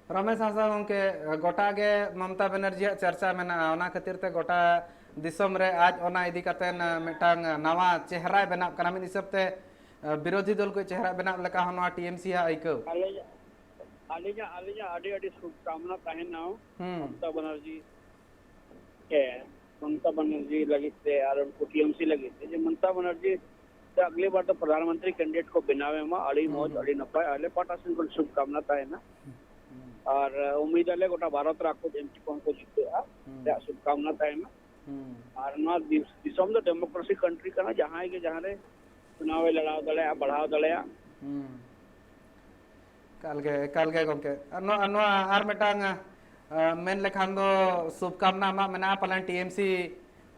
ᱨᱚᱢᱮᱥ ᱦᱟᱸᱥᱫᱟ ᱜᱚᱢᱠᱮ, ᱜᱚᱴᱟ ᱜᱮ ᱢᱚᱢᱛᱟ ᱵᱮᱱᱟᱨᱡᱤᱭᱟᱜ ᱪᱟᱨᱪᱟ ᱢᱮᱱᱟᱜᱼᱟ, ᱚᱱᱟ ᱠᱷᱟᱹᱛᱤᱨ ᱛᱮ ᱜᱚᱴᱟ ᱫᱤᱥᱚᱢ ᱨᱮ ᱟᱡ ᱚᱱᱟ ᱤᱫᱤ ᱠᱟᱛᱮ ᱢᱤᱫᱴᱟᱝ ᱱᱟᱣᱟ ᱪᱮᱦᱨᱟᱭ ᱵᱮᱱᱟᱣ ᱠᱟᱱᱟ, ᱢᱤᱫ ᱦᱤᱥᱟᱹᱵ ᱛᱮ, ᱟᱸ, ᱵᱤᱨᱳᱫᱷᱤ ᱫᱚᱞ ᱠᱚ ᱪᱮᱦᱨᱟ ᱵᱮᱱᱟᱣ ᱞᱮᱠᱟ ᱦᱚᱸ ᱱᱚᱣᱟ ᱴᱤ ᱮᱢ ᱥᱤ ᱟᱜ ᱟᱹᱭᱠᱟᱹᱣ᱾ ᱟᱹᱞᱤᱧᱟᱜ, ᱟᱹᱞᱤᱧᱟᱜ, ᱟᱹᱞᱤᱧᱟᱜ ᱟᱹᱰᱤ ᱟᱹᱰᱤ ᱥᱩᱵᱷᱠᱟᱢᱱᱟ ᱛᱟᱦᱮᱱᱟ ᱦᱩᱸ᱾ ᱢᱚᱢᱛᱟ ᱵᱮᱱᱟᱨᱡᱤ ᱦᱮᱸ, ᱢᱚᱢᱛᱟ ᱵᱟᱱᱟᱨᱡᱤ ᱞᱟᱹᱜᱤᱫ ᱛᱮ ᱟᱨ ᱩᱱᱠᱩ ᱴᱤ ᱮᱢ ᱥᱤ ᱞᱟᱹᱜᱤᱫ ᱛᱮ, ᱡᱮ ᱢᱚᱢᱛᱟ ᱵᱟᱱᱟᱨᱡᱤ ᱟᱜᱽᱞᱤ ᱵᱟᱨ ᱫᱚ ᱯᱨᱚᱫᱷᱟᱱ ᱢᱚᱱᱛᱨᱤ ᱠᱮᱱᱰᱤᱰᱮᱴ ᱠᱚ ᱵᱮᱱᱟᱣ ᱮᱢᱟ, ᱟᱹᱰᱤ ᱦᱩᱸ, ᱢᱚᱡᱽ, ᱦᱩᱸ᱾ ᱟᱹᱰᱤ ᱱᱟᱯᱟᱭ, ᱟᱞᱮ ᱯᱟᱦᱴᱟ ᱥᱮᱱ ᱠᱷᱚᱱ ᱥᱩᱵᱷᱠᱟᱢᱱᱟ ᱛᱟᱦᱮᱱᱟ᱾ ᱦᱩᱸ᱾ ᱟᱨ, ᱟᱸ, ᱩᱢᱤᱫ ᱟᱞᱮ ᱜᱚᱴᱟ ᱵᱷᱟᱨᱚᱛ ᱨᱮ ᱟᱠᱚ ᱮᱢ ᱯᱤ ᱠᱚᱦᱚᱸ ᱠᱚ ᱡᱤᱛᱟᱹᱜᱼᱟ, ᱦᱩᱸ᱾ ᱟᱞᱮᱭᱟᱜ ᱥᱩᱵᱷᱠᱟᱢᱱᱟ ᱛᱟᱦᱮᱱᱟ᱾ ᱦᱩᱸ᱾ ᱟᱨ ᱱᱚᱣᱟ ᱫᱤᱥ-, ᱫᱤᱥᱚᱢ ᱫᱚ ᱰᱮᱢᱳᱠᱨᱮᱥᱤ ᱠᱟᱱᱴᱨᱤ ᱠᱟᱱᱟ, ᱡᱟᱦᱟᱸᱭ ᱜᱮ ᱡᱟᱦᱟᱸ ᱨᱮ ᱪᱩᱱᱟᱣ ᱮ ᱞᱟᱲᱟᱣ ᱫᱟᱲᱮᱭᱟᱜᱼᱟ, ᱵᱟᱲᱦᱟᱣ ᱫᱟᱲᱮᱭᱟᱜᱼᱟ᱾ ᱦᱩᱸ᱾ ᱮᱠᱟᱞ ᱜᱮ, ᱮᱠᱟᱞ ᱜᱮ ᱜᱚᱢᱠᱮ᱾ ᱟᱨ ᱱᱚᱣᱟ, ᱱᱚᱣᱟ ᱟᱨ ᱢᱤᱫᱴᱟᱝ, ᱟᱸ, ᱢᱮᱱ ᱞᱮᱠᱷᱟᱱ ᱫᱚ ᱥᱩᱵᱷᱠᱟᱢᱱᱟ ᱟᱢᱟᱜ ᱢᱮᱱᱟᱜᱼᱟ, ᱯᱟᱞᱮᱱ ᱴᱤ ᱮᱢ ᱥᱤ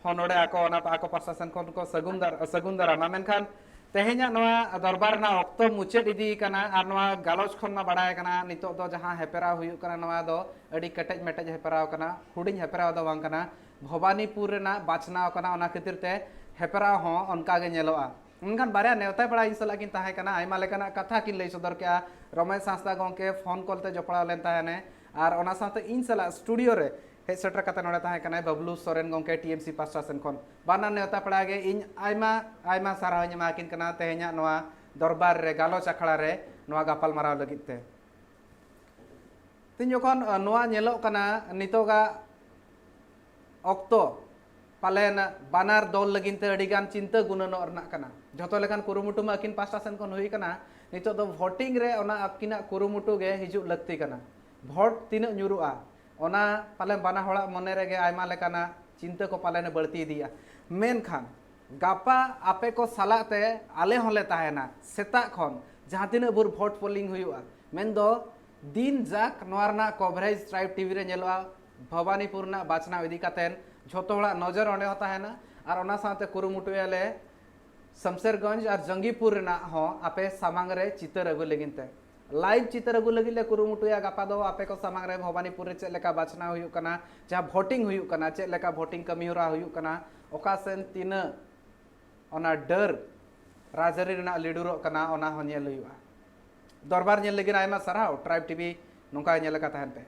ᱦᱚᱸ ᱱᱚᱰᱮ ᱟᱠᱚ ᱚᱱᱟ ᱟᱠᱚ ᱯᱟᱥᱴᱟ ᱥᱮᱱ ᱠᱷᱚᱱ ᱠᱚ ᱥᱟᱹᱜᱩᱱ ᱫᱟᱨ- ᱥᱟᱹᱜᱩᱱ ᱫᱟᱨᱟᱢᱟ᱾ ᱢᱮᱱᱠᱷᱟᱱ ᱛᱮᱦᱮᱧᱟᱜ ᱱᱚᱣᱟ ᱫᱚᱨᱵᱟᱨ ᱨᱮᱱᱟᱜ ᱚᱠᱛᱚ ᱢᱩᱪᱟᱹᱫ ᱤᱫᱤ ᱠᱟᱱᱟ ᱟᱨ ᱱᱚᱣᱟ ᱜᱟᱞᱚᱪ ᱠᱷᱚᱱ ᱢᱟ ᱵᱟᱲᱟᱭ ᱠᱟᱱᱟ ᱱᱤᱛᱚᱜ ᱫᱚ ᱡᱟᱦᱟᱸ ᱦᱮᱯᱨᱟᱣ ᱦᱩᱭᱩᱜ ᱠᱟᱱᱟ ᱱᱚᱣᱟ ᱫᱚ ᱟᱹᱰᱤ ᱠᱮᱴᱮᱡ ᱢᱮᱴᱮᱡ ᱦᱮᱯᱨᱟᱣ ᱠᱟᱱᱟ, ᱦᱩᱰᱤᱧ ᱦᱮᱯᱨᱟᱣ ᱫᱚ ᱵᱟᱝ ᱠᱟᱱᱟ, ᱵᱷᱚᱵᱟᱱᱤᱯᱩᱨ ᱨᱮᱱᱟᱜ ᱵᱟᱪᱷᱱᱟᱣ ᱠᱟᱱᱟ᱾ ᱚᱱᱟ ᱠᱷᱟᱹᱛᱤᱨ ᱛᱮ ᱦᱮᱯᱨᱟᱣ ᱦᱚᱸ ᱚᱱᱠᱟ ᱜᱮ ᱧᱮᱞᱚᱜᱼᱟ᱾ ᱢᱮᱱᱠᱷᱟᱱ ᱵᱟᱨᱭᱟ ᱱᱮᱣᱛᱟ ᱯᱮᱲᱟ ᱤᱧ ᱥᱟᱞᱟᱜ ᱠᱤᱱ ᱛᱟᱦᱮᱸ ᱠᱟᱱᱟ, ᱟᱭᱢᱟ ᱞᱮᱠᱟᱱᱟᱜ ᱠᱟᱛᱷᱟ ᱠᱤᱱ ᱞᱟᱹᱭ ᱥᱚᱫᱚᱨ ᱠᱮᱜᱼᱟ᱾ ᱨᱚᱢᱮᱥ ᱦᱟᱸᱥᱫᱟ ᱜᱚᱢᱠᱮ ᱯᱷᱳᱱ ᱠᱚᱞ ᱛᱮ ᱡᱚᱯᱲᱟᱣ ᱞᱮᱱ ᱛᱟᱦᱮᱱᱮ ᱟᱨ ᱚᱱᱟ ᱥᱟᱶᱛᱮ ᱤᱧ ᱥᱟᱞᱟᱜ ᱥᱴᱩᱰᱤᱭᱳ ᱨᱮ ᱦᱮᱡ ᱥᱮᱴᱮᱨ ᱠᱟᱛᱮ ᱱᱚᱰᱮ ᱛᱟᱦᱮᱸ ᱠᱟᱱᱟᱭ ᱵᱟᱵᱞᱩ ᱥᱚᱨᱮᱱ ᱜᱚᱢᱠᱮ ᱴᱤ ᱮᱢ ᱥᱤ ᱯᱟᱥᱴᱟ ᱥᱮᱱ ᱠᱷᱚᱱ᱾ ᱵᱟᱱᱟᱨ ᱱᱮᱣᱛᱟ ᱯᱮᱲᱟ ᱜᱮ ᱤᱧ ᱟᱭᱢᱟ ᱟᱭᱢᱟ ᱥᱟᱨᱦᱟᱣ ᱤᱧ ᱮᱢᱟ ᱠᱤᱱ ᱠᱟᱱᱟ ᱛᱮᱦᱮᱧᱟᱜ ᱱᱚᱣᱟ ᱫᱚᱨᱵᱟᱨ ᱨᱮ ᱜᱟᱞᱚᱪ ᱟᱠᱷᱲᱟ ᱨᱮ ᱱᱚᱣᱟ ᱜᱟᱯᱟᱞ ᱢᱟᱨᱟᱣ ᱞᱟᱹᱜᱤᱫ ᱛᱮ᱾ ᱛᱤᱧ ᱡᱚᱠᱷᱚᱱ ᱱᱚᱣᱟ ᱧᱮᱞᱚᱜ ᱠᱟᱱᱟ ᱱᱤᱛᱚᱜᱟᱜ ᱚᱠᱛᱚ ᱯᱟᱞᱮᱱ ᱵᱟᱱᱟᱨ ᱫᱚᱞ ᱞᱟᱹᱜᱤᱫ ᱛᱮ ᱟᱹᱰᱤ ᱜᱟᱱ ᱪᱤᱱᱛᱟᱹ ᱜᱩᱱᱟᱹᱱᱚᱜ ᱨᱮᱱᱟᱜ ᱠᱟᱱᱟ᱾ ᱡᱷᱚᱛᱚ ᱞᱮᱠᱟᱱ ᱠᱩᱨᱩᱢᱩᱴᱩ ᱢᱟ ᱟᱹᱠᱤᱱ ᱯᱟᱥᱴᱟ ᱥᱮᱱ ᱠᱷᱚᱱ ᱦᱩᱭ ᱠᱟᱱᱟ, ᱱᱤᱛᱚᱜ ᱫᱚ ᱵᱷᱳᱴᱤᱝ ᱨᱮ ᱚᱱᱟ ᱟᱹᱠᱤᱱᱟᱜ ᱠᱩᱨᱩᱢᱩᱴᱩ ᱜᱮ ᱦᱤᱡᱩᱜ ᱞᱟᱹᱠᱛᱤ ᱠᱟᱱᱟ᱾ ᱵᱷᱳᱴ ᱛᱤᱱᱟᱹᱜ ᱧᱩᱨᱩᱜᱼᱟ ᱚᱱᱟ ᱯᱟᱞᱮᱱ ᱵᱟᱱᱟ ᱦᱚᱲᱟᱜ ᱢᱚᱱᱮ ᱨᱮᱜᱮ ᱟᱭᱢᱟ ᱞᱮᱠᱟᱱᱟᱜ ᱪᱤᱱᱛᱟᱹ ᱠᱚ ᱯᱟᱞᱮᱱ ᱵᱟᱹᱲᱛᱤ ᱤᱫᱤᱜᱼᱟ᱾ ᱢᱮᱱᱠᱷᱟᱱ ᱜᱟᱯᱟ ᱟᱯᱮ ᱠᱚ ᱥᱟᱞᱟᱜ ᱛᱮ ᱟᱞᱮ ᱦᱚᱸᱞᱮ ᱛᱟᱦᱮᱱᱟ ᱥᱮᱛᱟᱜ ᱠᱷᱚᱱ ᱡᱟᱦᱟᱸ ᱛᱤᱱᱟᱹᱜ ᱵᱷᱳᱨ ᱵᱷᱳᱴ ᱯᱳᱞᱤᱝ ᱦᱩᱭᱩᱜᱼᱟ᱾ ᱢᱮᱱᱫᱚ ᱫᱤᱱ ᱡᱟᱠ ᱱᱚᱣᱟ ᱨᱮᱱᱟᱜ ᱠᱚᱵᱷᱟᱨᱮᱡᱽ ᱴᱨᱟᱭᱤᱵᱽ ᱴᱤᱵᱷᱤ ᱨᱮ ᱧᱮᱞᱚᱜᱼᱟ᱾ ᱵᱷᱚᱵᱟᱱᱤᱯᱩᱨ ᱨᱮᱱᱟᱜ ᱵᱟᱪᱷᱱᱟᱣ ᱤᱫᱤ ᱠᱟᱛᱮ ᱡᱷᱚᱛᱚ ᱦᱚᱲᱟᱜ ᱱᱚᱡᱚᱨ ᱚᱸᱰᱮ ᱦᱚᱸ ᱛᱟᱦᱮᱱᱟ ᱟᱨ ᱚᱱᱟ ᱥᱟᱶᱛᱮ ᱠᱩᱨᱩᱢᱩᱴᱩᱭᱟᱞᱮ ᱥᱟᱢᱥᱮᱨᱜᱚᱸᱡᱽ ᱟᱨ ᱡᱚᱝᱜᱤᱯᱩᱨ ᱨᱮᱱᱟᱜ ᱦᱚᱸ ᱟᱯᱮ ᱥᱟᱢᱟᱝ ᱨᱮ ᱪᱤᱛᱟᱹᱨ ᱟᱹᱜᱩ ᱞᱟᱹᱜᱤᱫ ᱛᱮ᱾ ᱞᱟᱭᱤᱵᱷ ᱪᱤᱛᱟᱹᱨ ᱟᱹᱜᱩ ᱞᱟᱹᱜᱤᱫ ᱞᱮ ᱠᱩᱨᱩᱢᱩᱴᱩᱭᱟ᱾ ᱜᱟᱯᱟ ᱫᱚ ᱟᱯᱮ ᱠᱚ ᱥᱟᱢᱟᱝ ᱨᱮ ᱵᱷᱚᱵᱟᱱᱤᱯᱩᱨ ᱨᱮ ᱪᱮᱫ ᱞᱮᱠᱟ ᱵᱟᱪᱷᱱᱟᱣ ᱦᱩᱭᱩᱜ ᱠᱟᱱᱟ, ᱡᱟᱦᱟᱸ ᱵᱷᱳᱴᱤᱝ ᱦᱩᱭᱩᱜ ᱠᱟᱱᱟ, ᱪᱮᱫ ᱞᱮᱠᱟ ᱵᱷᱳᱴᱤᱝ ᱠᱟᱹᱢᱤ ᱦᱚᱨᱟ ᱦᱩᱭᱩᱜ ᱠᱟᱱᱟ, ᱚᱠᱟ ᱥᱮᱱ ᱛᱤᱱᱟᱹᱜ ᱚᱱᱟ ᱰᱟᱹᱨ ᱨᱟᱡᱽᱟᱹᱨᱤ ᱨᱮᱱᱟᱜ ᱞᱤᱰᱩᱨᱚᱜ ᱠᱟᱱᱟ, ᱚᱱᱟ ᱦᱚᱸ ᱧᱮᱞ ᱦᱩᱭᱩᱜᱼᱟ᱾ ᱫᱚᱨᱵᱟᱨ ᱧᱮᱞ ᱞᱟᱹᱜᱤᱫ ᱟᱭᱢᱟ ᱥᱟᱨᱦᱟᱣ᱾ ᱴᱨᱟᱭᱤᱵᱽ ᱴᱤᱵᱷᱤ ᱱᱚᱝᱠᱟ ᱧᱮᱞ ᱟᱠᱟ ᱛᱟᱦᱮᱱ ᱯᱮ᱾